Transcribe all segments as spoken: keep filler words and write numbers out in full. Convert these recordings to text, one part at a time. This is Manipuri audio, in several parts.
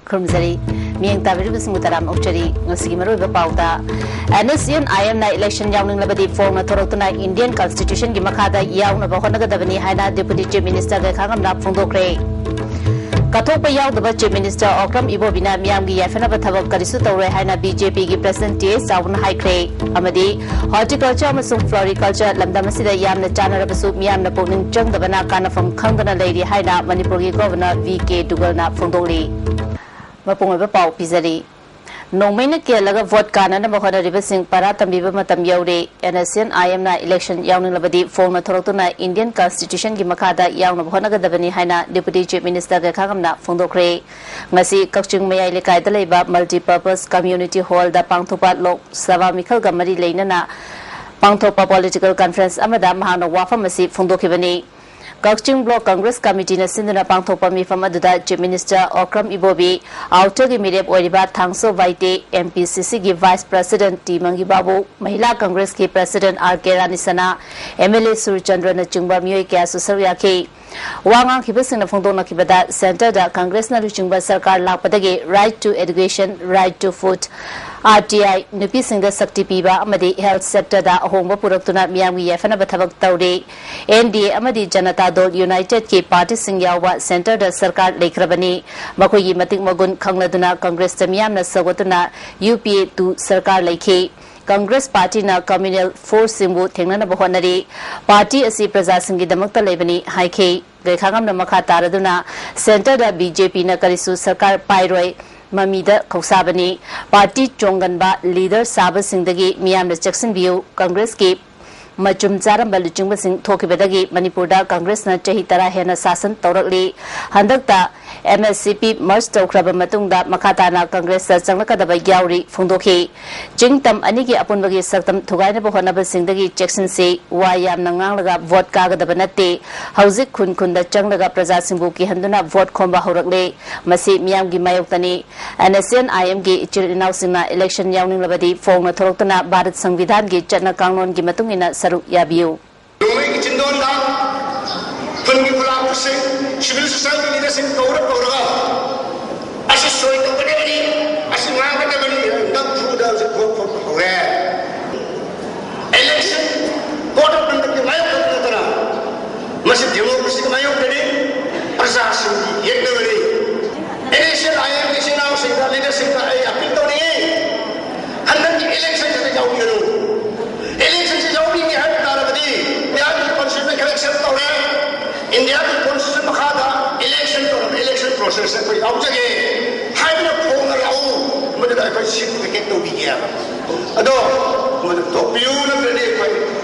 ꯈꯨꯔꯨꯝꯖꯔꯤ꯫ ꯃꯤꯠꯌꯦꯡ ꯇꯥꯕꯤꯔꯤꯕꯁꯤꯡꯕꯨ ꯇꯔꯥꯝꯅ ꯑꯣꯛꯆꯔꯤ꯫ ꯉꯁꯤꯒꯤ ꯃꯔꯨꯑꯣꯏꯕ ꯄꯥꯎꯗ, NSCN-IM-ꯅ election ꯌꯥꯎꯅꯤꯡꯂꯕꯗꯤ ꯐꯣꯡꯅ ꯊꯣꯔꯛꯇꯨꯅ Indian Constitution-ꯒꯤ ꯃꯈꯥꯗ ꯌꯥꯎꯅꯕ ꯍꯣꯠꯅꯒꯗꯕꯅꯤ ꯍꯥꯏꯅ Deputy Chief Minister ꯒꯩꯈꯥꯉꯝꯅ ꯐꯣꯡꯗꯣꯛꯈ꯭ꯔꯦ꯫ ꯀꯠꯊꯣꯛꯄ ꯌꯥꯎꯗꯕ Chief Minister ꯑꯣꯀ꯭ꯔꯝ ꯏꯕꯣꯕꯤꯅ ꯃꯤꯌꯥꯝꯒꯤ ꯌꯥꯏꯐꯅꯕ ꯊꯕꯛ ꯀꯔꯤꯁꯨ ꯇꯧꯔꯣꯏ ꯍꯥꯏꯅ BJP-ꯒꯤ President T S ꯆꯥꯎꯕꯅ ꯍꯥꯏꯈ꯭ꯔꯦ꯫ ꯑꯃꯗꯤ horticulture ꯑꯃꯁꯨꯡ floriculture ꯂꯝꯗꯝ ꯑꯁꯤꯗ ꯌꯥꯝꯅ ꯆꯥꯟꯅꯔꯕꯁꯨ ꯃꯤꯌꯥꯝꯅ ꯄꯨꯛꯅꯤꯡ ꯆꯪꯗꯕꯅ ꯀꯥꯟꯅꯐꯝ ꯈꯪꯗꯅ ꯂꯩꯔꯤ ꯍꯥꯏꯅ ꯃꯅꯤꯄꯨꯔꯒꯤ Governor V K ꯗꯨꯒꯜꯅ ꯐꯣꯡꯗꯣꯛꯂꯤ꯫ ꯃꯄꯨꯡ ꯑꯣꯏꯕ ꯄꯥꯎ ꯄꯤꯖꯔꯤ꯫ ꯅꯣꯡꯃꯩꯅ ꯀꯦꯜꯂꯒ vote ꯀꯥꯅꯅꯕ ꯍꯣꯠꯅꯔꯤꯕꯁꯤꯡ ꯄꯔꯥ ꯇꯝꯕꯤꯕ ꯃꯇꯝ ꯌꯧꯔꯦ꯫ NSCN-IM-ꯅ election ꯌꯥꯎꯅꯤꯡꯂꯕꯗꯤ ꯐꯣꯡꯅ ꯊꯣꯔꯛꯇꯨꯅ Indian Constitution-ꯒꯤ ꯃꯈꯥꯗ ꯌꯥꯎꯅꯕ ꯍꯣꯠꯅꯒꯗꯕꯅꯤ ꯍꯥꯏꯅ Deputy Chief Minister ꯒꯩꯈꯥꯉꯝꯅ ꯐꯣꯡꯗꯣꯛꯈ꯭ꯔꯦ꯫ ꯉꯁꯤ ꯀꯛꯆꯤꯡ ꯃꯌꯥꯏ ꯂꯩꯀꯥꯏꯗ ꯂꯩꯕ Multipurpose Community Hall-ꯗ ꯄꯥꯡꯊꯣꯛꯄ ꯂꯣꯛ ꯁꯚꯥ ꯃꯤꯈꯜꯒ ꯃꯔꯤ ꯂꯩꯅꯅ ꯄꯥꯡꯊꯣꯛꯄ political conference ꯑꯃꯗ ꯃꯍꯥꯛꯅ ꯋꯥꯐꯝ ꯑꯁꯤ ꯐꯣꯡꯗꯣꯛꯈꯤꯕꯅꯤ꯫ ꯀꯛꯆꯤꯡ Block Congress Committee-ꯅ ꯁꯤꯟꯗꯨꯅ ꯄꯥꯡꯊꯣꯛꯄ ꯃꯤꯐꯝ ꯑꯗꯨꯗ Chief Minister ꯑꯣꯀ꯭ꯔꯝ ꯏꯕꯣꯕꯤ, Outer-ꯒꯤ ꯃꯤꯔꯦꯞ ꯑꯣꯏꯔꯤꯕ ꯊꯥꯡꯁꯣ ꯚꯥꯏꯇꯦ, MPCC-ꯒꯤ Vice President T Mangibabu, Mahila Congress-ꯀꯤ President ꯑꯥꯔ ꯀꯦ ꯔꯥꯅꯤꯁꯅꯥ, MLA ꯁꯨꯔꯆꯟꯗ꯭ꯔꯅꯆꯤꯡꯕ ꯃꯤꯑꯣꯏ ꯀꯌꯥꯁꯨ ꯁꯔꯨꯛ ꯌꯥꯈꯤ꯫ ꯋꯥ ꯉꯥꯡꯈꯤꯕꯁꯤꯡꯅ ꯐꯣꯡꯗꯣꯛꯅꯈꯤꯕꯗ, Centre-ꯗ Congress-ꯅ ꯂꯨꯆꯤꯡꯕ ꯁꯔꯀꯥꯔ ꯂꯥꯛꯄꯗꯒꯤ right to education, right to food, RTI, ꯅꯨꯄꯤꯁꯤꯡꯗ ꯁꯛꯇꯤ ꯄꯤꯕ ꯑꯃꯗꯤ health sector-ꯗ ꯑꯍꯣꯡꯕ ꯄꯨꯔꯛꯇꯨꯅ ꯃꯤꯌꯥꯝꯒꯤ ꯌꯥꯏꯐꯅꯕ ꯊꯕꯛ ꯇꯧꯔꯤ꯫ NDA ꯑꯃꯗꯤ ꯖꯅꯇꯥ ꯗꯜ United-ꯀꯤ party-ꯁꯤꯡ ꯌꯥꯎꯕ Centre-ꯗ ꯁꯔꯀꯥꯔ ꯂꯩꯈ꯭ꯔꯕꯅꯤ꯫ ꯃꯈꯣꯏꯒꯤ ꯃꯇꯤꯛ ꯃꯒꯨꯟ ꯈꯪꯂꯗꯨꯅ Congress-ꯇ ꯃꯤꯌꯥꯝꯅ ꯁꯧꯒꯠꯇꯨꯅ UPA two ꯁꯔꯀꯥꯔ ꯂꯩꯈꯤ꯫ Congress party-ꯅ communal force-ꯁꯤꯡꯕꯨ ꯊꯦꯡꯅꯅꯕ ꯍꯣꯠꯅꯔꯤ꯫ Party ꯑꯁꯤ ꯄ꯭ꯔꯖꯥꯁꯤꯡꯒꯤꯗꯃꯛꯇ ꯂꯩꯕꯅꯤ ꯍꯥꯏꯈꯤ꯫ ꯒꯩꯈꯥꯉꯝꯅ ꯃꯈꯥ ꯇꯥꯔꯗꯨꯅ, Centre-ꯗ BJP-ꯅ ꯀꯔꯤꯁꯨ ꯁꯔꯀꯥꯔ ꯄꯥꯏꯔꯣꯏ, ꯃꯃꯤꯗ ꯈꯧꯁꯥꯕꯅꯤ꯫ Party ꯆꯣꯡꯒꯟꯕ leader ꯁꯥꯕꯁꯤꯡꯗꯒꯤ ꯃꯤꯌꯥꯝꯅ ꯆꯦꯛꯁꯤꯟꯕꯤꯌꯨ꯫ Congress-ꯀꯤ ꯃꯆꯨꯝ ꯆꯥꯔꯝꯕ ꯂꯨꯆꯤꯡꯕꯁꯤꯡ ꯊꯣꯛꯈꯤꯕꯗꯒꯤ ꯃꯅꯤꯄꯨꯔꯗ Congress-ꯅ ꯆꯍꯤ ꯇꯔꯥ ꯍꯦꯟꯅ ꯁꯥꯁꯟ ꯇꯧꯔꯛꯂꯤ꯫ ꯍꯟꯗꯛꯇ MSCP merge ꯇꯧꯈ꯭ꯔꯕ ꯃꯇꯨꯡꯗ ꯃꯈꯥ ꯇꯥꯅ Congress-ꯇ ꯆꯪꯂꯛꯀꯗꯕ ꯌꯥꯎꯔꯤ ꯐꯣꯡꯗꯣꯛꯈꯤ꯫ ꯆꯤꯡ ꯇꯝ ꯑꯅꯤꯒꯤ ꯑꯄꯨꯟꯕꯒꯤ ꯁꯛꯇꯝ ꯊꯨꯒꯥꯏꯅꯕ ꯍꯣꯠꯅꯕꯁꯤꯡꯗꯒꯤ ꯆꯦꯛꯁꯤꯟꯁꯤ꯫ ꯋꯥ ꯌꯥꯝꯅ ꯉꯥꯡꯂꯒ vote ꯀꯥꯒꯗꯕ ꯅꯠꯇꯦ꯫ ꯍꯧꯖꯤꯛ ꯈꯨꯟ ꯈꯨꯟꯗ ꯆꯪꯂꯒ ꯄ꯭ꯔꯖꯥꯁꯤꯡꯕꯨ ꯀꯤꯍꯟꯗꯨꯅ vote ꯈꯣꯝꯕ ꯍꯧꯔꯛꯂꯦ꯫ ꯃꯁꯤ ꯃꯤꯌꯥꯝꯒꯤ ꯃꯥꯌꯣꯛꯇꯅꯤ꯫ NSCN-IM-ꯒꯤ ꯏꯆꯤꯜ ꯏꯅꯥꯎꯁꯤꯡꯅ election ꯌꯥꯎꯅꯤꯡꯂꯕꯗꯤ ꯐꯣꯡꯅ ꯊꯣꯛꯂꯛꯇꯨꯅ ꯚꯥꯔꯠ ꯁꯪꯕꯤꯙꯥꯟꯒꯤ ꯆꯠꯅ ꯀꯥꯡꯂꯣꯟꯒꯤ ꯃꯇꯨꯡ ꯏꯟꯅ ꯁꯔꯨꯛ ꯌꯥꯕꯤꯌꯨ꯫ ꯅꯣꯡꯃꯩꯒꯤ ꯆꯤꯟꯗꯣꯟꯗ ꯈꯨꯟꯒꯤ ꯈꯨꯂꯥꯛꯄꯁꯤꯡ, civil society leader-ꯁꯤꯡ ꯀꯧꯔ ꯀꯧꯔꯒ ꯑꯁꯤ ꯁꯣꯏ ꯇꯧꯒꯗꯕꯅꯤ, ꯑꯁꯤ ꯉꯥꯡꯒꯗꯕꯅꯤ, ꯅꯝꯐꯨꯗ ꯍꯧꯖꯤꯛ ꯊꯣꯛꯄ ꯍꯧꯔꯦ꯫ Election code of conduct ꯀꯤ ꯃꯥꯌꯣꯛꯇ ꯅꯠꯇꯅ ꯃꯁꯤ democracy ꯒꯤ ꯃꯥꯌꯣꯛꯇꯅꯤ, ꯄ꯭ꯔꯖꯥꯁꯤꯡꯒꯤ ꯌꯦꯛꯅꯕꯅꯤ꯫ Election ꯑꯥꯏ ꯑꯦꯝ ꯏꯆꯤꯟ ꯏꯅꯥꯎꯁꯤꯡꯗ, leader ꯁꯤꯡꯗ ꯑꯩ appeal ꯇꯧꯅꯤꯡꯏ, ꯍꯟꯗꯛꯀꯤ election ꯁꯤꯗ ꯌꯥꯎꯕꯤꯒꯅꯨ꯫ Election ꯁꯤ ꯌꯥꯎꯕꯤꯒꯦ ꯍꯥꯏꯕ ꯇꯥꯔꯕꯗꯤ India ꯒꯤ constitution ꯈꯔ accept ꯇꯧꯔꯦ, India ꯒꯤ constitution ꯃꯈꯥꯗ election ꯇꯧꯔꯕ election process ꯑꯩꯈꯣꯏ ꯌꯥꯎꯖꯒꯦ ꯍꯥꯏꯗꯨꯅ ꯐꯣꯡꯅ ꯂꯥꯛꯎ, ꯃꯗꯨꯗ ꯑꯩꯈꯣꯏ seat vacate ꯇꯧꯕꯤꯒꯦ ꯍꯥꯏꯕ꯫ ꯑꯗꯣ ꯃꯗꯨ ꯊꯣꯛꯄꯤꯌꯨ, ꯅꯠꯇ꯭ꯔꯗꯤ ꯑꯩꯈꯣꯏ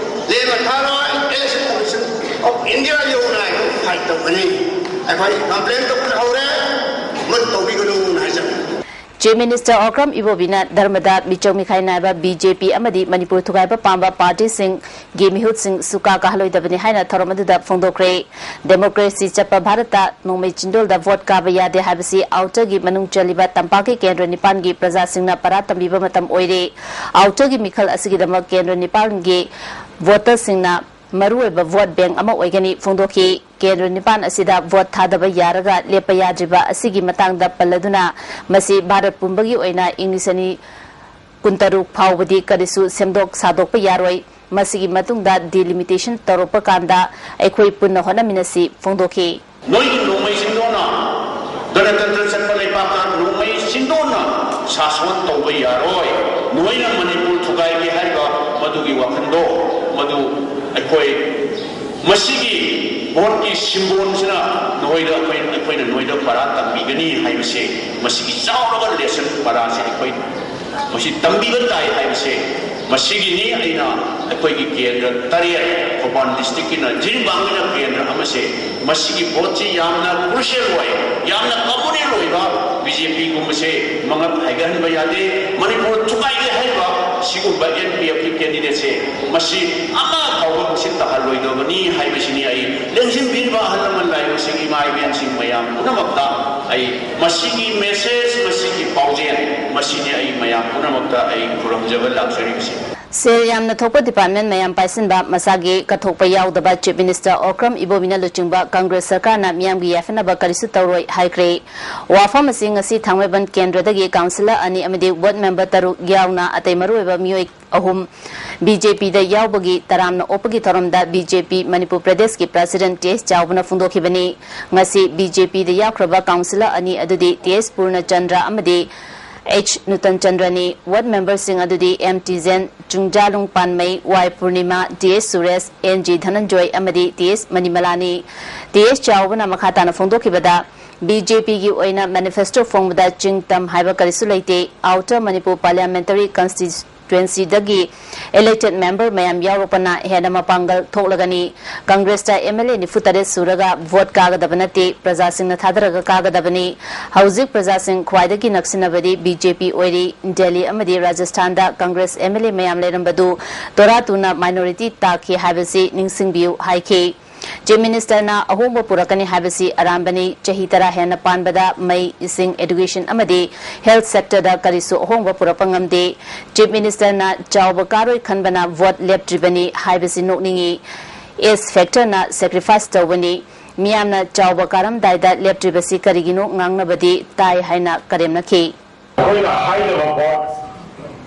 ꯂꯦꯝꯅ ꯊꯥꯔꯣꯏ꯫ Election Commission of India ꯌꯧꯅ ꯑꯩꯈꯣꯏ fight ꯇꯧꯒꯅꯤ꯫ ꯑꯩꯈꯣꯏ complain ꯇꯧꯕ ꯍꯧꯔꯦ, ꯃꯗꯨ ꯇꯧꯕꯤꯒꯅꯨꯅ ꯍꯥꯏꯖꯕꯅꯤ꯫ Chief Minister Okram Ibobiꯅ ꯙꯔꯃꯗ ꯃꯤꯆꯪ ꯃꯤꯈꯥꯏ ꯅꯥꯏꯕ BJP ꯑꯃꯗꯤ ꯃꯅꯤꯄꯨꯔ ꯊꯨꯒꯥꯏꯕ ꯄꯥꯝꯕ party ꯁꯤꯡꯒꯤ ꯃꯤꯍꯨꯠꯁꯤꯡ ꯁꯨꯀꯥ ꯀꯥꯍꯜꯂꯣꯏꯗꯕꯅꯤ ꯍꯥꯏꯅ ꯊꯧꯔꯝ ꯑꯗꯨꯗ ꯐꯣꯡꯗꯣꯛꯈ꯭ꯔꯦ꯫ Democracy ꯆꯠꯄ ꯚꯥꯔꯠꯇ ꯅꯣꯡꯃꯩ ꯆꯤꯟꯗꯣꯜꯗ vote ꯀꯥꯕ ꯌꯥꯗꯦ ꯍꯥꯏꯕꯁꯤ outer ꯒꯤ ꯃꯅꯨꯡ ꯆꯜꯂꯤꯕ ꯇꯝꯄꯥꯛꯀꯤ ꯀꯦꯟꯗ꯭ꯔ ꯅꯤꯄꯥꯟꯒꯤ ꯄ꯭ꯔꯖꯥꯁꯤꯡꯅ ꯄꯔꯥ ꯇꯝꯕꯤꯕ ꯃꯇꯝ ꯑꯣꯏꯔꯦ꯫ Outer ꯒꯤ ꯃꯤꯈꯜ ꯑꯁꯤꯒꯤꯗꯃꯛ ꯀꯦꯟꯗ꯭ꯔ ꯅꯤꯄꯥꯟꯒꯤ voter ꯁꯤꯡꯅ ꯃꯔꯨꯑꯣꯏꯕ vote bank ꯑꯃ ꯑꯣꯏꯒꯅꯤ ꯐꯣꯡꯗꯣꯛꯈꯤ꯫ ꯀꯦꯟꯗ꯭ꯔ ꯅꯤꯄꯥꯟ ꯑꯁꯤꯗ vote ꯊꯥꯗꯕ ꯌꯥꯔꯒ ꯂꯦꯞꯄ ꯌꯥꯗ꯭ꯔꯤꯕ ꯑꯁꯤꯒꯤ ꯃꯇꯥꯡꯗ ꯄꯜꯂꯗꯨꯅ, ꯃꯁꯤ ꯚꯥꯔꯠ ꯄꯨꯝꯕꯒꯤ ꯑꯣꯏꯅ ꯏꯪ ꯂꯤꯁꯤꯡ ꯑꯅꯤ ꯀꯨꯟꯇꯔꯨꯛ ꯐꯥꯎꯕꯗꯤ ꯀꯔꯤꯁꯨ ꯁꯦꯝꯗꯣꯛ ꯁꯥꯗꯣꯛꯄ ꯌꯥꯔꯣꯏ꯫ ꯃꯁꯤꯒꯤ ꯃꯇꯨꯡꯗ delimitation ꯇꯧꯔꯛꯄ ꯀꯥꯟꯗ ꯑꯩꯈꯣꯏ ꯄꯨꯟꯅ ꯍꯣꯠꯅꯃꯤꯟꯅꯁꯤ ꯐꯣꯡꯗꯣꯛꯈꯤ꯫ ꯅꯣꯏꯒꯤ ꯅꯣꯡꯃꯩ ꯆꯤꯡꯗꯣꯟꯅ ꯒꯅꯇꯟꯇ꯭ꯔ ꯆꯠꯄ ꯂꯩꯕꯥꯛꯇ ꯅꯣꯡꯃꯩ ꯆꯤꯡꯗꯣꯟꯅ ꯁꯥꯁꯣꯟ ꯇꯧꯕ ꯌꯥꯔꯣꯏ꯫ ꯅꯣꯏꯅ ꯃꯅꯤꯄꯨꯔ ꯊꯨꯒꯥꯏꯒꯦ ꯍꯥꯏꯔꯤꯕ ꯃꯗꯨꯒꯤ ꯋꯥꯈꯜꯗꯣ, ꯃꯗꯨ ꯑꯩꯈꯣꯏ ꯃꯁꯤꯒꯤ vote ꯀꯤ symbol ꯁꯤꯅ ꯅꯈꯣꯏꯗ ꯑꯩꯈꯣꯏ, ꯑꯩꯈꯣꯏꯅ ꯅꯣꯏꯗ ꯄꯔꯥ ꯇꯝꯕꯤꯒꯅꯤ ꯍꯥꯏꯕꯁꯦ, ꯃꯁꯤꯒꯤ ꯆꯥꯎꯔꯕ lesson ꯄꯔꯥꯁꯦ ꯑꯩꯈꯣꯏ ꯃꯁꯤ ꯇꯝꯕꯤꯕ ꯇꯥꯏ ꯍꯥꯏꯕꯁꯦ, ꯃꯁꯤꯒꯤꯅꯤ꯫ ꯑꯩꯅ ꯑꯩꯈꯣꯏꯒꯤ ꯀꯦꯟꯗ꯭ꯔ ꯇꯔꯦꯠ, ꯊꯧꯕꯥꯜ district ꯀꯤꯅ ꯖꯤꯔꯤꯕꯥꯝꯒꯤꯅ ꯀꯦꯟꯗ꯭ꯔ ꯑꯃꯁꯦ, ꯃꯁꯤꯒꯤ vote ꯁꯤ ꯌꯥꯝꯅ crucial ꯑꯣꯏ, ꯌꯥꯝꯅ communal ꯑꯣꯏꯕ, BJP ꯒꯨꯝꯕꯁꯦ ꯃꯉꯛ ꯍꯥꯏꯒꯠꯍꯟꯕ ꯌꯥꯗꯦ꯫ ꯃꯅꯤꯄꯨꯔ ꯊꯨꯒꯥꯏꯒꯦ ꯍꯥꯏꯔꯤꯕ ꯁꯤꯒꯨꯝꯕ NPF ꯀꯤ candidate ꯁꯦ, ꯃꯁꯤ ꯑꯃ ꯐꯥꯎꯕ ꯃꯁꯤ ꯇꯥꯍꯜꯂꯣꯏꯗꯕꯅꯤ ꯍꯥꯏꯕꯁꯤꯅꯤ ꯑꯩ ꯂꯦꯡꯁꯤꯟꯕꯤꯔꯤꯕ ꯑꯍꯜ ꯂꯃꯟ ꯂꯥꯏꯔꯤꯛꯁꯤꯡ, ꯏꯃꯥ ꯏꯕꯦꯟꯁꯤꯡ ꯃꯌꯥꯝ ꯄꯨꯝꯅꯃꯛꯇ ꯑꯩ ꯃꯁꯤꯒꯤ message, ꯃꯁꯤꯒꯤ ꯄꯥꯎꯖꯦꯜ, ꯃꯁꯤꯅꯤ ꯑꯩ ꯃꯌꯥꯝ ꯄꯨꯝꯅꯃꯛꯇ ꯑꯩ ꯈꯨꯔꯨꯝꯖꯕ ꯂꯥꯛꯆꯔꯤꯕꯁꯤ꯫ ꯁꯦꯜ ꯌꯥꯝꯅ ꯊꯣꯛꯄ department ꯃꯌꯥꯝ ꯄꯥꯏꯁꯤꯟꯕ, ꯃꯁꯥꯒꯤ ꯀꯠꯊꯣꯛꯄ ꯌꯥꯎꯗꯕ Chief Minister Okram Ibobiꯅ ꯂꯨꯆꯤꯡꯕ Congress ꯁꯔꯀꯥꯔꯅ ꯃꯤꯌꯥꯝꯒꯤ ꯌꯥꯏꯐꯅꯕ ꯀꯔꯤꯁꯨ ꯇꯧꯔꯣꯏ ꯍꯥꯏꯈ꯭ꯔꯦ꯫ ꯋꯥꯐꯝ ꯑꯁꯤ ꯉꯁꯤ ꯊꯥꯡꯃꯩꯕꯟ ꯀꯦꯟꯗ꯭ꯔꯗꯒꯤ councillor ꯑꯅꯤ ꯑꯃꯗꯤ ward member ꯇꯔꯨꯛ ꯌꯥꯎꯅ ꯑꯇꯩ ꯃꯔꯨꯑꯣꯏꯕ ꯃꯤꯑꯣꯏ ꯑꯍꯨꯝ BJPꯗ ꯌꯥꯎꯕꯒꯤ ꯇꯔꯥꯝꯅ ꯑꯣꯛꯄꯒꯤ ꯊꯧꯔꯝꯗ BJP ꯃꯅꯤꯄꯨꯔ ꯄ꯭ꯔꯗꯦꯁꯀꯤ President T S ꯆꯥꯎꯕꯅ ꯐꯣꯡꯗꯣꯛꯈꯤꯕꯅꯤ꯫ ꯉꯁꯤ BJPꯗ ꯌꯥꯎꯈ꯭ꯔꯕ councillor ꯑꯅꯤ ꯑꯗꯨꯗꯤ T S ꯄꯨꯔꯅꯆꯟꯗ꯭ꯔ ꯑꯃꯗꯤ H ꯅꯨꯇꯟ ꯆꯟꯗ꯭ꯔꯅꯤ꯫ Ward memberꯁꯤꯡ ꯑꯗꯨꯗꯤ M ꯇꯤꯖꯦꯟ, ꯆꯨꯡꯖꯥꯂꯨꯡ ꯄꯥꯟꯃꯩ, Y ꯄꯨꯔꯅꯤꯃꯥ, T S Suresh, N G ꯙꯅꯟꯖꯣꯏ ꯑꯃꯗꯤ T S ꯃꯅꯤꯃꯂꯥꯅꯤ꯫ T S ꯆꯥꯎꯕꯅ ꯃꯈꯥ ꯇꯥꯅ ꯐꯣꯡꯗꯣꯛꯈꯤꯕꯗ, BJPꯒꯤ ꯑꯣꯏꯅ manifesto ꯐꯣꯡꯕꯗ ꯆꯤꯡ ꯇꯝ ꯍꯥꯏꯕ ꯀꯔꯤꯁꯨ ꯂꯩꯇꯦ꯫ Outer Manipur Parliamentary Constituencyꯗꯒꯤ elected member ꯃꯌꯥꯝ ꯌꯥꯎꯔꯛꯄꯅ ꯍꯦꯟꯅ ꯃꯄꯥꯡꯒꯜ ꯊꯣꯛꯂꯒꯅꯤ꯫ Congressꯇ MLA ꯅꯤꯐꯨ ꯇꯔꯦꯠ ꯁꯨꯔꯒ vote ꯀꯥꯒꯗꯕ ꯅꯠꯇꯦ, ꯄ꯭ꯔꯖꯥꯁꯤꯡꯅ ꯊꯥꯗꯔꯒ ꯀꯥꯒꯗꯕꯅꯤ꯫ ꯍꯧꯖꯤꯛ ꯄ꯭ꯔꯖꯥꯁꯤꯡ ꯈ꯭ꯋꯥꯏꯗꯒꯤ ꯅꯛꯁꯤꯟꯅꯕꯗꯤ BJP ꯑꯣꯏꯔꯤ꯫ ꯗꯦꯜꯂꯤ ꯑꯃꯗꯤ ꯔꯥꯖꯁꯊꯥꯟꯗ Congress MLA ꯃꯌꯥꯝ ꯂꯩꯔꯝꯕꯗꯨ ꯇꯣꯔꯥ ꯇꯨꯅ minority ꯇꯥꯈꯤ ꯍꯥꯏꯕꯁꯤ ꯅꯤꯡꯁꯤꯡꯕꯤꯌꯨ ꯍꯥꯏꯈꯤ꯫ Chief Ministerꯅ ꯑꯍꯣꯡꯕ ꯄꯨꯔꯛꯀꯅꯤ ꯍꯥꯏꯕꯁꯤ ꯑꯔꯥꯟꯕꯅꯤ꯫ ꯆꯍꯤ ꯇꯔꯥ ꯍꯦꯟꯅ ꯄꯥꯟꯕꯗ ꯃꯩ, ꯏꯁꯤꯡ, education ꯑꯃꯗꯤ health sectorꯗ ꯀꯔꯤꯁꯨ ꯑꯍꯣꯡꯕ ꯄꯨꯔꯛꯄ ꯉꯝꯗꯦ꯫ Chief Ministerꯅ ꯆꯥꯎꯕ ꯀꯥꯔꯣꯏ ꯈꯟꯕꯅ vote ꯂꯦꯞꯇ꯭ꯔꯤꯕꯅꯤ ꯍꯥꯏꯕꯁꯤ ꯅꯣꯛꯅꯤꯡꯏ꯫ S factorꯅ sacrifice ꯇꯧꯕꯅꯤ꯫ ꯃꯤꯌꯥꯝꯅ ꯆꯥꯎꯕ ꯀꯥꯔꯝꯗꯥꯏꯗ ꯂꯦꯞꯇ꯭ꯔꯤꯕꯁꯤ ꯀꯔꯤꯒꯤꯅꯣ ꯉꯥꯡꯅꯕꯗꯤ ꯇꯥꯏ ꯍꯥꯏꯅ ꯀꯔꯦꯝꯅꯈꯤ꯫ ꯑꯩꯈꯣꯏꯅ ꯍꯥꯏꯖꯕ ꯄꯣꯠ,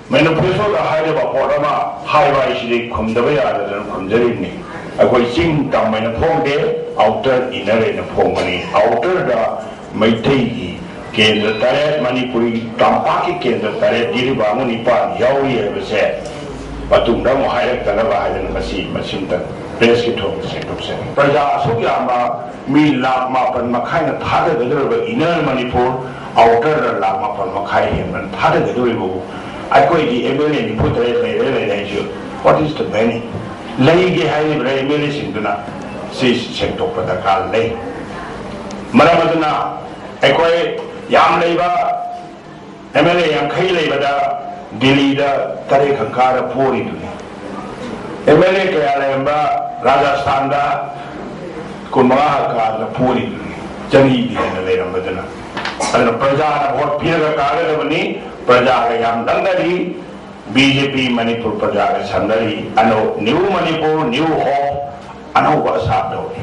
manifestoꯗ ꯍꯥꯏꯖꯕ ꯄꯣꯠ ꯑꯃ ꯍꯥꯏꯕ ꯍꯥꯏꯁꯤꯗꯤ ꯈꯨꯝꯗꯕ ꯌꯥꯗꯗꯅ ꯈꯨꯝꯖꯔꯤꯕꯅꯤ꯫ ꯑꯩꯈꯣꯏ ꯆꯤꯡ ꯇꯝ ꯍꯥꯏꯅ ꯐꯣꯡꯗꯦ, outer inner ꯍꯥꯏꯅ ꯐꯣꯡꯕꯅꯤ꯫ Outerꯗ ꯃꯩꯇꯩꯒꯤ ꯀꯦꯟꯗ꯭ꯔ ꯇꯔꯦꯠ, ꯃꯅꯤꯄꯨꯔꯤ ꯇꯝꯄꯥꯛꯀꯤ ꯀꯦꯟꯗ꯭ꯔ ꯇꯔꯦꯠ, ꯖꯤꯔꯤꯕꯥꯝ ꯑꯃ ꯅꯤꯄꯥꯟ ꯌꯥꯎꯔꯤ ꯍꯥꯏꯕꯁꯦ ꯃꯇꯨꯡꯗ ꯑꯃꯨꯛ ꯍꯥꯏꯔꯛꯇꯅꯕ ꯍꯥꯏꯗꯅ ꯉꯁꯤ ꯃꯁꯤꯝꯇ pressꯀꯤ ꯊꯣꯡꯗ ꯁꯦꯡꯗꯣꯛꯆꯔꯤ꯫ ꯄ꯭ꯔꯖꯥ ꯑꯁꯨꯛ ꯌꯥꯝꯕ ꯃꯤ ꯂꯥꯈ ꯃꯥꯄꯟ ꯃꯈꯥꯏꯅ ꯊꯥꯗꯒꯗꯧꯔꯤꯕ inner ꯃꯅꯤꯄꯨꯔ, outerꯗ ꯂꯥꯈ ꯃꯥꯄꯟ ꯃꯈꯥꯏ ꯍꯦꯟꯕꯅ ꯊꯥꯗꯒꯗꯧꯔꯤꯕꯕꯨ ꯑꯩꯈꯣꯏꯒꯤ MLA ꯅꯤꯐꯨ ꯇꯔꯦꯠ ꯂꯩꯔꯦ ꯂꯩꯔꯦ ꯍꯥꯏꯁꯨ, what is the meaning? ꯂꯩꯒꯦ ꯍꯥꯏꯔꯤꯕ꯭ꯔꯥ MLAꯁꯤꯡꯗꯨꯅ? ꯁꯤ ꯁꯦꯡꯗꯣꯛꯄ ꯗꯔꯀꯥꯔ ꯂꯩ꯫ ꯃꯔꯝ ꯑꯗꯨꯅ ꯑꯩꯈꯣꯏ ꯌꯥꯝ ꯂꯩꯕ MLA ꯌꯥꯡꯈꯩ ꯂꯩꯕꯗ ꯗꯤꯜꯂꯤꯗ ꯇꯔꯦꯠ ꯈꯛ ꯀꯥꯔ ꯄꯣꯔꯤꯗꯨꯅꯤ꯫ MLA ꯀꯌꯥ ꯂꯩꯔꯝꯕ ꯔꯥꯖꯁꯊꯥꯟꯗ ꯀꯨꯟꯃꯉꯥ ꯈꯛ ꯀꯥꯔ ꯄꯣꯔꯤꯗꯨꯅꯤ, ꯆꯅꯤꯗꯤ ꯍꯦꯟꯅ ꯂꯩꯔꯝꯕꯗꯨꯅ꯫ ꯑꯗꯨꯅ ꯄ꯭ꯔꯖꯥꯅ vote ꯄꯤꯔꯒ ꯀꯥꯒꯗꯕꯅꯤ꯫ ꯄ꯭ꯔꯖꯥꯒ ꯌꯥꯝ ꯅꯛꯅꯔꯤ꯫ ꯕꯤ ꯖꯦ ꯄꯤ ꯃꯅꯤꯄꯨꯔ ꯄ꯭ꯔꯖꯥꯒ ꯁꯪꯒꯔꯤ ꯑꯅꯧ-, ꯅ꯭ꯌꯨ ꯃꯅꯤꯄꯨꯔ, ꯅ꯭ꯌꯨ ꯍꯣꯞ, ꯑꯅꯧꯕ ꯑꯁꯥ ꯂꯧꯔꯤ꯫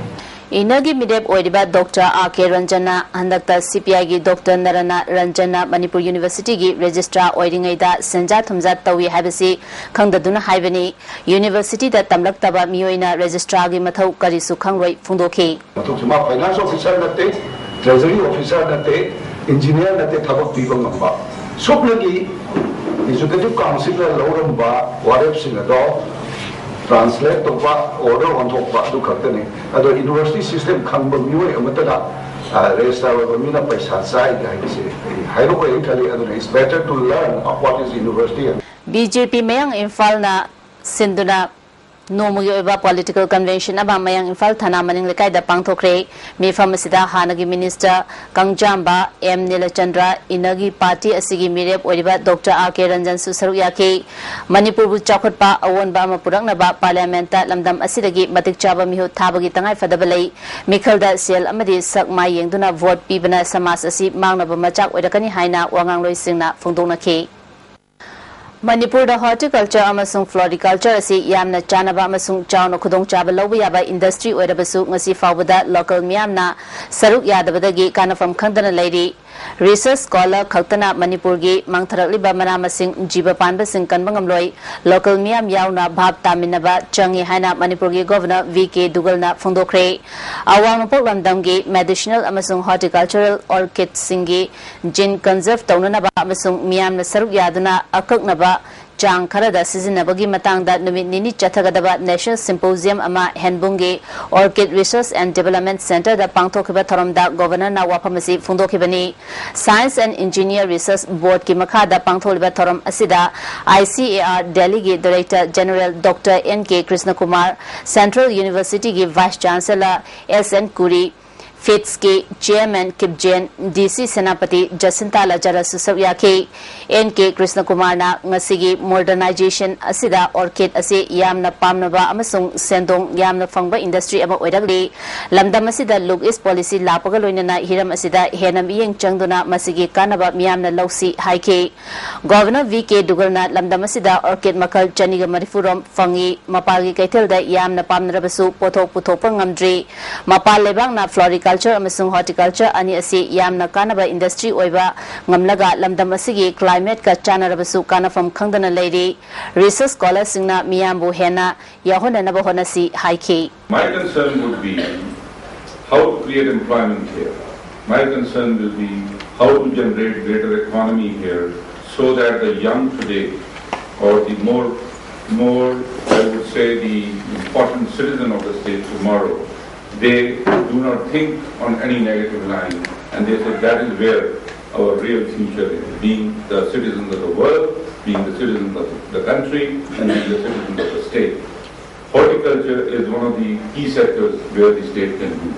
ꯏꯅꯒꯤ ꯃꯤꯔꯦꯞ ꯑꯣꯏꯔꯤꯕ ꯗꯣꯛꯇꯔ ꯑꯥꯔ ꯀꯦ ꯔꯟꯖꯟꯅ ꯍꯟꯗꯛꯇ ꯁꯤ ꯄꯤ ꯑꯥꯏꯒꯤ ꯗꯣꯛꯇꯔ ꯅꯔꯅ ꯔꯟꯖꯟꯅ ꯃꯅꯤꯄꯨꯔ ꯌꯨꯅꯤꯚꯔꯁꯤꯇꯤꯒꯤ ꯔꯦꯖꯤꯁꯇ꯭ꯔꯥꯔ ꯑꯣꯏꯔꯤꯉꯩꯗ ꯁꯦꯟꯖꯥ ꯊꯨꯝꯖꯥ ꯇꯧꯏ ꯍꯥꯏꯕꯁꯤ ꯈꯪꯗꯗꯨꯅ ꯍꯥꯏꯕꯅꯤ꯫ ꯌꯨꯅꯤꯚꯔꯁꯤꯇꯤꯗ ꯇꯝꯂꯛꯇꯕ ꯃꯤꯑꯣꯏꯅ ꯔꯦꯖꯤꯁꯇ꯭ꯔꯥꯔꯒꯤ ꯃꯊꯧ ꯀꯔꯤꯁꯨ ꯈꯪꯂꯣꯏ ꯐꯣꯡꯗꯣꯛꯈꯤ꯫ ꯃꯊꯧꯁꯤ ꯃꯥ ꯐꯥꯏꯅꯥꯟꯁ ꯑꯣꯐꯤꯁꯥꯔ ꯅꯠꯇꯦ, ꯇ꯭ꯔꯦꯖꯔꯤ ꯑꯣꯐꯤꯁꯥꯔ ꯅꯠꯇꯦ, ꯏꯟꯖꯤꯅꯤꯌꯥꯔ ꯅꯠꯇꯦ, ꯊꯕꯛ ꯄꯤꯕ ꯉꯝꯕ꯫ ꯁꯨꯞꯅꯒꯤ ꯑꯦꯛꯖꯤꯀ꯭ꯌꯨꯇꯤꯚ ꯀꯥꯎꯟꯁꯤꯜꯅ ꯂꯧꯔꯝꯕ ꯋꯥꯔꯦꯞꯁꯤꯡ ꯑꯗꯣ ꯇ꯭ꯔꯥꯟꯁꯂꯦꯠ ꯇꯧꯕ, ꯑꯣꯔꯗꯔ ꯑꯣꯟꯊꯣꯛꯄ, ꯑꯗꯨ ꯈꯛꯇꯅꯤ꯫ ꯑꯗꯣ ꯌꯨꯅꯤꯚꯔꯁꯤꯇꯤ ꯁꯤꯁꯇꯦꯝ ꯈꯪꯕ ꯃꯤꯑꯣꯏ ꯑꯃꯠꯇꯅ, ꯑ, ꯔꯦꯖꯤꯁꯇ꯭ꯔꯥꯔ ꯑꯣꯏꯕ ꯃꯤꯅ ꯄꯩꯁꯥ ꯆꯥꯏꯒ ꯍꯥꯏꯕꯁꯦ ꯑꯩ ꯍꯥꯏꯔꯛꯑꯣꯏꯅ ꯈꯜꯂꯤ꯫ ꯑꯗꯨꯅ it's better to learn what is university and B J P ꯃꯌꯥꯡ ꯏꯝꯐꯥꯜꯅ ꯁꯤꯟꯗꯨꯅ ꯅꯣꯡꯃꯒꯤ ꯑꯣꯏꯕ ꯄꯣꯂꯤꯇꯤꯀꯦꯜ ꯀꯟꯚꯦꯟꯁꯟ ꯑꯃ ꯃꯌꯥꯡ ꯏꯝꯐꯥꯜ ꯊꯅꯥ ꯃꯅꯤꯡ ꯂꯩꯀꯥꯏꯗ ꯄꯥꯡꯊꯣꯛꯈ꯭ꯔꯦ꯫ ꯃꯤꯐꯝ ꯑꯁꯤꯗ ꯍꯥꯟꯅꯒꯤ ꯃꯤꯅꯤꯁꯇꯔ ꯀꯪꯖꯥꯝꯕ ꯑꯦꯝ ꯅꯤꯂꯆꯟꯗ꯭ꯔ, ꯏꯅꯒꯤ ꯄꯥꯔꯇꯤ ꯑꯁꯤꯒꯤ ꯃꯤꯔꯦꯞ ꯑꯣꯏꯔꯤꯕ ꯗꯣꯛꯇꯔ ꯑꯥꯔ ꯀꯦ ꯔꯟꯖꯟꯁꯨ ꯁꯔꯨꯛ ꯌꯥꯈꯤ꯫ ꯃꯅꯤꯄꯨꯔꯕꯨ ꯆꯥꯎꯈꯠꯄ ꯑꯑꯣꯟꯕ ꯑꯃ ꯄꯨꯔꯛꯅꯕ ꯄꯥꯔꯂꯤꯌꯥꯃꯦꯟꯠꯇ ꯂꯝꯗꯝ ꯑꯁꯤꯗꯒꯤ ꯃꯇꯤꯛ ꯆꯥꯕ ꯃꯤꯍꯨꯠ ꯊꯥꯕꯒꯤ ꯇꯉꯥꯏꯐꯗꯕ ꯂꯩ꯫ ꯃꯤꯈꯜꯗ ꯁꯦꯜ ꯑꯃꯗꯤ ꯁꯛ ꯃꯥꯏ ꯌꯦꯡꯗꯨꯅ ꯚꯣꯠ ꯄꯤꯕꯅ ꯁꯃꯥꯖ ꯑꯁꯤ ꯃꯥꯡꯅꯕ ꯃꯆꯥꯛ ꯑꯣꯏꯔꯛꯀꯅꯤ ꯍꯥꯏꯅ ꯋꯥꯉꯥꯡꯂꯣꯏꯁꯤꯡꯅ ꯐꯣꯡꯗꯣꯛꯅꯈꯤ꯫ ꯃꯅꯤꯄꯨꯔꯗ ꯍꯣꯔꯇꯤꯀꯜꯆꯔ ꯑꯃꯁꯨꯡ ꯐ꯭ꯂꯣꯔꯤꯀꯜꯆꯔ ꯑꯁꯤ ꯌꯥꯝꯅ ꯆꯥꯟꯅꯕ ꯑꯃꯁꯨꯡ ꯆꯥꯎꯅ ꯈꯨꯗꯣꯡꯆꯥꯕ ꯂꯧꯕ ꯌꯥꯕ ꯏꯟꯗꯁꯇ꯭ꯔꯤ ꯑꯣꯏꯔꯕꯁꯨ, ꯉꯁꯤ ꯐꯥꯎꯕꯗ ꯂꯣꯀꯦꯜ ꯃꯤꯌꯥꯝꯅ ꯁꯔꯨꯛ ꯌꯥꯗꯕꯗꯒꯤ ꯀꯥꯟꯅꯐꯝ ꯈꯪꯗꯅ ꯂꯩꯔꯤ꯫ ꯔꯤꯁꯔꯆ ꯁ꯭ꯀꯣꯂꯔ ꯈꯛꯇꯅ ꯃꯅꯤꯄꯨꯔꯒꯤ ꯃꯥꯡꯊꯔꯛꯂꯤꯕ ꯃꯅꯥ ꯃꯁꯤꯡ, ꯖꯤꯕ ꯄꯥꯟꯕꯁꯤꯡ ꯀꯟꯕ ꯉꯝꯂꯣꯏ꯫ ꯂꯣꯀꯦꯜ ꯃꯤꯌꯥꯝ ꯌꯥꯎꯅ ꯚꯥꯞ ꯇꯥꯃꯤꯟꯅꯕ ꯆꯪꯏ ꯍꯥꯏꯅ ꯃꯅꯤꯄꯨꯔꯒꯤ ꯒꯣꯚꯔꯅꯔ ꯚꯤ ꯀꯦ ꯗꯨꯒꯜꯅ ꯐꯣꯡꯗꯣꯛꯈ꯭ꯔꯦ꯫ ꯑꯋꯥꯡ ꯅꯣꯡꯄꯣꯛ ꯂꯝꯗꯝꯒꯤ ꯃꯦꯗꯤꯁꯤꯅꯦꯜ ꯑꯃꯁꯨꯡ ꯍꯣꯔꯇꯤꯀꯜꯆꯔꯦꯜ ꯑꯣꯔꯀꯤꯗꯁꯤꯡꯒꯤ ꯖꯤꯟ ꯀꯟꯖꯔꯚ ꯇꯧꯅꯅꯕ ꯑꯃꯁꯨꯡ ꯃꯤꯌꯥꯝꯅ ꯁꯔꯨꯛ ꯌꯥꯗꯨꯅ ꯑꯀꯛꯅꯕ ꯆꯥꯡ ꯈꯔꯗ ꯁꯤꯖꯤꯟꯅꯕꯒꯤ ꯃꯇꯥꯡꯗ ꯅꯨꯃꯤꯠ ꯅꯤꯅꯤ ꯆꯠꯊꯒꯗꯕ ꯅꯦꯁꯅꯦꯜ ꯁꯤꯝꯄꯣꯖꯤꯌꯝ ꯑꯃ ꯍꯦꯟꯕꯨꯡꯒꯤ ꯑꯣꯔꯀꯤꯗ ꯔꯤꯁꯔꯆ ꯑꯦꯟ ꯗꯤꯕꯦꯂꯞꯃꯦꯟꯠ ꯁꯦꯟꯇꯔꯗ ꯄꯥꯡꯊꯣꯛꯈꯤꯕ ꯊꯧꯔꯝꯗ ꯒꯣꯚꯔꯅꯔꯅ ꯋꯥꯐꯝ ꯑꯁꯤ ꯐꯣꯡꯗꯣꯛꯈꯤꯕꯅꯤ꯫ ꯁꯥꯏꯟꯁ ꯑꯦꯟ ꯏꯟꯖꯤꯅꯤꯌꯔ ꯔꯤꯁꯔꯆ ꯕꯣꯔꯗꯀꯤ ꯃꯈꯥꯗ ꯄꯥꯡꯊꯣꯛꯂꯤꯕ ꯊꯧꯔꯝ ꯑꯁꯤꯗ ꯑꯥꯏ ꯁꯤ ꯑꯦ ꯑꯥꯔ ꯗꯦꯜꯂꯤꯒꯤ director general doctor N K Krishnakumar, central ꯌꯨꯅꯤꯚꯔꯁꯤꯇꯤꯒꯤ vice chancellor S N Kuri, ꯐꯤꯠꯁꯀꯤ chairman Kipgen, D C Senapati ꯖꯁꯤꯟꯇꯥ ꯂꯖꯥꯔꯁꯨ ꯁꯔꯨꯛ ꯌꯥꯈꯤ꯫ ꯑꯦꯟ ꯀꯦ ꯀ꯭ꯔꯤꯁꯅꯀꯨꯃꯥꯔꯅ ꯉꯁꯤꯒꯤ ꯃꯣꯗꯔꯅꯥꯏꯖꯦꯁꯟ ꯑꯁꯤꯗ ꯑꯣꯔꯀꯤꯗ ꯑꯁꯤ ꯌꯥꯝꯅ ꯄꯥꯝꯅꯕ ꯑꯃꯁꯨꯡ ꯁꯦꯟꯗꯣꯡ ꯌꯥꯝꯅ ꯐꯪꯕ ꯏꯟꯗꯁꯇ꯭ꯔꯤ ꯑꯃ ꯑꯣꯏꯔꯛꯂꯤ꯫ ꯂꯝꯗꯝ ꯑꯁꯤꯗ ꯂꯨꯛ ꯏꯁ ꯄꯣꯂꯤꯁꯤ ꯂꯥꯛꯄꯒ ꯂꯣꯏꯅꯅ ꯍꯤꯔꯝ ꯑꯁꯤꯗ ꯍꯦꯟꯅ ꯃꯤꯠꯌꯦꯡ ꯆꯪꯗꯨꯅ ꯃꯁꯤꯒꯤ ꯀꯥꯟꯅꯕ ꯃꯤꯌꯥꯝꯅ ꯂꯧꯁꯤ ꯍꯥꯏꯈꯤ꯫ ꯒꯣꯚꯔꯅꯔ ꯚꯤ ꯀꯦ ꯗꯨꯒꯜꯅ ꯂꯝꯗꯝ ꯑꯁꯤꯗ ꯑꯣꯔꯀꯤꯗ ꯃꯈꯜ ꯆꯅꯤꯒ ꯃꯔꯤꯐꯨ ꯔꯣꯝ ꯐꯪꯏ꯫ ꯃꯄꯥꯟꯒꯤ ꯀꯩꯊꯦꯜꯗ ꯌꯥꯝꯅ ꯄꯥꯝꯅꯔꯕꯁꯨ ꯄꯣꯠꯊꯣꯛ ꯄꯨꯊꯣꯛꯄ ꯉꯝꯗ꯭ꯔꯤ꯫ ꯃꯄꯥꯟ ꯂꯩꯕꯥꯛꯅ ꯐ꯭ꯂꯣꯔꯤꯀꯜꯆꯔ ꯑꯃꯁꯨꯡ ꯍꯣꯔꯇꯤꯀꯜꯆꯔ ꯑꯅꯤ ꯑꯁꯤ ꯌꯥꯝꯅ ꯀꯥꯟꯅꯕ ꯏꯟꯗꯁꯇ꯭ꯔꯤ ꯑꯣꯏꯕ ꯉꯝꯂꯒ ꯂꯝꯗꯝ ꯑꯁꯤꯒꯤ ꯀ꯭ꯂꯥꯏꯃꯦꯠꯀ ꯆꯥꯟꯅꯔꯕꯁꯨ ꯀꯥꯟꯅꯐꯝ ꯈꯪꯗꯅ ꯂꯩꯔꯤ꯫ ꯔꯤꯁꯔꯆ ꯁ꯭ꯀꯣꯂꯔꯁꯤꯡꯅ ꯃꯤꯌꯥꯝꯕꯨ ꯍꯦꯟꯅ ꯌꯥꯎꯍꯟꯅꯅꯕ ꯍꯣꯠꯅꯁꯤ ꯍꯥꯏꯈꯤ꯫ My concern would be how to create employment here. My concern will be how to generate greater economy here so that the young today, or the more, more, I would say, the important citizen of the state tomorrow, they do not think on any negative line, and they say that is where our real future is, being the citizens of the world, being the citizens of the country, and being the citizens of the state. Horticulture is one of the key sectors where the state can do.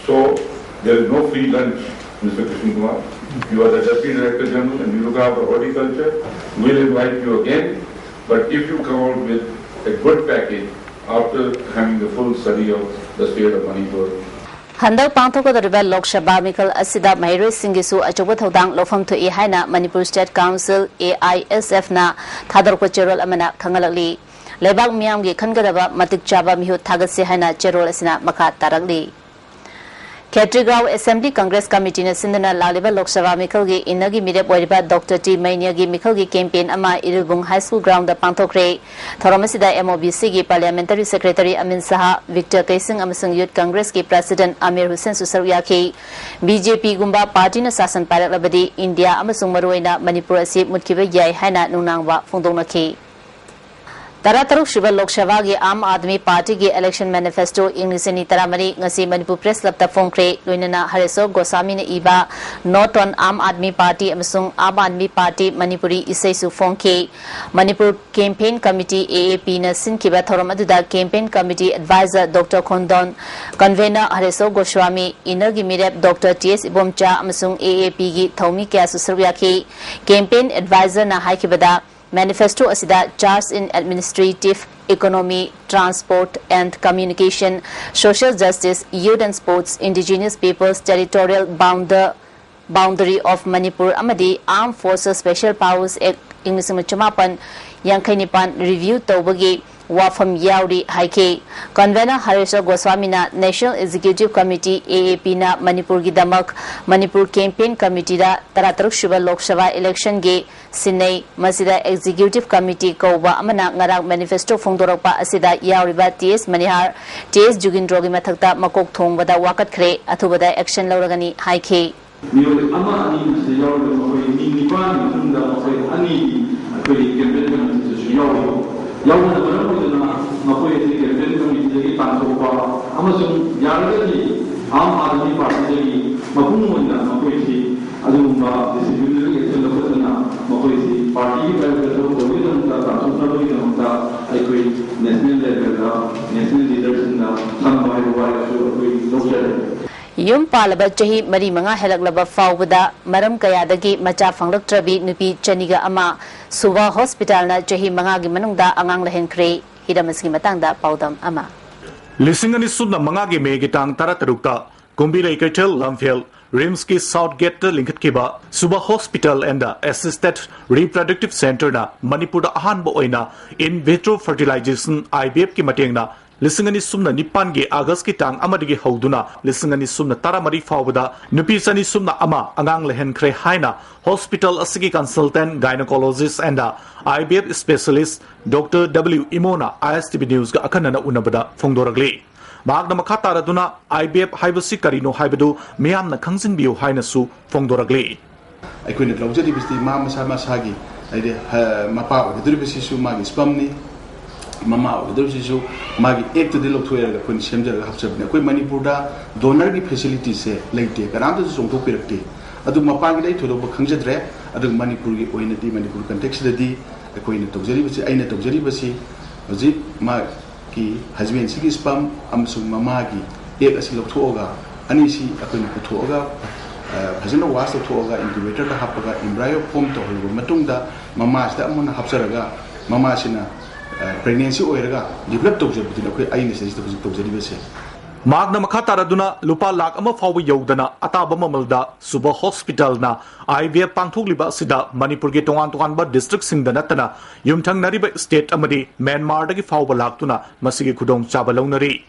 So there is no free lunch, Mister Krishna Kumar. You are the Deputy Director General and you look after horticulture. We'll invite you again. But if you come out with a good package after having the full study of the state of Manipur, ꯍꯟꯗꯛ ꯄꯥꯡꯊꯣꯛꯀꯗꯧꯔꯤꯕ ꯂꯣꯛ ꯁꯚꯥ ꯃꯤꯈꯜ ꯑꯁꯤꯗ ꯃꯍꯩꯔꯣꯏꯁꯤꯡꯒꯤꯁꯨ ꯑꯆꯧꯕ ꯊꯧꯗꯥꯡ ꯂꯧꯐꯝ ꯊꯣꯛꯏ ꯍꯥꯏꯅ Manipur state council, A I S ꯑꯦꯐꯅ ꯊꯥꯗꯣꯔꯛꯄ ꯆꯦꯔꯣꯜ ꯑꯃꯅ ꯈꯪꯍꯜꯂꯛꯂꯤ꯫ ꯂꯩꯕꯥꯛ ꯃꯤꯌꯥꯝꯒꯤ ꯈꯟꯒꯗꯕ ꯃꯇꯤꯛ ꯆꯥꯕ ꯃꯤꯍꯨꯠ ꯊꯥꯒꯠꯁꯤ ꯍꯥꯏꯅ ꯆꯦꯔꯣꯜ ꯑꯁꯤꯅ ꯃꯈꯥ ꯇꯥꯔꯛꯂꯤ꯫ ꯈꯦꯇ꯭ꯔꯤꯒꯥꯎ ꯑꯦꯁꯦꯝꯕ꯭ꯂꯤ ꯀꯪꯒ꯭ꯔꯦꯁ ꯀꯃꯤꯇꯤꯅ ꯁꯤꯟꯗꯨꯅ ꯂꯥꯛꯂꯤꯕ ꯂꯣꯛ ꯁꯚꯥ ꯃꯤꯈꯜꯒꯤ ꯏꯟꯅꯔꯒꯤ ꯃꯤꯔꯦꯞ ꯑꯣꯏꯔꯤꯕ ꯗꯣꯛꯇꯔ ꯇꯤ ꯃꯩꯅ꯭ꯌꯒꯤ ꯃꯤꯈꯜꯒꯤ ꯀꯦꯝꯄꯦꯟ ꯑꯃ ꯏꯔꯤꯜꯕꯨꯡ ꯍꯥꯏ ꯁ꯭ꯀꯨꯜ ꯒ꯭ꯔꯥꯎꯟꯗ ꯄꯥꯡꯊꯣꯛꯈ꯭ꯔꯦ꯫ ꯊꯧꯔꯝ ꯑꯁꯤꯗ ꯑꯦꯝ ꯑꯣ ꯕꯤ ꯁꯤꯒꯤ ꯄꯥꯔꯂꯤꯌꯥꯃꯦꯟꯇꯔꯤ ꯁꯦꯀ꯭ꯔꯦꯇꯔꯤ ꯑꯃꯤꯟ ꯁꯍꯥ, ꯚꯤꯛꯇꯔ ꯀꯩꯁꯤꯡ ꯑꯃꯁꯨꯡ ꯌꯨꯠ ꯀꯪꯒ꯭ꯔꯦꯁꯀꯤ ꯄ꯭ꯔꯦꯁꯤꯗꯦꯟꯠ ꯑꯃꯤꯔ ꯍꯨꯁꯦꯟꯁꯨ ꯁꯔꯨꯛ ꯌꯥꯈꯤ꯫ ꯕꯤ ꯖꯦ ꯄꯤꯒꯨꯝꯕ ꯄꯥꯔꯇꯤꯅ ꯁꯥꯁꯟ ꯄꯥꯏꯔꯛꯂꯕꯗꯤ ꯏꯟꯗꯤꯌꯥ ꯑꯃꯁꯨꯡ ꯃꯔꯨꯑꯣꯏꯅ ꯃꯅꯤꯄꯨꯔ ꯑꯁꯤ ꯃꯨꯠꯈꯤꯕ ꯌꯥꯏ ꯍꯥꯏꯅ ꯅꯨꯡꯅꯥꯡꯕ ꯐꯣꯡꯗꯣꯛꯅꯈꯤ꯫ ꯇꯔꯥꯇꯔꯨꯛ ꯁꯨꯕ ꯂꯣꯛ ꯁꯚꯥꯒꯤ ꯑꯥꯝ ꯑꯥꯗꯃꯤ ꯄꯥꯔꯇꯤꯒꯤ election manifesto ꯏꯪ ꯂꯤꯁꯤꯡ ꯑꯅꯤ ꯇꯔꯥꯃꯔꯤ ꯉꯁꯤ ꯃꯅꯤꯄꯨꯔ Press Clubꯇ ꯐꯣꯡꯈ꯭ꯔꯦ꯫ ꯂꯣꯏꯅꯅ ꯍꯔꯦꯁꯣꯔ ꯒꯣꯁ꯭ꯋꯥꯃꯤꯅ ꯏꯕ Note on Aam Aadmi Party ꯑꯃꯁꯨꯡ Aam Aadmi Party ꯃꯅꯤꯄꯨꯔꯤ ꯏꯁꯩꯁꯨ ꯐꯣꯡꯈꯤ꯫ ꯃꯅꯤꯄꯨꯔ Campaign Committee, AAPꯅ ꯁꯤꯟꯈꯤꯕ ꯊꯧꯔꯝ ꯑꯗꯨꯗ Campaign Committee Advisor Doctor Khondon, Convener ꯍꯔꯦꯁꯣꯔ Goswami, Innerꯒꯤ ꯃꯤꯔꯦꯞ Doctor ꯇꯤ ꯑꯦꯁ ꯏꯕꯣꯝꯆꯥ ꯑꯃꯁꯨꯡ AAPꯒꯤ ꯊꯧꯃꯤ ꯀꯌꯥꯁꯨ ꯁꯔꯨꯛ ꯌꯥꯈꯤ꯫ Campaign Advisorꯅ ꯍꯥꯏꯈꯤꯕꯗ, manifesto ꯑꯁꯤꯗ charge in administrative, economy, transport and communication, social justice, youth and sports, indigenous peoples, territorial bounder, boundary of Manipur ꯑꯃꯗꯤ Armed Forces Special Powers Act ꯏꯪ ꯂꯤꯁꯤꯡ ꯑꯃ ꯆꯃꯥꯄꯟ ꯌꯥꯡꯈꯩ ꯅꯤꯄꯥꯟ review ꯇꯧꯕꯒꯤ ꯋꯥꯐꯝ ꯌꯥꯎꯔꯤ ꯍꯥꯏꯈꯤ꯫ Convener ꯍꯔꯦꯁꯣꯔ ꯒꯣꯁ꯭ꯋꯥꯃꯤꯅ National Executive Committee, AAPꯅ ꯃꯅꯤꯄꯨꯔꯒꯤꯗꯃꯛ Manipur Campaign Committeeꯗ ꯇꯔꯥꯇꯔꯨꯛ ꯁꯨꯕ ꯂꯣꯛ ꯁꯚꯥ electionꯒꯤ ꯁꯤꯟꯅꯩ꯫ ꯃꯁꯤꯗ Executive Committee ꯀꯧꯕ ꯑꯃꯅ ꯉꯔꯥꯡ manifesto ꯐꯣꯡꯗꯣꯔꯛꯄ ꯑꯁꯤꯗ ꯌꯥꯎꯔꯤꯕ ꯇꯤ ꯑꯦꯁ ꯃꯅꯤꯍꯥꯔ, ꯇꯤ ꯑꯦꯁ ꯖꯨꯒꯤꯟꯗ꯭ꯔꯣꯒꯤ ꯃꯊꯛꯇ ꯃꯀꯣꯛ ꯊꯣꯡꯕꯗ ꯋꯥꯀꯠꯈ꯭ꯔꯦ, ꯑꯊꯨꯕꯗ action ꯂꯧꯔꯒꯅꯤ ꯍꯥꯏꯈꯤ꯫ ꯃꯤꯑꯣꯏ ꯑꯃ ꯑꯅꯤ ꯃꯁꯤꯗ ꯌꯥꯎꯔꯤꯕ ꯃꯈꯣꯏ ꯃꯤ ꯅꯤꯄꯥꯟꯒꯤ ꯃꯅꯨꯡꯗ ꯃꯈꯣꯏ ꯑꯅꯤꯗꯤ ꯑꯩꯈꯣꯏꯒꯤ Campaign Committeeꯗꯁꯨ ꯌꯥꯎꯔꯤ꯫ ꯌꯥꯎꯕꯅ ꯃꯔꯝ ꯑꯣꯏꯗꯨꯅ ꯃꯈꯣꯏ ꯑꯁꯤ Campaign Committeeꯗꯒꯤ ꯇꯥꯟꯊꯣꯛꯄ ꯑꯃꯁꯨꯡ ꯌꯥꯔꯒꯗꯤ ꯑꯥꯝ ꯑꯥꯗꯃꯤ ꯄꯥꯔꯇꯤꯗꯒꯤ ꯃꯄꯨꯡ ꯑꯣꯏꯅ ꯃꯈꯣꯏꯁꯤ ꯑꯗꯨꯒꯨꯝꯕ disciplinary action ꯂꯧꯈꯠꯇꯨꯅ ꯃꯈꯣꯏꯁꯤ ꯄꯥꯔꯇꯤꯒꯤ ꯃꯥꯌꯣꯛꯇ ꯊꯕꯛ ꯇꯧꯕꯒꯤꯗꯃꯛꯇ, ꯇꯥꯟꯊꯣꯛꯅꯕꯒꯤꯗꯃꯛꯇ ꯑꯩꯈꯣꯏ national levelꯗ national leaderꯁꯤꯡꯅ ꯈꯟꯕ ꯍꯥꯏꯕ ꯋꯥꯔꯦꯞꯁꯨ ꯑꯩꯈꯣꯏ ꯂꯧꯖꯔꯦ꯫ ꯌꯨꯝ ꯄꯥꯜꯂꯕ ꯆꯍꯤ ꯃꯔꯤ ꯃꯉꯥ ꯍꯦꯜꯂꯛꯂꯕ ꯐꯥꯎꯕꯗ ꯃꯔꯝ ꯀꯌꯥꯗꯒꯤ ꯃꯆꯥ ꯐꯪꯂꯛꯇ꯭ꯔꯕꯤ ꯅꯨꯄꯤ ꯆꯅꯤꯒ ꯑꯃ ꯁꯨꯚꯥ ꯍꯣꯁꯄꯤꯇꯥꯜꯅ ꯆꯍꯤ ꯃꯉꯥꯒꯤ ꯃꯅꯨꯡꯗ ꯑꯉꯥꯡ ꯂꯩꯍꯟꯈ꯭ꯔꯦ꯫ ꯍꯤꯔꯝ ꯑꯁꯤꯒꯤ ꯃꯇꯥꯡꯗ ꯄꯥꯎꯗꯝ ꯑꯃ꯫ ꯂꯤꯁꯤꯡ ꯑꯅꯤ ꯁꯨꯞꯅ ꯃꯉꯥꯒꯤ ꯃꯦꯒꯤ ꯇꯥꯡ ꯇꯔꯥꯇꯔꯨꯛꯇ ꯀꯨꯝꯕꯤꯔꯩ ꯀꯩꯊꯦꯜ ꯂꯝꯐꯦꯜ RIMSꯀꯤ South Gateꯇ ꯂꯤꯡꯈꯠꯈꯤꯕ Subha Hospital and Assisted Reproductive Centreꯅ ꯃꯅꯤꯄꯨꯔꯗ ꯑꯍꯥꯟꯕ ꯑꯣꯏꯅ in vitro fertilization, IVFꯀꯤ ꯃꯇꯦꯡꯅ ꯂꯤꯁꯤꯡ ꯑꯅꯤ ꯁꯨꯞꯅ ꯅꯤꯄꯥꯟꯒꯤ Augustꯀꯤ ꯇꯥꯡ ꯑꯃꯗꯒꯤ ꯍꯧꯗꯨꯅ ꯂꯤꯁꯤꯡ ꯑꯅꯤ ꯁꯨꯞꯅ ꯇꯔꯥꯃꯔꯤ ꯐꯥꯎꯕꯗ ꯅꯨꯄꯤ ꯆꯅꯤ ꯁꯨꯞꯅ ꯑꯃ ꯑꯉꯥꯡ ꯂꯩꯍꯟꯈ꯭ꯔꯦ ꯍꯥꯏꯅ hospital ꯑꯁꯤꯒꯤ consultant gynecologist and IVF specialist Doctor W ꯏꯃꯣꯅ ISTV Newsꯒ ꯑꯈꯟꯅꯅ ꯎꯅꯕꯗ ꯐꯣꯡꯗꯣꯔꯛꯂꯤ꯫ ꯃꯍꯥꯛꯅ ꯃꯈꯥ ꯇꯥꯔꯗꯨꯅ IVF ꯍꯥꯏꯕꯁꯤ ꯀꯔꯤꯅꯣ ꯍꯥꯏꯕꯗꯨ ꯃꯤꯌꯥꯝꯅ ꯈꯪꯖꯤꯟꯕꯤꯌꯨ ꯍꯥꯏꯅꯁꯨ ꯐꯣꯡꯗꯣꯔꯛꯂꯤ꯫ ꯑꯩꯈꯣꯏꯅ ꯂꯧꯖꯔꯤꯕꯁꯤ ꯃꯥ ꯃꯁꯥ ꯃꯁꯥꯒꯤ, ꯍꯥꯏꯗꯤ, ꯍ-, ꯃꯄꯥ ꯑꯣꯏꯒꯗꯧꯔꯤꯕꯁꯤꯁꯨ ꯃꯥꯒꯤ spermꯅꯤ, ꯃꯃꯥ ꯑꯣꯏꯒꯗꯧꯔꯤꯁꯤꯁꯨ ꯃꯥꯒꯤ ꯑꯦꯛꯇꯨꯗꯤ ꯂꯧꯊꯣꯛꯑꯦꯔꯒ ꯑꯩꯈꯣꯏꯅ ꯁꯦꯝꯖꯔꯒ ꯍꯥꯞꯆꯕꯅꯦ꯫ ꯑꯩꯈꯣꯏ ꯃꯅꯤꯄꯨꯔꯗ ꯗꯣꯅꯔꯒꯤ ꯐꯦꯁꯤꯂꯤꯇꯤꯁꯦ ꯂꯩꯇꯦ, ꯀꯅꯥꯝꯇꯁꯨ ꯆꯣꯡꯊꯣꯛꯄꯤꯔꯛꯇꯦ꯫ ꯑꯗꯨ ꯃꯄꯥꯟꯒꯤꯗꯤ ꯑꯩ ꯊꯣꯏꯗꯣꯛꯄ ꯈꯪꯖꯗ꯭ꯔꯦ꯫ ꯑꯗꯨꯒ ꯃꯅꯤꯄꯨꯔꯒꯤ ꯑꯣꯏꯅꯗꯤ, ꯃꯅꯤꯄꯨꯔ ꯀꯟꯇꯦꯛꯁꯤꯗꯗꯤ ꯑꯩꯈꯣꯏꯅ ꯇꯧꯖꯔꯤꯕꯁꯤ, ꯑꯩꯅ ꯇꯧꯖꯔꯤꯕꯁꯤ ꯍꯧꯖꯤꯛ ꯃꯥꯒꯤ ꯍꯁꯕꯦꯟꯁꯤꯒꯤ ꯁ꯭ꯄꯝ ꯑꯃꯁꯨꯡ ꯃꯃꯥꯒꯤ ꯑꯦꯛ ꯑꯁꯤ ꯂꯧꯊꯣꯛꯑꯒ, ꯑꯅꯤꯁꯤ ꯑꯩꯈꯣꯏꯅ ꯄꯨꯊꯣꯛꯑꯒ, ꯑ, ꯐꯖꯅ ꯋꯥꯁ ꯇꯧꯊꯣꯛꯑꯒ, ꯏꯟꯀ꯭ꯌꯨꯕꯦꯇꯔꯗ ꯍꯥꯞꯄꯒ, ꯏꯝꯕ꯭ꯔꯥꯏꯌꯣ ꯐꯣꯝ ꯇꯧꯍꯜꯂꯕ ꯃꯇꯨꯡꯗ, ꯃꯃꯥꯁꯤꯗ ꯑꯃꯨꯛ ꯍꯟꯅ ꯍꯥꯞꯆꯔꯒ, ꯃꯃꯥꯁꯤꯅ, ꯑ, ꯄ꯭ꯔꯦꯒꯅꯦꯟꯁꯤ ꯑꯣꯏꯔꯒ ꯗꯤꯚꯦꯂꯞ ꯇꯧꯖꯕꯗꯨꯅ ꯑꯩꯈꯣꯏ, ꯑꯩꯅ ꯁꯤꯗꯩꯁꯤꯗ ꯍꯧꯖꯤꯛ ꯇꯧꯖꯔꯤꯕꯁꯦ꯫ ꯃꯍꯥꯛꯅ ꯃꯈꯥ ꯇꯥꯔꯗꯨꯅ ꯂꯨꯄꯥ ꯂꯥꯈ ꯑꯃ ꯐꯥꯎꯕ ꯌꯧꯗꯅ ꯑꯇꯥꯕ ꯃꯃꯜꯗ ꯁꯨꯕ ꯍꯣꯁꯄꯤꯇꯥꯜꯅ IVF ꯄꯥꯡꯊꯣꯛꯂꯤꯕ ꯑꯁꯤꯗ ꯃꯅꯤꯄꯨꯔꯒꯤ ꯇꯣꯉꯥꯟ ꯇꯣꯉꯥꯟꯕ ꯗꯤꯁꯇ꯭ꯔꯤꯛꯁꯤꯡꯗ ꯅꯠꯇꯅ ꯌꯨꯝꯊꯪꯅꯔꯤꯕ ꯁ꯭ꯇꯦꯠ ꯑꯃꯗꯤ ꯃ꯭ꯌꯥꯟꯃꯥꯔꯗꯒꯤ ꯐꯥꯎꯕ ꯂꯥꯛꯇꯨꯅ ꯃꯁꯤꯒꯤ ꯈꯨꯗꯣꯡꯆꯥꯕ ꯂꯧꯅꯔꯤ꯫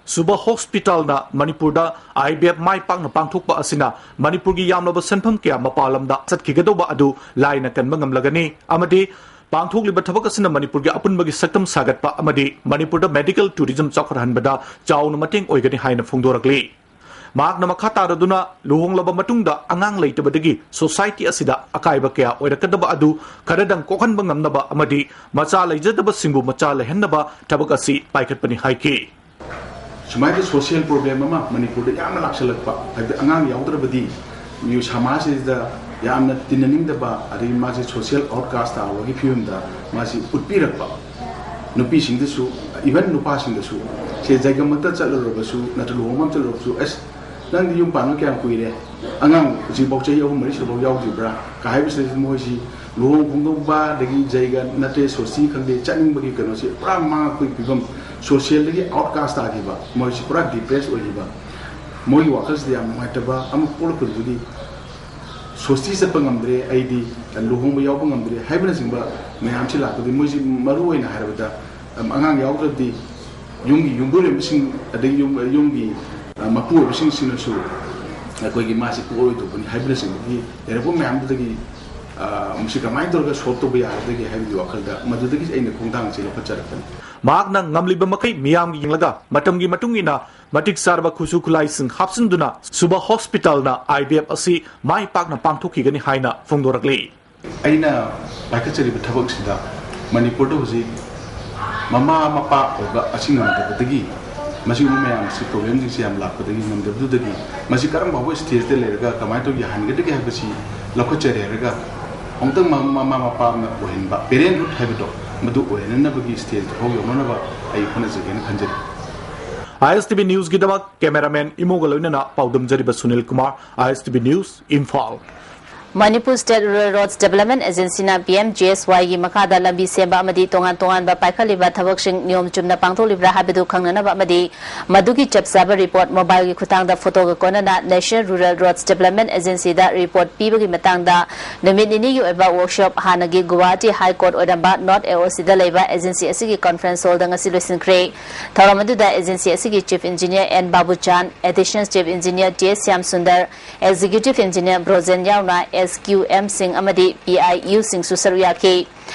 ꯁꯨꯕ ꯍꯣꯁꯄꯤꯇꯥꯜꯅ ꯃꯅꯤꯄꯨꯔꯗ IVF ꯃꯥꯏ ꯄꯥꯛꯅ ꯄꯥꯡꯊꯣꯛꯄ ꯑꯁꯤꯅ ꯃꯅꯤꯄꯨꯔꯒꯤ ꯌꯥꯝꯂꯕ ꯁꯦꯟꯐꯝ ꯀꯌꯥ ꯃꯄꯥꯟ ꯂꯝꯗ ꯆꯠꯈꯤꯒꯗꯧꯕ ꯑꯗꯨ ꯂꯥꯏꯅ ꯀꯟꯕ ꯉꯝꯂꯒꯅꯤ ꯑꯃꯗꯤ ꯄꯥꯡꯊꯣꯛꯂꯤꯕ ꯊꯕꯛ ꯑꯁꯤꯅ ꯃꯅꯤꯄꯨꯔꯒꯤ ꯑꯄꯨꯟꯕꯒꯤ ꯁꯛꯇꯝ ꯁꯥꯒꯠꯄ ꯑꯃꯗꯤ ꯃꯅꯤꯄꯨꯔꯗ ꯃꯦꯗꯤꯀꯦꯜ ꯇꯨꯔꯤꯖꯝ ꯆꯥꯎꯈꯠꯍꯟꯕꯗ ꯆꯥꯎꯅ ꯃꯇꯦꯡ ꯑꯣꯏꯒꯅꯤ ꯍꯥꯏꯅ ꯐꯣꯡꯗꯣꯔꯛꯂꯤ꯫ ꯃꯍꯥꯛꯅ ꯃꯈꯥ ꯇꯥꯔꯗꯨꯅ ꯂꯨꯍꯣꯡꯂꯕ ꯃꯇꯨꯡꯗ ꯑꯉꯥꯡ ꯂꯩꯇꯕꯗꯒꯤ ꯁꯣꯁꯥꯏꯇꯤ ꯑꯁꯤꯗ ꯑꯀꯥꯏꯕ ꯀꯌꯥ ꯑꯣꯏꯔꯛꯀꯗꯕ ꯑꯗꯨ ꯈꯔꯗꯪ ꯀꯣꯛꯍꯟꯕ ꯉꯝꯅꯕ ꯑꯃꯗꯤ ꯃꯆꯥ ꯂꯩꯖꯗꯕꯁꯤꯡꯕꯨ ꯃꯆꯥ ꯂꯩꯍꯟꯅꯕ ꯊꯕꯛ ꯑꯁꯤ ꯄꯥꯏꯈꯠꯄꯅꯤ ꯍꯥꯏꯈꯤ꯫ ꯁꯨꯃꯥꯏꯅ ꯁꯣꯁꯤꯌꯦꯜ ꯄ꯭ꯔꯣꯕ꯭ꯂꯦꯝ ꯑꯃ ꯃꯅꯤꯄꯨꯔꯗ ꯌꯥꯝꯅ ꯂꯥꯛꯁꯜꯂꯛꯄ, ꯍꯥꯏꯕꯗꯤ ꯑꯉꯥꯡ ꯌꯥꯎꯗ꯭ꯔꯕꯗꯤ ꯃꯤꯑꯣꯏ ꯁꯃꯥꯖꯁꯤꯗ ꯌꯥꯝꯅ ꯇꯤꯟꯅꯅꯤꯡꯗꯕ, ꯑꯗꯒꯤ ꯃꯥꯁꯤ ꯁꯣꯁꯤꯌꯦꯜ ꯑꯥꯎꯠꯀꯥꯁ ꯇꯥꯕꯒꯤ ꯐꯤꯕꯝꯗ ꯃꯥꯁꯤ ꯎꯠꯄꯤꯔꯛꯄ꯫ ꯅꯨꯄꯤꯁꯤꯡꯗꯁꯨ, ꯏꯚꯟ ꯅꯨꯄꯥꯁꯤꯡꯗꯁꯨ, ꯁꯦ ꯖꯩꯒꯃꯛꯇ ꯆꯠꯂꯨꯔꯕꯁꯨ, ꯅꯠꯇ꯭ꯔꯒ ꯂꯨꯍꯣꯡꯕ ꯑꯃ ꯆꯠꯂꯨꯔꯕꯁꯨ, "ꯑꯁ, ꯅꯪꯗꯤ ꯌꯨꯝ ꯄꯥꯟꯕ ꯀꯌꯥꯝ ꯀꯨꯏꯔꯦ? ꯑꯉꯥꯡ ꯍꯧꯖꯤꯛꯐꯥꯎ ꯆꯍꯤ ꯑꯍꯨꯝ ꯃꯔꯤ ꯁꯨꯕꯐꯥꯎ ꯌꯥꯎꯗ꯭ꯔꯤꯕ꯭ꯔꯥ?" ꯀ ꯍꯥꯏꯕꯁꯤꯗ ꯃꯣꯏꯁꯤ ꯂꯨꯍꯣꯡ ꯈꯣꯡꯗꯣꯡꯕ, ꯑꯗꯒꯤ ꯖꯩꯒ ꯅꯠꯇꯦ, ꯁꯣꯁꯇꯤ ꯈꯪꯗꯦ, ꯆꯠꯅꯤꯡꯕꯒꯤ ꯀꯩꯅꯣꯁꯤ ꯄꯨꯔꯥ ꯃꯥꯡꯉꯛꯄꯒꯤ ꯐꯤꯕꯝ, ꯁꯣꯁꯤꯌꯦꯜꯗꯒꯤ ꯑꯥꯎꯠꯀꯥꯁ ꯇꯥꯈꯤꯕ, ꯃꯣꯏꯁꯤ ꯄꯨꯔꯥ ꯗꯤꯄ꯭ꯔꯦꯁ ꯑꯣꯏꯈꯤꯕ꯫ ꯃꯣꯏꯒꯤ ꯋꯥꯈꯜꯁꯤꯗ ꯌꯥꯝ ꯅꯨꯡꯉꯥꯏꯇꯕ ꯑꯃ ꯄꯣꯛꯂꯛꯄꯗꯨꯗꯒꯤ ꯁꯣꯁꯇꯤ ꯆꯠꯄ ꯉꯝꯗ꯭ꯔꯦ, ꯑꯩꯗꯤ ꯂꯨꯍꯣꯡꯕ ꯌꯥꯎꯕ ꯉꯝꯗ꯭ꯔꯦ ꯍꯥꯏꯕꯅꯆꯤꯡꯕ ꯃꯌꯥꯝꯁꯤ ꯂꯥꯛꯄꯗꯒꯤ ꯃꯣꯏꯁꯤ ꯃꯔꯨ ꯑꯣꯏꯅ ꯍꯥꯏꯔꯕꯗ, ꯑꯉꯥꯡ ꯌꯥꯎꯗ꯭ꯔꯗꯤ ꯌꯨꯝꯒꯤ ꯌꯨꯝꯕꯨꯔꯦꯝꯕꯁꯤꯡ, ꯑꯗꯒꯤ ꯌꯨꯝ, ꯌꯨꯝꯒꯤ, ꯑ, ꯃꯄꯨ ꯑꯣꯏꯕꯁꯤꯡꯁꯤꯅꯁꯨ ꯑꯩꯈꯣꯏꯒꯤ ꯃꯥꯁꯤ ꯄꯣꯛꯑꯔꯣꯏꯗꯧꯕꯅꯤ ꯍꯥꯏꯕꯅꯆꯤꯡꯕꯒꯤ ꯂꯩꯔꯛꯄ ꯃꯌꯥꯝꯗꯨꯗꯒꯤ, ꯑ, ꯃꯁꯤ ꯀꯃꯥꯏꯅ ꯇꯧꯔꯒ ꯁꯣꯜꯕ ꯇꯧꯕ ꯌꯥꯒꯗꯒꯦ ꯍꯥꯏꯕꯒꯤ ꯋꯥꯈꯜꯗ ꯃꯗꯨꯗꯒꯤ ꯑꯩꯅ ꯈꯣꯡꯊꯥꯡꯁꯤ ꯂꯧꯈꯠꯆꯔꯛꯄꯅꯤ꯫ ꯃꯍꯥꯛꯅ ꯉꯝꯂꯤꯕ ꯃꯈꯩ ꯃꯤꯌꯥꯝꯒꯤ ꯌꯦꯡꯂꯒ ꯃꯇꯝꯒꯤ ꯃꯇꯨꯡ ꯏꯟꯅ ꯃꯇꯤꯛ ꯆꯥꯔꯕ ꯈꯨꯠꯁꯨ ꯈꯨꯠꯂꯥꯏꯁꯤꯡ ꯍꯥꯞꯆꯤꯟꯗꯨꯅ ꯁꯨꯕ ꯍꯣꯁꯄꯤꯇꯥꯜꯅ IVF ꯑꯁꯤ ꯃꯥꯏ ꯄꯥꯛꯅ ꯄꯥꯡꯊꯣꯛꯈꯤꯒꯅꯤ ꯍꯥꯏꯅ ꯐꯣꯡꯗꯣꯔꯛꯂꯤ꯫ ꯑꯩꯅ ꯄꯥꯏꯈꯠꯆꯔꯤꯕ ꯊꯕꯛꯁꯤꯗ ꯃꯅꯤꯄꯨꯔꯗ ꯍꯧꯖꯤꯛ ꯃꯃꯥ ꯃꯄꯥ ꯑꯣꯏꯕ ꯑꯁꯤ ꯉꯝꯗꯕꯗꯒꯤ, ꯃꯁꯤꯒꯨꯝꯕ ꯃꯌꯥꯝꯁꯤ, ꯄ꯭ꯔꯣꯕ꯭ꯂꯦꯝꯁꯤꯡꯁꯤ ꯌꯥꯝ ꯂꯥꯛꯄꯗꯒꯤ, ꯉꯝꯗꯕꯗꯨꯗꯒꯤ, ꯃꯁꯤ ꯀꯔꯝ ꯐꯥꯎꯕ ꯁ꯭ꯇꯦꯖꯇ ꯂꯩꯔꯒ ꯀꯃꯥꯏꯅ ꯇꯧꯔꯒ ꯌꯥꯍꯟꯒꯗꯒꯦ ꯍꯥꯏꯕꯁꯤ ꯂꯧꯈꯠꯆꯔꯦ ꯍꯥꯏꯔꯒ, ꯑꯃꯨꯛꯇꯪ ꯃꯃꯥ ꯃꯄꯥ ꯑꯃ ꯑꯣꯏꯍꯟꯕ, ꯄꯦꯔꯦꯟꯠꯍꯨꯗ ꯍꯥꯏꯕꯗꯣ, ꯃꯗꯨ ꯑꯣꯏꯍꯟꯅꯕꯒꯤ ꯁ꯭ꯇꯦꯖꯇ ꯐꯥꯎ ꯌꯧꯅꯅꯕ ꯑꯩ ꯍꯣꯠꯅꯖꯒꯦꯅ ꯈꯟꯖꯔꯤ꯫ ꯑꯥꯏ ꯑꯦꯁ ꯇꯤ ꯚꯤ ꯅ꯭ꯌꯨꯁꯀꯤꯗꯃꯛ ꯀꯦꯃꯦꯔꯥꯃꯦꯟ ꯏꯃꯣꯒ ꯂꯣꯏꯅꯅ ꯄꯥꯎꯗꯝꯖꯔꯤꯕ Sunil Kumar, I S T V news, Imphal. Manipur state rural roads development ꯑꯦꯖꯦꯟꯁꯤꯅ ꯄꯤ ꯑꯦꯝ ꯖꯤ ꯑꯦꯁ ꯋꯥꯏꯒꯤ ꯃꯈꯥꯗ ꯂꯝꯕꯤ ꯁꯦꯝꯕ ꯑꯃꯗꯤ ꯇꯣꯉꯥꯟ ꯇꯣꯉꯥꯟꯕ ꯄꯥꯏꯈꯠꯂꯤꯕ ꯊꯕꯛꯁꯤꯡ ꯅꯤꯌꯣꯝ ꯆꯨꯝꯅ ꯄꯥꯡꯊꯣꯛꯂꯤꯕ꯭ꯔꯥ ꯍꯥꯏꯕꯗꯨ ꯈꯪꯅꯅꯕ ꯑꯃꯗꯤ ꯃꯗꯨꯒꯤ ꯆꯞ ꯆꯥꯕ ꯔꯤꯄꯣꯔꯠ ꯃꯣꯕꯥꯏꯜꯒꯤ ꯈꯨꯠꯊꯥꯡꯗ ꯐꯣꯇꯣꯒ ꯀꯣꯟꯅꯅ ꯅꯦꯁꯅꯦꯜ ꯔꯨꯔꯦꯜ ꯔꯣꯗꯁ ꯗꯤꯕꯦꯂꯞꯃꯦꯟ ꯑꯦꯖꯦꯟꯁꯤꯗ ꯔꯤꯄꯣꯔꯠ ꯄꯤꯕꯒꯤ ꯃꯇꯥꯡꯗ ꯅꯨꯃꯤꯠ ꯅꯤꯅꯤꯒꯤ ꯑꯣꯏꯕ ꯋꯔꯛꯁꯣꯞ ꯍꯥꯟꯅꯒꯤ ꯒꯨꯋꯥꯍꯥꯇꯤ ꯍꯥꯏ ꯀꯣꯔꯠ ꯑꯣꯏꯔꯝꯕ ꯅꯣꯔꯠ ꯑꯦ ꯑꯣ ꯁꯤꯗ ꯂꯩꯕ ꯑꯦꯖꯦꯟꯁꯤ ꯑꯁꯤꯒꯤ ꯀꯟꯐꯔꯦꯟꯁ ꯍꯣꯜꯗ ꯉꯁꯤ ꯂꯣꯏꯁꯤꯟꯈ꯭ꯔꯦ꯫ ꯊꯧꯔꯝ ꯑꯗꯨꯗ ꯑꯦꯖꯦꯟꯁꯤ ꯑꯁꯤꯒꯤ chief engineer N Babuchan, additional chief engineer T S Shyam Sundar, executive engineer Brojen ꯌꯥꯎꯅ ꯑꯦꯁ ꯀ꯭ꯌꯨ ꯑꯦꯝꯁꯤꯡ ꯑꯃꯗꯤ ꯄꯤ ꯑꯥꯏ ꯌꯨꯁꯤꯡꯁꯨ ꯁꯔꯨꯛ ꯌꯥꯈꯤ꯫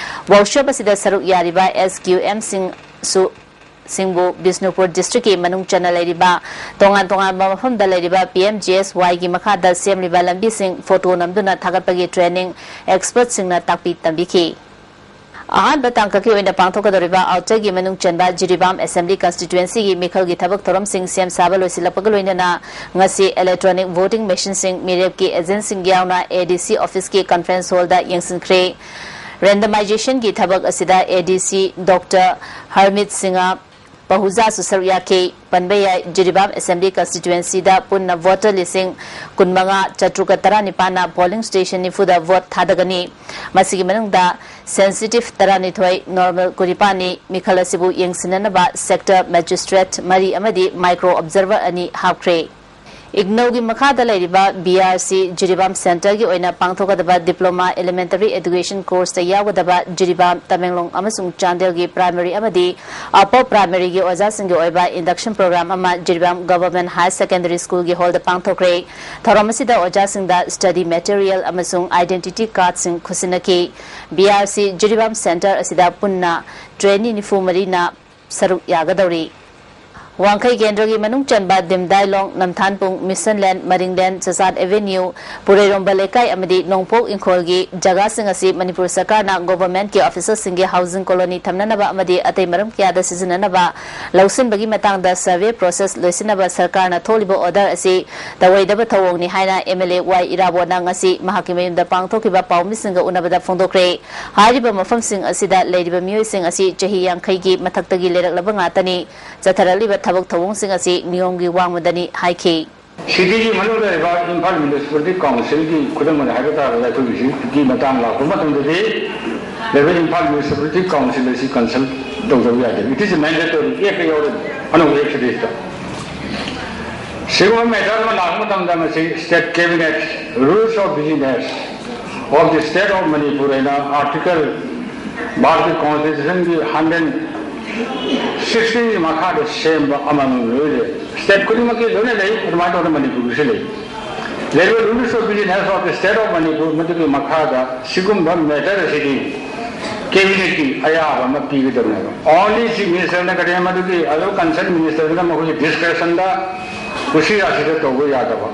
ꯋꯔꯛꯁꯣꯞ ꯑꯁꯤꯗ ꯁꯔꯨꯛ ꯌꯥꯔꯤꯕ ꯑꯦꯁ ꯀ꯭ꯌꯨ ꯑꯦꯝꯁꯤꯡꯁꯨ ꯁꯤꯡꯕꯨ ꯕꯤꯁꯅꯨꯄꯨꯔ ꯗꯤꯁꯇ꯭ꯔꯤꯛꯀꯤ ꯃꯅꯨꯡ ꯆꯟꯅ ꯂꯩꯔꯤꯕ ꯇꯣꯉꯥꯟ ꯇꯣꯉꯥꯟꯕ ꯃꯐꯝꯗ ꯂꯩꯔꯤꯕ ꯄꯤ ꯑꯦꯝ ꯖꯤ ꯑꯦꯁ ꯋꯥꯏꯒꯤ ꯃꯈꯥꯗ ꯁꯦꯝꯂꯤꯕ ꯂꯝꯕꯤꯁꯤꯡ ꯐꯣꯇꯣ ꯅꯝꯗꯨꯅ ꯊꯥꯒꯠꯄꯒꯤ ꯇ꯭ꯔꯦꯅꯤꯡ ꯑꯦꯛꯁꯄꯔꯠꯁꯤꯡꯅ ꯇꯥꯛꯄꯤ ꯇꯝꯕꯤꯈꯤ꯫ ꯑꯍꯥꯟꯕ ꯇꯥꯡꯀꯛꯀꯤ ꯑꯣꯏꯅ ꯄꯥꯡꯊꯣꯛꯀꯗꯧꯔꯤꯕ ꯑꯥꯎꯇꯔꯒꯤ ꯃꯅꯨꯡ ꯆꯟꯕ ꯖꯤꯔꯤꯕꯥꯝ ꯑꯦꯁꯦꯝꯕ꯭ꯂꯤ ꯀꯟꯁꯇꯤꯇ꯭ꯋꯦꯟꯁꯤꯒꯤ ꯃꯤꯈꯜꯒꯤ ꯊꯕꯛ ꯊꯧꯔꯝꯁꯤꯡ ꯁꯦꯝ ꯁꯥꯕ ꯂꯣꯏꯁꯤꯜꯂꯛꯄꯒ ꯂꯣꯏꯅꯅ ꯉꯁꯤ ꯏꯂꯦꯛꯇ꯭ꯔꯣꯅꯤꯛ ꯚꯣꯇꯤꯡ ꯃꯦꯁꯤꯟꯁꯤꯡ, ꯃꯤꯔꯦꯞꯀꯤ ꯑꯦꯖꯦꯟꯠꯁꯤꯡ ꯌꯥꯎꯅ ꯑꯦ ꯗꯤ ꯁꯤ ꯑꯣꯐꯤꯁꯀꯤ ꯀꯟꯐꯔꯦꯟꯁ ꯍꯣꯜꯗ ꯌꯦꯡꯁꯤꯟꯈ꯭ꯔꯦ꯫ ꯔꯦꯟꯗꯃꯥꯏꯖꯦꯁꯟꯒꯤ ꯊꯕꯛ ꯑꯁꯤꯗ ꯑꯦ ꯗꯤ ꯁꯤ ꯗꯣꯛꯇꯔ ꯍꯔꯃꯤꯠ ꯁꯤꯡꯍ ꯄꯍꯨꯖꯥꯁꯨ ꯁꯔꯨꯛ ꯌꯥꯈꯤ꯫ ꯄꯟꯕ ꯌꯥꯏ, ꯖꯤꯔꯤꯕꯥꯝ ꯑꯦꯁꯦꯝꯕ꯭ꯂꯤ ꯀꯟꯁꯇꯤꯇ꯭ꯋꯦꯟꯁꯤꯗ ꯄꯨꯟꯅ ꯚꯣꯇꯔ ꯂꯤꯁꯤꯡ ꯀꯨꯟꯃꯉꯥ ꯆꯥꯇ꯭ꯔꯨꯛꯀ ꯇꯔꯥꯅꯤꯄꯥꯟꯅ ꯄꯣꯂꯤꯡ ꯁ꯭ꯇꯦꯁꯟ ꯅꯤꯐꯨꯗ ꯚꯣꯠ ꯊꯥꯗꯒꯅꯤ꯫ ꯃꯁꯤꯒꯤ ꯃꯅꯨꯡꯗ ꯁꯦꯟꯁꯤꯇꯤꯚ ꯇꯔꯥꯅꯤꯊꯣꯏ, ꯅꯣꯔꯃꯦꯜ ꯀꯨꯟꯅꯤꯄꯥꯟꯅꯤ꯫ ꯃꯤꯈꯜ ꯑꯁꯤꯕꯨ ꯌꯦꯡꯁꯤꯟꯅꯅꯕ ꯁꯦꯛꯇꯔ ꯃꯦꯖꯤꯁꯇ꯭ꯔꯦꯠ ꯃꯔꯤ ꯑꯃꯗꯤ ꯃꯥꯏꯀ꯭ꯔꯣ ꯑꯣꯕꯖꯔꯚꯔ ꯑꯅꯤ ꯍꯥꯞꯈ꯭ꯔꯦ꯫ ꯏꯒꯅꯧꯒꯤ ꯃꯈꯥꯗ ꯂꯩꯔꯤꯕ ꯕꯤ ꯑꯥꯔ ꯁꯤ ꯖꯤꯔꯤꯕꯥꯝ ꯁꯦꯟꯇꯔꯒꯤ ꯑꯣꯏꯅ ꯄꯥꯡꯊꯣꯛꯀꯗꯕ ꯗꯤꯄ꯭ꯂꯣꯃꯥ ꯏꯂꯤꯃꯦꯟꯇꯔꯤ ꯑꯦꯗꯨꯀꯦꯁꯟ ꯀꯣꯔꯁꯇ ꯌꯥꯎꯒꯗꯕ ꯖꯤꯔꯤꯕꯥꯝ, ꯇꯃꯦꯡꯂꯣꯡ ꯑꯃꯁꯨꯡ ꯆꯥꯟꯗꯦꯜꯒꯤ ꯄ꯭ꯔꯥꯏꯃꯔꯤ ꯑꯃꯗꯤ ꯑꯞꯄꯔ ꯄ꯭ꯔꯥꯏꯃꯔꯤꯒꯤ ꯑꯣꯖꯥꯁꯤꯡꯒꯤ ꯑꯣꯏꯕ ꯏꯟꯗꯛꯁꯟ ꯄ꯭ꯔꯣꯒ꯭ꯔꯥꯝ ꯑꯃ ꯖꯤꯔꯤꯕꯥꯝ ꯒꯚꯔꯟꯃꯦꯟꯠ ꯍꯥꯌꯔ ꯁꯦꯀꯦꯟꯗꯔꯤ ꯁ꯭ꯀꯨꯜꯒꯤ ꯍꯣꯜꯗ ꯄꯥꯡꯊꯣꯛꯈ꯭ꯔꯦ꯫ ꯊꯧꯔꯝ ꯑꯁꯤꯗ ꯑꯣꯖꯥꯁꯤꯡꯗ ꯁ꯭ꯇꯗꯤ ꯃꯦꯇꯔꯤꯌꯦꯜ ꯑꯃꯁꯨꯡ ꯑꯥꯏꯗꯦꯟꯇꯤꯇꯤ ꯀꯥꯔꯗꯁꯤꯡ ꯈꯨꯠꯁꯤꯟꯅꯈꯤ꯫ B R C Jiribam centre ꯑꯁꯤꯗ ꯄꯨꯟꯅ ꯇ꯭ꯔꯦꯅꯤ ꯅꯤꯐꯨ ꯃꯔꯤꯅ ꯁꯔꯨꯛ ꯌꯥꯒꯗꯧꯔꯤ꯫ ꯋꯥꯡꯈꯩ ꯀꯦꯟꯗ꯭ꯔꯒꯤ ꯃꯅꯨꯡ ꯆꯟꯕ ꯗꯤꯝꯗꯥꯏꯂꯣꯡ, ꯅꯝꯊꯥꯟꯄꯨꯡ, ꯃꯤꯁꯟ ꯂꯦꯟ, ꯃꯔꯤꯡ ꯂꯦꯟ, ꯆꯆꯥꯠ ꯑꯦꯚꯦꯅ꯭ꯌꯨ, ꯄꯨꯔꯩꯔꯣꯝꯕ ꯂꯩꯀꯥꯏ ꯑꯃꯗꯤ ꯅꯣꯡꯄꯣꯛ ꯏꯪꯈꯣꯜꯒꯤ ꯖꯒꯥꯁꯤꯡ ꯑꯁꯤ ꯃꯅꯤꯄꯨꯔ ꯁꯔꯀꯥꯔꯅ ꯒꯣꯚꯔꯟꯃꯦꯟꯠꯀꯤ ꯑꯣꯐꯤꯁꯔꯁꯤꯡꯒꯤ ꯍꯥꯎꯁꯤꯡ ꯀꯣꯂꯣꯅꯤ ꯊꯝꯅꯅꯕ ꯑꯃꯗꯤ ꯑꯇꯩ ꯃꯔꯝ ꯀꯌꯥꯗ ꯁꯤꯖꯤꯟꯅꯅꯕ ꯂꯧꯁꯤꯟꯕꯒꯤ ꯃꯇꯥꯡꯗ ꯁꯔꯚꯦ ꯄ꯭ꯔꯣꯁꯦꯁ ꯂꯣꯏꯁꯤꯟꯅꯕ ꯁꯔꯀꯥꯔꯅ ꯊꯣꯛꯂꯤꯕ ꯑꯣꯔꯗꯔ ꯑꯁꯤ ꯇꯧꯑꯣꯏꯗꯕ ꯊꯧꯑꯣꯡꯅꯤ ꯍꯥꯏꯅ ꯑꯦꯝ ꯑꯦꯜ ꯑꯦ ꯋꯥꯏ ꯏꯔꯥꯕꯣꯠꯅ ꯉꯁꯤ ꯃꯍꯥꯛꯀꯤ ꯃꯌꯨꯝꯗ ꯄꯥꯡꯊꯣꯛꯈꯤꯕ ꯄꯥꯎꯃꯤꯁꯤꯡꯒ ꯎꯅꯕꯗ ꯐꯣꯡꯗꯣꯛꯈ꯭ꯔꯦ꯫ ꯍꯥꯏꯔꯤꯕ ꯃꯐꯝꯁꯤꯡ ꯑꯁꯤꯗ ꯂꯩꯔꯤꯕ ꯃꯤꯑꯣꯏꯁꯤꯡ ꯑꯁꯤ ꯆꯍꯤ ꯌꯥꯡꯈꯩꯒꯤ ꯃꯊꯛꯇꯒꯤ ꯂꯩꯔꯛꯂꯕ ꯉꯥꯛꯇꯅꯤ꯫ ꯆꯠꯊꯔꯛꯂꯤꯕ ꯊꯕꯛ ꯊꯧꯑꯣꯡꯁꯤꯡ ꯑꯁꯤ ꯅꯤꯌꯣꯝꯒꯤ ꯋꯥꯡꯃꯗꯅꯤ ꯍꯥꯏꯈꯤ꯫ ꯁꯤꯇꯤꯒꯤ ꯃꯅꯨꯡꯗ ꯂꯩꯕ ꯏꯝꯐꯥꯜ ꯃ꯭ꯌꯨꯅꯤꯁꯤꯄꯥꯂꯤꯇꯤ ꯀꯥꯎꯟꯁꯤꯜꯒꯤ ꯈꯨꯗꯝ ꯑꯣꯏꯅ ꯍꯥꯏꯕ ꯇꯥꯔꯒꯗꯤ, ꯑꯩꯈꯣꯏꯒꯤ ꯁꯤꯇꯤ ꯃꯇꯥꯡ ꯂꯥꯛꯄ ꯃꯇꯝꯗꯗꯤ ꯂꯩꯕ ꯏꯝꯐꯥꯜ ꯃ꯭ꯌꯨꯅꯤꯁꯤꯄꯥꯂꯤꯇꯤ ꯀꯥꯎꯟꯁꯤꯜ ꯑꯁꯤ ꯀꯟꯁꯜ ꯇꯧꯗꯕ ꯌꯥꯗꯦ꯫ It is mandatory, ꯑꯦꯛꯇ ꯌꯥꯎꯔꯦ, ꯑꯅꯧꯕ ꯑꯦꯛꯁꯤꯗꯩꯁꯤꯗ꯫ ꯁꯤꯒꯨꯝꯕ ꯃꯦꯇꯔ ꯑꯃ ꯂꯥꯛꯄ ꯃꯇꯝꯗ ꯃꯁꯤ state cabinet, Rules of Business of the State of Manipur ꯍꯥꯏꯅ ꯑꯥꯔꯇꯤꯀꯜ, ꯚꯥꯔꯠꯀꯤ ꯀꯣꯟꯁꯇꯤꯇ꯭ꯌꯨꯁꯟꯒꯤ ꯍꯟꯗ꯭ꯔꯦꯠ ꯁꯤꯛꯁꯇꯤꯒꯤ ꯃꯈꯥꯗ ꯁꯦꯝꯕ ꯑꯃꯃꯝ ꯂꯣꯏ ꯂꯩ꯫ ꯁ꯭ꯇꯦꯠ ꯈꯨꯗꯤꯡꯃꯛꯀꯤ ꯂꯣꯏꯅ ꯂꯩ, ꯑꯗꯨꯃꯥꯏꯅ ꯇꯧꯗꯅ ꯃꯅꯤꯄꯨꯔꯒꯤꯁꯨ ꯂꯩ꯫ ꯂꯩꯔꯤꯕ Rules of Business of the State of Manipur ꯃꯗꯨꯒꯤ ꯃꯈꯥꯗ ꯁꯤꯒꯨꯝꯕ ꯃꯦꯇꯔ ꯑꯁꯤꯗꯤ ꯀꯦꯕꯤꯅꯦꯠꯀꯤ ꯑꯌꯥꯕ ꯑꯃ ꯄꯤꯒꯗꯕꯅꯦꯕ꯫ Only Chief Ministerꯅ ꯀꯔꯤ ꯃꯗꯨꯒꯤ ꯑꯗꯨ ꯀꯟꯁꯔꯟ ꯃꯤꯅꯤꯁꯇꯔꯗꯨꯅ ꯃꯈꯣꯏꯒꯤ ꯗꯤꯁꯀ꯭ꯔꯦꯁꯟꯗ ꯀꯨꯁꯤ ꯔꯥꯁꯤꯗ ꯇꯧꯕ ꯌꯥꯗꯕ꯫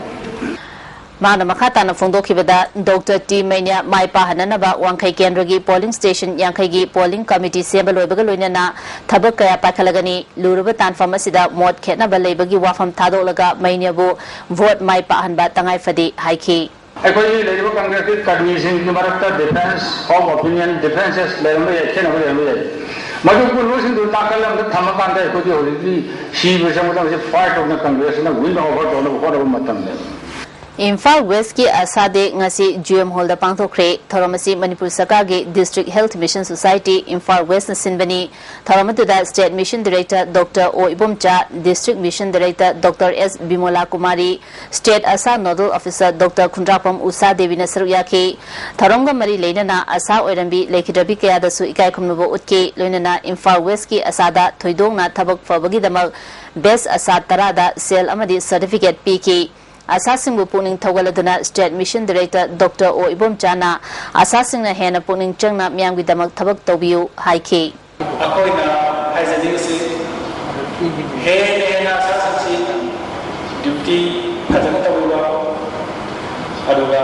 ꯃꯥꯅ ꯃꯈꯥ ꯇꯥꯅ ꯐꯣꯡꯗꯣꯛꯈꯤꯕꯗ, ꯗꯣꯛꯇꯔ ꯇꯤ ꯃꯩꯅ꯭ꯌꯥ ꯃꯥꯏ ꯄꯥꯛꯍꯟꯅꯅꯕ ꯋꯥꯡꯈꯩ ꯀꯦꯟꯗ꯭ꯔꯒꯤ ꯄꯣꯂꯤꯡ ꯁ꯭ꯇꯦꯁꯟ ꯌꯥꯡꯈꯩꯒꯤ ꯄꯣꯂꯤꯡ ꯀꯃꯤꯇꯤ ꯁꯦꯝꯕ ꯂꯣꯏꯕꯒ ꯂꯣꯏꯅꯅ ꯊꯕꯛ ꯀꯌꯥ ꯄꯥꯏꯈꯠꯂꯒꯅꯤ꯫ ꯂꯨꯔꯕ ꯇꯥꯟꯐꯝ ꯑꯁꯤꯗ ꯃꯣꯠ ꯈꯦꯠꯅꯕ ꯂꯩꯕꯒꯤ ꯋꯥꯐꯝ ꯊꯥꯗꯣꯛꯂꯒ ꯃꯩꯅ꯭ꯌꯥꯕꯨ ꯚꯣꯠ ꯃꯥꯏ ꯄꯥꯛꯍꯟꯕ ꯇꯉꯥꯏ ꯐꯗꯦ ꯍꯥꯏꯈꯤ꯫ ꯑꯩꯈꯣꯏꯒꯤ ꯂꯩꯔꯤꯕ ꯀꯪꯒ꯭ꯔꯦꯁꯀꯤ ꯀꯔꯃꯤꯁꯤꯡꯒꯤ ꯃꯔꯛꯇ difference of opinion, differences ꯂꯩꯔꯝꯕ ꯌꯥꯏ, ꯈꯦꯠꯅꯕ ꯂꯩꯔꯝꯕ ꯌꯥꯏ꯫ ꯃꯗꯨ ꯄꯨꯝꯅꯃꯛꯁꯤꯡꯗꯨ ꯅꯥꯀꯜ ꯑꯃꯗ ꯊꯝꯃꯀꯥꯟꯗ ꯑꯩꯈꯣꯏꯗꯤ ꯍꯧꯖꯤꯛꯇꯤ ꯁꯤꯕ ꯆꯪꯕꯗ ꯍꯧꯖꯤꯛ fight ꯇꯧꯅ ꯀꯪꯒ꯭ꯔꯦꯁꯅ win over ꯇꯧꯅꯕ ꯍꯣꯠꯅꯕ ꯃꯇꯝꯅꯦꯕ꯫ ꯏꯝꯐꯥꯜ ꯋꯦꯁꯀꯤ ꯑꯁꯥ ꯗꯦ ꯉꯁꯤ ꯖꯤ ꯑꯦꯝ ꯍꯣꯜꯗ ꯄꯥꯡꯊꯣꯛꯈ꯭ꯔꯦ꯫ ꯊꯧꯔꯝ ꯑꯁꯤ ꯃꯅꯤꯄꯨꯔ ꯁꯔꯀꯥꯔꯒꯤ District Health Mission Society, Imphal ꯋꯦꯁꯅ ꯁꯤꯟꯕꯅꯤ꯫ ꯊꯧꯔꯝ ꯑꯗꯨꯗ State Mission Director ꯗꯣꯛꯇꯔ ꯑꯣ Ibomcha, District Mission Director doctor ꯑꯦꯁ ꯕꯤꯃꯣꯂꯥ ꯀꯨꯃꯥꯔꯤ, State ꯑꯁꯥ Nodal Officer ꯗꯣꯛꯇꯔ ꯈꯨꯟꯗ꯭ꯔꯥꯛꯄꯝ ꯎꯁꯥ ꯗꯦꯕꯤꯅ ꯁꯔꯨꯛ ꯌꯥꯈꯤ꯫ ꯊꯧꯔꯝꯒ ꯃꯔꯤ ꯂꯩꯅꯅ ꯑꯁꯥ ꯑꯣꯏꯔꯝꯕꯤ ꯂꯩꯈꯤꯗ꯭ꯔꯕꯤ ꯀꯌꯥꯗꯁꯨ ꯏꯀꯥꯏ ꯈꯨꯝꯅꯕ ꯎꯠꯈꯤ꯫ ꯂꯣꯏꯅꯅ ꯏꯝꯐꯥꯜ ꯋꯦꯁꯀꯤ ꯑꯁꯥꯗ ꯊꯣꯏꯗꯣꯛꯅ ꯊꯕꯛ ꯐꯕꯒꯤꯗꯃꯛ Best ꯑꯁꯥ ꯇꯔꯥꯗ ꯁꯦꯜ ꯑꯃꯗꯤ certificate ꯄꯤꯈꯤ꯫ ꯑꯁꯥꯁꯤꯡꯕꯨ ꯄꯨꯛꯅꯤꯡ ꯊꯧꯒꯠꯂꯗꯨꯅ State Mission Director ꯗꯣꯛꯇꯔ ꯑꯣ ꯏꯕꯣꯝꯆꯥꯅ ꯑꯁꯥꯁꯤꯡꯅ ꯍꯦꯟꯅ ꯄꯨꯛꯅꯤꯡ ꯆꯪꯅ ꯃꯤꯌꯥꯝꯒꯤꯗꯃꯛ ꯊꯕꯛ ꯇꯧꯕꯤꯌꯨ ꯍꯥꯏꯈꯤ꯫ ꯑꯩꯈꯣꯏꯅ ꯍꯥꯏꯖꯅꯤꯡꯉꯤꯁꯤ, ꯍꯦꯟꯅ ꯍꯦꯟꯅ ꯑꯁꯥꯁꯤꯡꯁꯤ ꯗ꯭ꯌꯨꯇꯤ ꯐꯖꯅ ꯇꯧꯕꯤꯕ, ꯑꯗꯨꯒ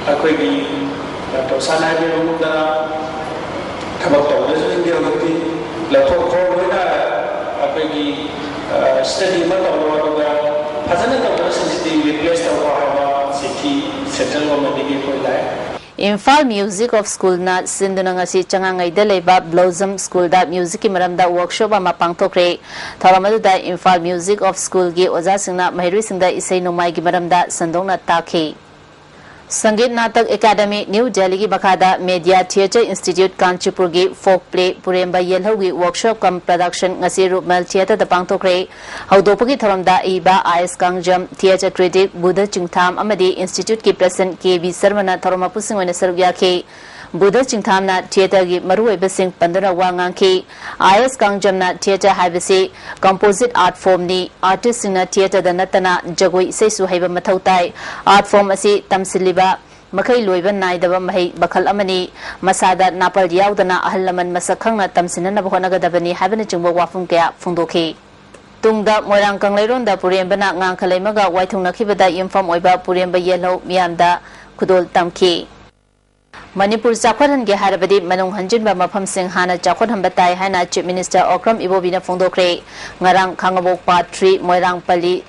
ꯑꯩꯈꯣꯏꯒꯤ ꯗꯥꯛꯇꯔ ꯁꯥꯟ ꯍꯥꯏꯕꯤꯔꯕꯗ ꯊꯕꯛ ꯇꯧꯕꯗꯁꯨ ꯍꯤꯟꯗꯤ ꯍꯧꯖꯤꯛꯇꯤ ꯂꯧꯊꯣꯛꯈ꯭ꯔꯣ, ꯂꯣꯏꯅ ꯑꯩꯈꯣꯏꯒꯤ ꯁ꯭ꯇꯗꯤ ꯑꯃ ꯇꯧꯔꯣ, ꯑꯗꯨꯒ ꯐꯖꯅ ꯇꯧꯗꯕꯁꯤꯡꯁꯤꯗꯤ ꯔꯤꯄ꯭ꯂꯦꯁ ꯇꯧꯔꯣ ꯍꯥꯏꯕ ꯆꯤꯊꯤ ꯁꯦꯟꯇ꯭ꯔꯦꯜ ꯒꯣꯔꯃꯦꯟꯗꯒꯤ ꯑꯩꯈꯣꯏ ꯂꯥꯛꯑꯦ꯫ ꯏꯝꯐꯥꯜ ꯃ꯭ꯌꯨꯖꯤꯛ ꯑꯣꯐ ꯁ꯭ꯀꯨꯜꯅ ꯁꯤꯟꯗꯨꯅ ꯉꯁꯤ ꯆꯉꯥꯡꯉꯩꯗ ꯂꯩꯕ ꯕ꯭ꯂꯣꯖꯝ ꯁ꯭ꯀꯨꯜꯗ ꯃ꯭ꯌꯨꯖꯤꯛꯀꯤ ꯃꯔꯝꯗ ꯋꯔꯛꯁꯣꯞ ꯑꯃ ꯄꯥꯡꯊꯣꯛꯈ꯭ꯔꯦ꯫ ꯊꯧꯔꯝ ꯑꯗꯨꯗ ꯏꯝꯐꯥꯜ ꯃ꯭ꯌꯨꯖꯤꯛ ꯑꯣꯐ ꯁ꯭ꯀꯨꯜꯒꯤ ꯑꯣꯖꯥꯁꯤꯡꯅ ꯃꯍꯩꯔꯣꯏꯁꯤꯡꯗ ꯏꯁꯩ ꯅꯣꯡꯃꯥꯏꯒꯤ ꯃꯔꯝꯗ ꯁꯟꯗꯣꯛꯅ ꯇꯥꯛꯈꯤ꯫ ꯁꯪꯒꯤꯠ ꯅꯥꯇꯛ ꯑꯦꯀꯥꯗꯃꯤ, ꯅ꯭ꯌꯨ ꯗꯦꯜꯂꯤꯒꯤ ꯃꯈꯥꯗ ꯃꯦꯗꯤꯌꯥ ꯊꯤꯌꯦꯇꯔ ꯏꯟꯁꯇꯤꯇ꯭ꯌꯨꯠ ꯀꯥꯟꯆꯤꯄꯨꯔꯒꯤ ꯐꯣꯛ ꯄ꯭ꯂꯦ ꯄꯨꯔꯦꯝꯕ ꯌꯦꯜꯍꯧꯒꯤ ꯋꯔꯛꯁꯣꯞ ꯀꯝ ꯄ꯭ꯔꯗꯛꯁꯟ ꯉꯁꯤ ꯔꯨꯞꯃꯦꯜ ꯊꯤꯌꯦꯇꯔꯗ ꯄꯥꯡꯊꯣꯛꯈ꯭ꯔꯦ꯫ ꯍꯧꯗꯣꯛꯄꯒꯤ ꯊꯧꯔꯝꯗ ꯑꯏꯕ ꯑꯥꯏ ꯑꯦꯁ ꯀꯥꯡꯖꯝ, ꯊꯤꯌꯦꯇꯔ ꯀ꯭ꯔꯤꯇꯤꯛ ꯕꯨꯙ ꯆꯤꯡꯊꯥꯝ ꯑꯃꯗꯤ ꯏꯟꯁꯇꯤꯇ꯭ꯌꯨꯠꯀꯤ ꯄ꯭ꯔꯦꯁꯤꯗꯦꯟꯠ ꯀꯦ ꯕꯤ ꯁꯔꯃꯅ ꯊꯧꯔꯝ ꯃꯄꯨꯁꯤꯡ ꯑꯣꯏꯅ ꯁꯔꯨꯛ ꯌꯥꯈꯤ꯫ ꯕꯨꯙ ꯆꯤꯡꯊꯥꯝꯅ ꯊꯤꯌꯦꯇꯔꯒꯤ ꯃꯔꯨꯑꯣꯏꯕꯁꯤꯡ ꯄꯟꯗꯨꯅ ꯋꯥ ꯉꯥꯡꯈꯤ꯫ ꯑꯥꯏ ꯑꯦꯁ ꯀꯥꯡꯖꯝꯅ ꯊꯤꯌꯦꯇꯔ ꯍꯥꯏꯕꯁꯤ ꯀꯝꯄꯣꯖꯤꯠ ꯑꯥꯔꯠ ꯐꯣꯔꯝꯅꯤ꯫ ꯑꯥꯔꯇꯤꯁꯁꯤꯡꯅ ꯊꯤꯌꯦꯇꯔꯗ ꯅꯠꯇꯅ ꯖꯒꯣꯏ ꯏꯁꯩꯁꯨ ꯍꯩꯕ ꯃꯊꯧ ꯇꯥꯏ꯫ ꯑꯥꯔꯠ ꯐꯣꯔꯝ ꯑꯁꯤ ꯇꯝꯁꯤꯜꯂꯤꯕ ꯃꯈꯩ ꯂꯣꯏꯕ ꯅꯥꯏꯗꯕ ꯃꯍꯩ ꯃꯈꯜ ꯑꯃꯅꯤ꯫ ꯃꯁꯥꯗ ꯅꯥꯄꯜ ꯌꯥꯎꯗꯅ ꯑꯍꯜ ꯂꯃꯟ ꯃꯁꯛ ꯈꯪꯅ ꯇꯝꯁꯤꯟꯅꯅꯕ ꯍꯣꯠꯅꯒꯗꯕꯅꯤ ꯍꯥꯏꯕꯅꯆꯤꯡꯕ ꯋꯥꯐꯝ ꯀꯌꯥ ꯐꯣꯡꯗꯣꯛꯈꯤ꯫ ꯇꯨꯡꯗ ꯃꯣꯏꯔꯥꯡ ꯀꯪꯂꯩꯔꯣꯟꯗ ꯄꯨꯔꯦꯝꯕꯅ ꯉꯥꯡꯈ ꯂꯩꯃꯒ ꯋꯥꯏꯊꯨꯡꯅꯈꯤꯕꯗ ꯌꯨꯝꯐꯝ ꯑꯣꯏꯕ ꯄꯨꯔꯦꯝꯕ ꯌꯦꯜꯍꯧ ꯃꯤꯌꯥꯝꯗ ꯈꯨꯗꯣꯜ ꯇꯝꯈꯤ꯫ ꯃꯅꯤꯄꯨꯔ ꯆꯥꯎꯈꯠꯍꯟꯒꯦ ꯍꯥꯏꯔꯕꯗꯤ ꯃꯅꯨꯡ ꯍꯟꯖꯤꯟꯕ ꯃꯐꯝꯁꯤꯡ ꯍꯥꯟꯅ ꯆꯥꯎꯈꯠꯍꯟꯕ ꯇꯥꯏ ꯍꯥꯏꯅ ꯆꯤꯐ ꯃꯤꯅꯤꯁꯇꯔ ꯑꯣꯀ꯭ꯔꯝ ꯏꯕꯣꯕꯤꯅ ꯐꯣꯡꯗꯣꯛꯈ꯭ꯔꯦ꯫ ꯉꯔꯥꯡ ꯈꯥꯉꯕꯣꯛ ꯄꯥꯠ ꯊ꯭ꯔꯤ ꯃꯣꯏꯔꯥꯡ ꯄꯜꯂꯤ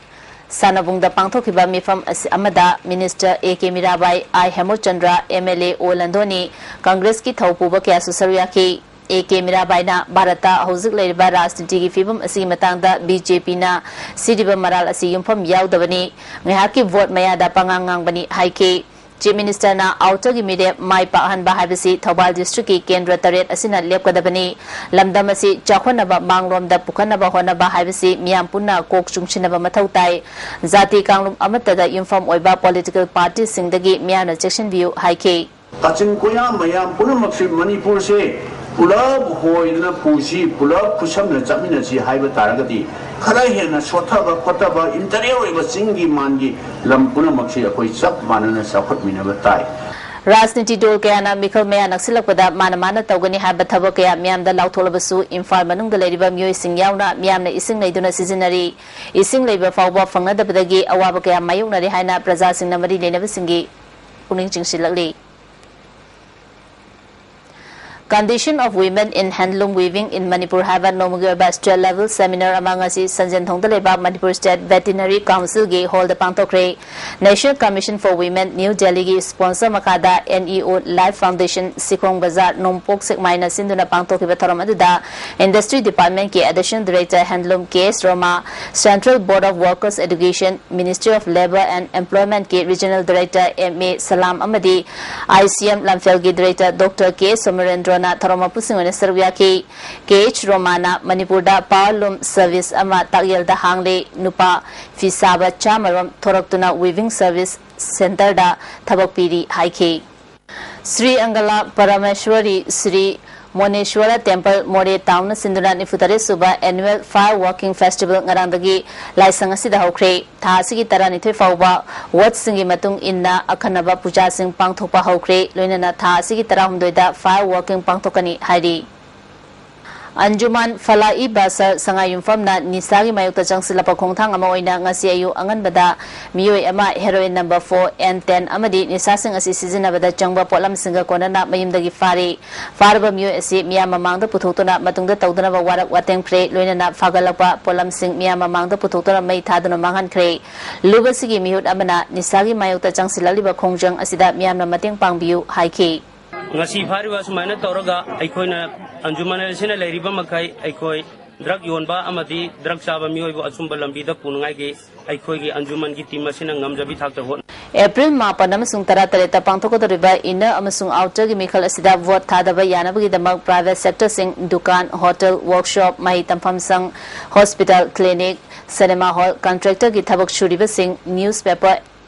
ꯁꯥꯟꯅꯕꯨꯡꯗ ꯄꯥꯡꯊꯣꯛꯈꯤꯕ ꯃꯤꯐꯝ ꯑꯁꯤ ꯑꯃꯗ minister A K Mirabai, I Hemochandra, M L A O ꯂꯟꯗꯣꯅꯤ, ꯀꯪꯒ꯭ꯔꯦꯁꯀꯤ ꯊꯧ ꯄꯨꯕ ꯀꯌꯥꯁꯨ ꯁꯔꯨꯛ ꯌꯥꯈꯤ꯫ ꯑꯦ ꯀꯦ ꯃꯤꯔꯥꯕꯥꯏꯅ ꯚꯥꯔꯠꯇ ꯍꯧꯖꯤꯛ ꯂꯩꯔꯤꯕ ꯔꯥꯖꯅꯤꯇꯤꯒꯤ ꯐꯤꯕꯝ ꯑꯁꯤꯒꯤ ꯃꯇꯥꯡꯗ ꯕꯤ ꯖꯦ ꯄꯤꯅ ꯁꯤꯔꯤꯕ ꯃꯔꯥꯜ ꯑꯁꯤ ꯌꯨꯝꯐꯝ ꯌꯥꯎꯗꯕꯅꯤ, ꯉꯥꯏꯍꯥꯛꯀꯤ ꯚꯣꯠ ꯃꯌꯥꯗ ꯄꯉꯥꯡ ꯉꯥꯡꯕꯅꯤ ꯍꯥꯏꯈꯤ꯫ ꯆꯤꯐ ꯃꯤꯅꯤꯁꯇꯔꯅ ꯑꯥꯎꯇꯔꯒꯤ ꯃꯤꯔꯦꯞ ꯃꯥꯏ ꯄꯥꯛꯍꯟꯕ ꯍꯥꯏꯕꯁꯤ ꯊꯧꯕꯥꯜ ꯗꯤꯁꯇ꯭ꯔꯤꯛꯀꯤ ꯀꯦꯟꯗ꯭ꯔ ꯇꯔꯦꯠ ꯑꯁꯤꯅ ꯂꯦꯞꯀꯗꯕꯅꯤ꯫ ꯂꯝꯗꯝ ꯑꯁꯤ ꯆꯥꯎꯈꯠꯅꯕ ꯃꯥꯡꯂꯣꯝꯗ ꯄꯨꯈꯠꯅꯕ ꯍꯣꯠꯅꯕ ꯍꯥꯏꯕꯁꯤ ꯃꯤꯌꯥꯝ ꯄꯨꯟꯅ ꯀꯣꯛ ꯆꯨꯡꯁꯤꯟꯅꯕ ꯃꯊꯧ ꯇꯥꯏ꯫ ꯖꯥꯇꯤ ꯀꯥꯡꯂꯨꯞ ꯑꯃꯠꯇꯗ ꯌꯨꯝꯐꯝ ꯑꯣꯏꯕ ꯄꯣꯂꯤꯇꯤꯀꯦꯜ ꯄꯥꯔꯇꯤꯁꯤꯡꯗꯒꯤ ꯃꯤꯌꯥꯝꯅ ꯆꯦꯛꯁꯤꯟꯕꯤꯌꯨ ꯍꯥꯏꯈꯤ꯫ ꯀꯥꯆꯤꯟ ꯀꯣꯌꯥ ꯃꯌꯥꯝ ꯄꯨꯝꯅꯃꯛꯁꯤ ꯃꯅꯤꯄꯨꯔꯁꯦ ꯄꯨꯂꯞ ꯍꯣꯏꯗꯅ ꯄꯨꯁꯤ, ꯄꯨꯂꯞ ꯈꯨꯠꯁꯝꯅ ꯆꯠꯃꯤꯟꯅꯁꯤ ꯍꯥꯏꯕ ꯇꯥꯔꯒꯗꯤ ꯈꯔ ꯍꯦꯟꯅ ꯁꯣꯠꯊꯕ ꯈꯣꯠꯊꯕ ꯏꯟꯇꯔꯤꯌꯔ ꯑꯣꯏꯕ ꯆꯤꯡꯒꯤ ꯃꯥꯟꯒꯤ ꯂꯝ ꯄꯨꯝꯅꯃꯛꯁꯤ ꯑꯩꯈꯣꯏ ꯆꯞ ꯃꯥꯟꯅꯅ ꯆꯥꯎꯈꯠꯃꯤꯟꯅꯕ ꯇꯥꯏ꯫ ꯔꯥꯖꯅꯤꯇꯤ ꯗꯣꯜ ꯀꯌꯥꯅ ꯃꯤꯈꯜ ꯃꯌꯥ ꯅꯛꯁꯤꯜꯂꯛꯄꯗ ꯃꯥꯅ ꯃꯥꯅ ꯇꯧꯒꯅꯤ ꯍꯥꯏꯕ ꯊꯕꯛ ꯀꯌꯥ ꯃꯤꯌꯥꯝꯗ ꯂꯥꯎꯊꯣꯛꯂꯕꯁꯨ, ꯏꯝꯐꯥꯜ ꯃꯅꯨꯡꯗ ꯂꯩꯔꯤꯕ ꯃꯤꯑꯣꯏꯁꯤꯡ ꯌꯥꯎꯅ ꯃꯤꯌꯥꯝꯅ ꯏꯁꯤꯡ ꯂꯩꯗꯨꯅ ꯁꯤꯖꯤꯟꯅꯔꯤ꯫ ꯏꯁꯤꯡ ꯂꯩꯕ ꯐꯥꯎꯕ ꯐꯪꯅꯗꯕꯗꯒꯤ ꯑꯋꯥꯕ ꯀꯌꯥ ꯃꯥꯌꯣꯛꯅꯔꯤ ꯍꯥꯏꯅ ꯄ꯭ꯔꯖꯥꯁꯤꯡꯅ ꯃꯔꯤ ꯂꯩꯅꯕꯁꯤꯡꯒꯤ ꯄꯨꯛꯅꯤꯡ ꯆꯤꯡꯁꯤꯜꯂꯛꯂꯤ꯫ Condition of Women in Handloom Weaving in Manipur ꯍꯥꯏꯕ ꯅꯣꯡꯃꯒꯤ ꯑꯣꯏꯕ state level seminar ꯑꯃ ꯉꯁꯤ ꯁꯟꯖꯦꯟꯊꯣꯡꯗ ꯂꯩꯕ Manipur State Veterinary Council ꯒꯤ hall the ꯄꯥꯡꯊꯣꯛꯈ꯭ꯔꯦ꯫ National Commission for Women, New Delhi ꯒꯤ sponsor ꯃꯈꯥꯗ N E O Life Foundation, Sikhong ꯕꯖꯥꯔ, ꯅꯣꯡꯄꯣꯛ ꯁꯦꯛꯃꯥꯏꯅ ꯁꯤꯟꯗꯨꯅ ꯄꯥꯡꯊꯣꯛꯈꯤꯕ ꯊꯧꯔꯝ ꯑꯗꯨꯗ Industry Department ꯀꯤ Additional Director Handloom K S ꯔꯣꯃꯥ, Central Board of Workers Education, Ministry of Labour and Employment ꯀꯤ Regional Director M A ꯁꯂꯥꯝ ꯑꯃꯗꯤ I C M ꯂꯝꯐꯦꯜꯒꯤ Director Doctor K ꯁꯣꯃꯔꯦꯟꯗ꯭ꯔꯣꯅ ꯊꯧꯔꯝ ꯃꯄꯨꯁꯤꯡ ꯑꯣꯏꯅ ꯁꯔꯨꯛ ꯌꯥꯈꯤ꯫ K H ꯔꯣꯃꯥꯅ ꯃꯅꯤꯄꯨꯔꯗ powerloom service ꯑꯃ ꯇꯥꯛꯌꯦꯜꯗ ꯍꯥꯡꯂꯦ, ꯅꯨꯄꯥ ꯐꯤ ꯁꯥꯕ ꯆꯥꯝꯃꯔꯣꯝ ꯊꯣꯔꯛꯇꯨꯅ weaving service centre ꯗ ꯊꯕꯛ ꯄꯤꯔꯤ ꯍꯥꯏꯈꯤ꯫ ꯁ꯭ꯔꯤ ꯑꯪꯒꯂꯥ ꯄꯔꯃꯦꯁ꯭ꯋꯔꯤ ꯁ꯭ꯔꯤ ꯃꯣꯅꯦꯁ꯭ꯋꯔ Temple, ꯃꯣꯔꯦ Town ꯅ ꯁꯤꯟꯗꯨꯅ ꯅꯤꯐꯨ ꯇꯔꯦꯠ ꯁꯨꯕ Annual Fire Walking Festival ꯉꯔꯥꯡꯗꯒꯤ ꯂꯥꯏꯁꯪ ꯑꯁꯤꯗ ꯍꯧꯈ꯭ꯔꯦ꯫ ꯊꯥ ꯑꯁꯤꯒꯤ ꯇꯔꯥꯅꯤꯊꯣꯏ ꯐꯥꯎꯕ ward ꯁꯤꯡꯒꯤ ꯃꯇꯨꯡ ꯏꯟꯅ ꯑꯈꯟꯅꯕ ꯄꯨꯖꯥꯁꯤꯡ ꯄꯥꯡꯊꯣꯛꯄ ꯍꯧꯈ꯭ꯔꯦ꯫ ꯂꯣꯏꯅꯅ ꯊꯥ ꯑꯁꯤꯒꯤ ꯇꯔꯥꯍꯨꯝꯗꯣꯏꯗ fire walking ꯄꯥꯡꯊꯣꯛꯀꯅꯤ ꯍꯥꯏꯔꯤ꯫ ꯑꯟꯖꯨꯃꯥꯟ ꯐꯂꯥ-ꯏ ꯕꯥꯁꯔ ꯁꯉꯥꯏ ꯌꯨꯝꯐꯝꯅ ꯅꯤꯁꯥꯒꯤ ꯃꯥꯌꯣꯛꯇ ꯆꯪꯁꯤꯜꯂꯛꯄ ꯈꯣꯡꯊꯥꯡ ꯑꯃ ꯑꯣꯏꯅ ꯉꯁꯤ ꯑꯌꯨꯛ ꯑꯉꯟꯕꯗ ꯃꯤꯑꯣꯏ ꯑꯃ heroin number four and ten ꯑꯃꯗꯤ ꯅꯤꯁꯥꯁꯤꯡ ꯑꯁꯤ ꯁꯤꯖꯤꯟꯅꯕꯗ ꯆꯪꯕ ꯄꯣꯠꯂꯝꯁꯤꯡꯒ ꯀꯣꯟꯅꯅ ꯃꯌꯨꯝꯗꯒꯤ ꯐꯥꯔꯤ꯫ ꯐꯥꯔꯕ ꯃꯤꯑꯣꯏ ꯑꯁꯤ ꯃꯤꯌꯥꯝ ꯃꯃꯥꯡꯗ ꯄꯨꯊꯣꯛꯇꯨꯅ ꯃꯇꯨꯡꯗ ꯇꯧꯗꯅꯕ ꯋꯥꯔꯛ ꯋꯥꯇꯦꯝꯈ꯭ꯔꯦ꯫ ꯂꯣꯏꯅꯅ ꯐꯥꯒꯠꯂꯛꯄ ꯄꯣꯠꯂꯝꯁꯤꯡ ꯃꯤꯌꯥꯝ ꯃꯃꯥꯡꯗ ꯄꯨꯊꯣꯛꯇꯨꯅ ꯃꯩ ꯊꯥꯗꯨꯅ ꯃꯥꯡꯍꯟꯈ꯭ꯔꯦ꯫ ꯂꯨꯞ ꯑꯁꯤꯒꯤ ꯃꯤꯍꯨꯠ ꯑꯃꯅ ꯅꯤꯁꯥꯒꯤ ꯃꯥꯌꯣꯛꯇ ꯆꯪꯁꯤꯜꯂꯛꯂꯤꯕ ꯈꯣꯡꯖꯪ ꯑꯁꯤꯗ ꯃꯤꯌꯥꯝꯅ ꯃꯇꯦꯡ ꯄꯥꯡꯕꯤꯌꯨ ꯍꯥꯏꯈꯤ꯫ ꯉꯁꯤ ꯐꯥꯔꯤꯕ ꯑꯁꯨꯃꯥꯏꯅ ꯇꯧꯔꯒ ꯑꯩꯈꯣꯏꯅ ꯑꯟꯖꯨꯃꯟ ꯑꯁꯤꯅ ꯂꯩꯔꯤꯕ ꯃꯈꯩ ꯑꯩꯈꯣꯏ drug ꯌꯣꯟꯕ ꯑꯃꯗꯤ drug ꯆꯥꯕ ꯃꯤꯑꯣꯏꯕꯨ ꯑꯆꯨꯝꯕ ꯂꯝꯕꯤꯗ ꯄꯨꯅꯉꯥꯏꯒꯤ ꯑꯩꯈꯣꯏꯒꯤ ꯑꯟꯖꯨꯃꯟꯒꯤ team ꯑꯁꯤꯅ ꯉꯝꯖꯕꯤ ꯊꯥꯛꯇ ꯍꯣꯠꯅ ꯑꯦꯄ꯭ꯔꯤꯜ ꯃꯥꯄꯟ ꯑꯃꯁꯨꯡ ꯇꯔꯥꯇꯔꯦꯠꯇ ꯄꯥꯡꯊꯣꯛꯀꯗꯧꯔꯤꯕ inner ꯑꯃꯁꯨꯡ outer ꯒꯤ ꯃꯤꯈꯜ ꯑꯁꯤꯗ vote ꯊꯥꯗꯕ ꯌꯥꯅꯕꯒꯤꯗꯃꯛ private sector ꯁꯤꯡ, ꯗꯨꯀꯥꯟ, hotel, workshop, ꯃꯍꯩ ꯇꯝꯐꯝ ꯁꯪ, hospital, clinic, cinema hall, contractor ꯒꯤ ꯊꯕꯛ ꯁꯨꯔꯤꯕꯁꯤꯡ, newspaper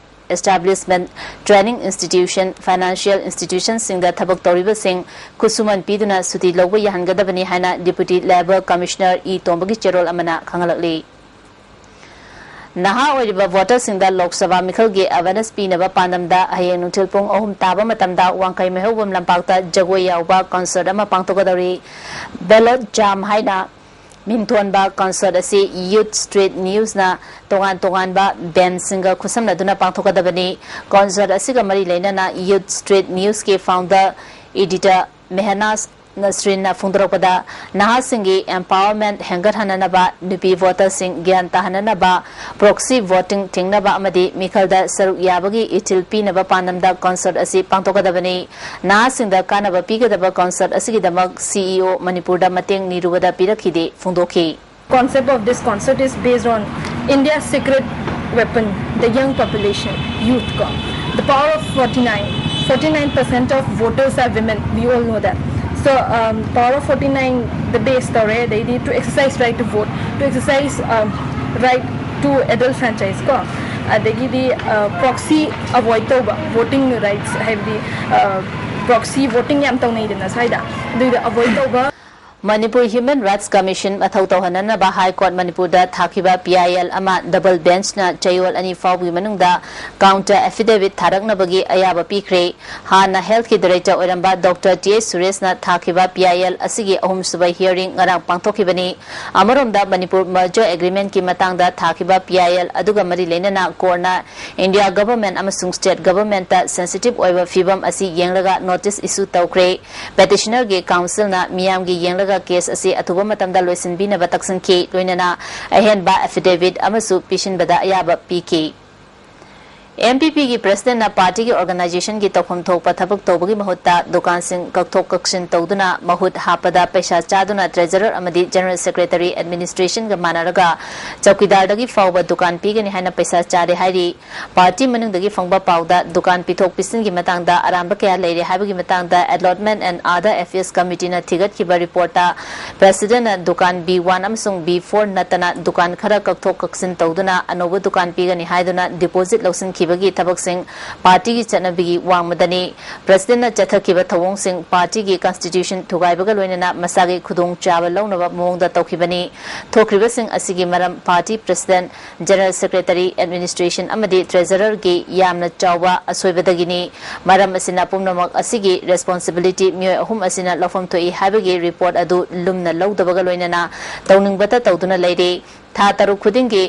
establishment, training institution, financial institution ꯁꯤꯡꯗ ꯊꯕꯛ ꯇꯧꯔꯤꯕꯁꯤꯡ ꯈꯨꯠꯁꯨꯃꯟ ꯄꯤꯗꯨꯅ ꯁꯨꯇꯤ ꯂꯧꯕ ꯌꯥꯍꯟꯒꯗꯕꯅꯤ ꯍꯥꯏꯅ Deputy Labour Commissioner ꯏ ꯇꯣꯝꯕꯒꯤ ꯆꯦꯔꯣꯜ ꯑꯃꯅ ꯈꯪꯍꯜꯂꯛꯂꯤ꯫ ꯅꯍꯥ ꯑꯣꯏꯔꯤꯕ ꯚꯣꯇꯔꯁꯤꯡꯗ ꯂꯣꯛ ꯁꯚꯥ ꯃꯤꯈꯜꯒꯤ ꯑꯦꯋꯦꯔꯅꯦꯁ ꯄꯤꯅꯕ ꯄꯥꯟꯗꯝꯗ ꯍꯌꯦꯡ ꯅꯨꯡꯊꯤꯜ ꯄꯨꯡ ꯑꯍꯨꯝ ꯇꯥꯕ ꯃꯇꯝꯗ ꯋꯥꯡꯈꯩ ꯃꯩꯍꯧꯕꯝ ꯂꯝꯄꯥꯛꯇ ꯖꯒꯣꯏ ꯌꯥꯎꯕ ꯀꯟꯁꯔꯠ ꯑꯃ ꯄꯥꯡꯊꯣꯛꯀꯗꯧꯔꯤ꯫ ꯕꯦꯂꯣꯠ ꯖꯥꯝ ꯍꯥꯏꯅ ꯃꯤꯡꯊꯣꯟꯕ ꯀꯟꯁꯔꯠ ꯑꯁꯤ ꯌꯨꯠ ꯁ꯭ꯇ꯭ꯔꯤꯠ ꯅ꯭ꯌꯨꯁꯅ ꯇꯣꯉꯥꯟ ꯇꯣꯉꯥꯟꯕ ꯕꯦꯟꯁꯤꯡꯒ ꯈꯨꯠꯁꯝꯅꯗꯨꯅ ꯄꯥꯡꯊꯣꯛꯀꯗꯕꯅꯤ꯫ ꯀꯟꯁꯔꯠ ꯑꯁꯤꯒ ꯃꯔꯤ ꯂꯩꯅꯅ ꯌꯨꯠ ꯁ꯭ꯇ꯭ꯔꯤꯠ ꯅ꯭ꯌꯨꯁꯀꯤ ꯐꯥꯎꯟꯗꯔ ꯏꯗꯤꯇꯔ ꯃꯦꯍꯅꯥꯁ ꯅꯁꯔꯤꯟꯅ ꯐꯣꯡꯗꯣꯔꯛꯄꯗ, ꯅꯍꯥꯁꯤꯡꯒꯤ ꯑꯦꯝꯄꯥꯋꯔꯃꯦꯟꯠ ꯍꯦꯟꯒꯠꯍꯟꯅꯅꯕ, ꯅꯨꯄꯤ ꯚꯣꯇꯔꯁꯤꯡ ꯒ꯭ꯌꯥꯟ ꯇꯥꯍꯟꯅꯅꯕ, ꯄ꯭ꯔꯣꯛꯁꯤ ꯚꯣꯇꯤꯡ ꯊꯤꯡꯅꯕ ꯑꯃꯗꯤ ꯃꯤꯈꯜꯗ ꯁꯔꯨꯛ ꯌꯥꯕꯒꯤ ꯏꯊꯤꯜ ꯄꯤꯅꯕ ꯄꯥꯟꯗꯝꯗ ꯀꯟꯁꯔꯠ ꯑꯁꯤ ꯄꯥꯡꯊꯣꯛꯀꯗꯕꯅꯤ꯫ ꯅꯍꯥꯁꯤꯡꯗ ꯀꯥꯟꯅꯕ ꯄꯤꯒꯗꯕ ꯀꯟꯁꯔꯠ ꯑꯁꯤꯒꯤꯗꯃꯛ ꯁꯤꯏꯑꯣ ꯃꯅꯤꯄꯨꯔꯗ ꯃꯇꯦꯡ ꯅꯤꯔꯨꯕꯗ ꯄꯤꯔꯛꯈꯤꯗꯦ ꯐꯣꯡꯗꯣꯛꯈꯤ꯫ Concept of this concert is based on India's secret weapon, the young population, youth ko. The power of forty-nine, forty-nine percent of voters are women, we all know that. So, um, power of forty-nine, the base tore, they need to exercise right to vote, to exercise um, right to adult franchise ko. ꯑꯗꯒꯤꯗꯤ ꯄ꯭ꯔꯣꯛꯁꯤ ꯑꯦꯚꯣꯏꯗ ꯇꯧꯕ, ꯚꯣꯇꯤꯡ ꯔꯥꯏꯠꯁ ꯍꯥꯏꯕꯗꯤ ꯄ꯭ꯔꯣꯛꯁꯤ ꯚꯣꯇꯤꯡ ꯌꯥꯝ ꯇꯧꯅꯩꯗꯅ ꯁ꯭ꯋꯥꯏꯗ, ꯑꯗꯨꯏꯗꯣ ꯑꯦꯚꯣꯏꯗ ꯇꯧꯕ꯫ ꯃꯅꯤꯄꯨꯔ ꯍ꯭ꯌꯨꯃꯦꯟ ꯔꯥꯏꯠꯁ ꯀꯃꯤꯁꯟ ꯃꯊꯧ ꯇꯧꯍꯟꯅꯅꯕ ꯍꯥꯏ ꯀꯣꯔꯠ ꯃꯅꯤꯄꯨꯔꯗ ꯊꯥꯈꯤꯕ ꯄꯤ ꯑꯥꯏ ꯑꯦꯜ ꯑꯃ ꯗꯕꯜ ꯕꯦꯟꯆꯅ ꯆꯌꯣꯜ ꯑꯅꯤ ꯐꯥꯎꯕꯒꯤ ꯃꯅꯨꯡꯗ ꯀꯥꯎꯟꯇꯔ ꯑꯦꯐꯤꯗꯦꯚꯤꯠ ꯊꯥꯔꯛꯅꯕꯒꯤ ꯑꯌꯥꯕ ꯄꯤꯈ꯭ꯔꯦ꯫ ꯍꯥꯟꯅ ꯍꯦꯜꯊꯀꯤ ꯗꯥꯏꯔꯦꯛꯇꯔ ꯑꯣꯏꯔꯝꯕ ꯗꯣꯛꯇꯔ ꯇꯤ ꯑꯦꯁ ꯁꯨꯔꯦꯁꯅ ꯊꯥꯈꯤꯕ ꯄꯤ ꯑꯥꯏ ꯑꯦꯜ ꯑꯁꯤꯒꯤ ꯑꯍꯨꯝꯁꯨꯕ ꯍꯤꯌꯔꯤꯡ ꯉꯔꯥꯡ ꯄꯥꯡꯊꯣꯛꯈꯤꯕꯅꯤ꯫ ꯑꯃꯔꯣꯝꯗ ꯃꯅꯤꯄꯨꯔ ꯃꯔꯖꯔ ꯑꯦꯒ꯭ꯔꯤꯃꯦꯟꯠꯀꯤ ꯃꯇꯥꯡꯗ ꯊꯥꯈꯤꯕ ꯄꯤ ꯑꯥꯏ ꯑꯦꯜ ꯑꯗꯨꯒ ꯃꯔꯤ ꯂꯩꯅꯅ ꯀꯣꯔꯠꯅ ꯏꯟꯗꯤꯌꯥ ꯒꯚꯔꯟꯃꯦꯟꯠ ꯑꯃꯁꯨꯡ ꯁ꯭ꯇꯦꯠ ꯒꯚꯔꯟꯃꯦꯟꯠꯇ ꯁꯦꯟꯁꯤꯇꯤꯚ ꯑꯣꯏꯕ ꯐꯤꯚꯝ ꯑꯁꯤ ꯌꯦꯡꯂꯒ ꯅꯣꯇꯤꯁ ꯏꯁꯨ ꯇꯧꯈ꯭ꯔꯦ꯫ ꯄꯦꯇꯤꯁꯅꯔꯒꯤ ꯀꯥꯎꯟꯁꯤꯜꯅ ꯃꯤꯌꯥꯝꯒꯤ ꯌꯦꯡꯂꯒ ꯀꯦꯁ ꯑꯁꯤ ꯑꯊꯨꯕ ꯃꯇꯝꯗ ꯂꯣꯏꯁꯤꯟꯕꯤꯅꯕ ꯇꯛꯁꯤꯟꯈꯤ, ꯂꯣꯏꯅꯅ ꯑꯍꯦꯟꯕ ꯑꯦꯐꯤꯗꯦꯚꯤꯠ ꯑꯃꯁꯨ ꯄꯤꯁꯤꯟꯕꯗ ꯑꯌꯥꯕ ꯄꯤꯈꯤ꯫ ꯑꯦꯝ ꯄꯤ ꯄꯤꯒꯤ ꯄ꯭ꯔꯁꯤꯗꯦꯟꯠꯅ ꯄꯥꯔꯇꯤꯒꯤ ꯑꯣꯔꯒꯅꯥꯏꯖꯦꯁꯟꯒꯤ ꯇꯧꯐꯝ ꯊꯣꯛꯄ ꯊꯕꯛ ꯇꯧꯕꯒꯤ ꯃꯍꯨꯠꯇ ꯗꯨꯀꯥꯟꯁꯤꯡ ꯀꯛꯊꯣꯛ ꯀꯛꯁꯤꯟ ꯇꯧꯗꯨꯅ ꯃꯍꯨꯠ ꯍꯥꯞꯄꯗ ꯄꯩꯁꯥ ꯆꯥꯗꯨꯅ ꯇ꯭ꯔꯦꯖꯔꯔ ꯑꯃꯗꯤ ꯖꯦꯅꯔꯦꯜ ꯁꯦꯀ꯭ꯔꯦꯇꯔꯤ ꯑꯦꯗꯃꯤꯅꯤꯁꯇ꯭ꯔꯦꯁꯟꯒ ꯃꯥꯟꯅꯔꯒ ꯆꯧꯀꯤꯗꯥꯔꯗꯒꯤ ꯐꯥꯎꯕ ꯗꯨꯀꯥꯟ ꯄꯤꯒꯅꯤ ꯍꯥꯏꯅ ꯄꯩꯁꯥ ꯆꯥꯔꯦ ꯍꯥꯏꯔꯤ꯫ ꯄꯥꯔꯇꯤ ꯃꯅꯨꯡꯗꯒꯤ ꯐꯪꯕ ꯄꯥꯎꯗ ꯗꯨꯀꯥꯟ ꯄꯤꯊꯣꯛ ꯄꯤꯁꯤꯟꯒꯤ ꯃꯇꯥꯡꯗ ꯑꯔꯥꯟꯕ ꯀꯌꯥ ꯂꯩꯔꯦ ꯍꯥꯏꯕꯒꯤ ꯃꯇꯥꯡꯗ Allotment and Other Affairs Committeeꯅ ꯊꯤꯒꯠꯈꯤꯕ ꯔꯤꯄꯣꯔꯠꯇ ꯄ꯭ꯔꯁꯤꯗꯦꯟꯠꯅ ꯗꯨꯀꯥꯟ ꯕꯤ ꯋꯥꯟ ꯑꯃꯁꯨꯡ ꯕꯤ ꯐꯣꯔ ꯅꯠꯇꯅ ꯗꯨꯀꯥꯟ ꯈꯔ ꯀꯛꯊꯣꯛ ꯀꯛꯁꯤꯟ ꯇꯧꯗꯨꯅ ꯑꯅꯧꯕ ꯗꯨꯀꯥꯟ ꯄꯤꯒꯅꯤ ꯍꯥꯏꯗꯨꯅ ꯗꯤꯄꯣꯖꯤꯠ ꯂꯧꯁꯤꯟꯈꯤ꯫ ꯊꯤꯕꯒꯤ ꯊꯕꯛꯁꯤꯡ ꯄꯥꯔꯇꯤꯒꯤ ꯆꯠꯅꯕꯤꯒꯤ ꯋꯥꯡꯃꯗꯅꯤ꯫ ꯄ꯭ꯔꯁꯤꯗꯦꯟꯠꯅ ꯆꯠꯊꯈꯤꯕ ꯊꯧꯑꯣꯡꯁꯤꯡ ꯄꯥꯔꯇꯤꯒꯤ ꯀꯟꯁꯇꯤꯇ꯭ꯌꯨꯁꯟ ꯊꯨꯒꯥꯏꯕꯒ ꯂꯣꯏꯅꯅ ꯃꯁꯥꯒꯤ ꯈꯨꯗꯣꯡꯆꯥꯕ ꯂꯧꯅꯕ ꯃꯑꯣꯡꯗ ꯇꯧꯈꯤꯕꯅꯤ꯫ ꯊꯣꯛꯈ꯭ꯔꯤꯕꯁꯤꯡ ꯑꯁꯤꯒꯤ ꯃꯔꯝ party president, general secretary, administration ꯑꯃꯗꯤ ꯇ꯭ꯔꯦꯖꯔꯔꯒꯤ ꯌꯥꯝꯅ ꯆꯥꯎꯕ ꯑꯁꯣꯏꯕꯗꯒꯤꯅꯤ꯫ ꯃꯔꯝ ꯑꯁꯤꯅ ꯄꯨꯝꯅꯃꯛ ꯑꯁꯤꯒꯤ ꯔꯦꯁꯄꯣꯟꯁꯤꯕꯤꯂꯤꯇꯤ ꯃꯤꯑꯣꯏ ꯑꯍꯨꯝ ꯑꯁꯤꯅ ꯂꯧꯐꯝ ꯊꯣꯛꯏ ꯍꯥꯏꯕꯒꯤ ꯔꯤꯄꯣꯔꯠ ꯑꯗꯨ ꯂꯨꯝꯅ ꯂꯧꯗꯕꯒ ꯂꯣꯏꯅꯅ ꯇꯧꯅꯤꯡꯕꯇ ꯇꯧꯗꯨꯅ ꯂꯩꯔꯤ꯫ ꯊꯥ ꯇꯔꯨꯛ ꯈꯨꯗꯤꯡꯒꯤ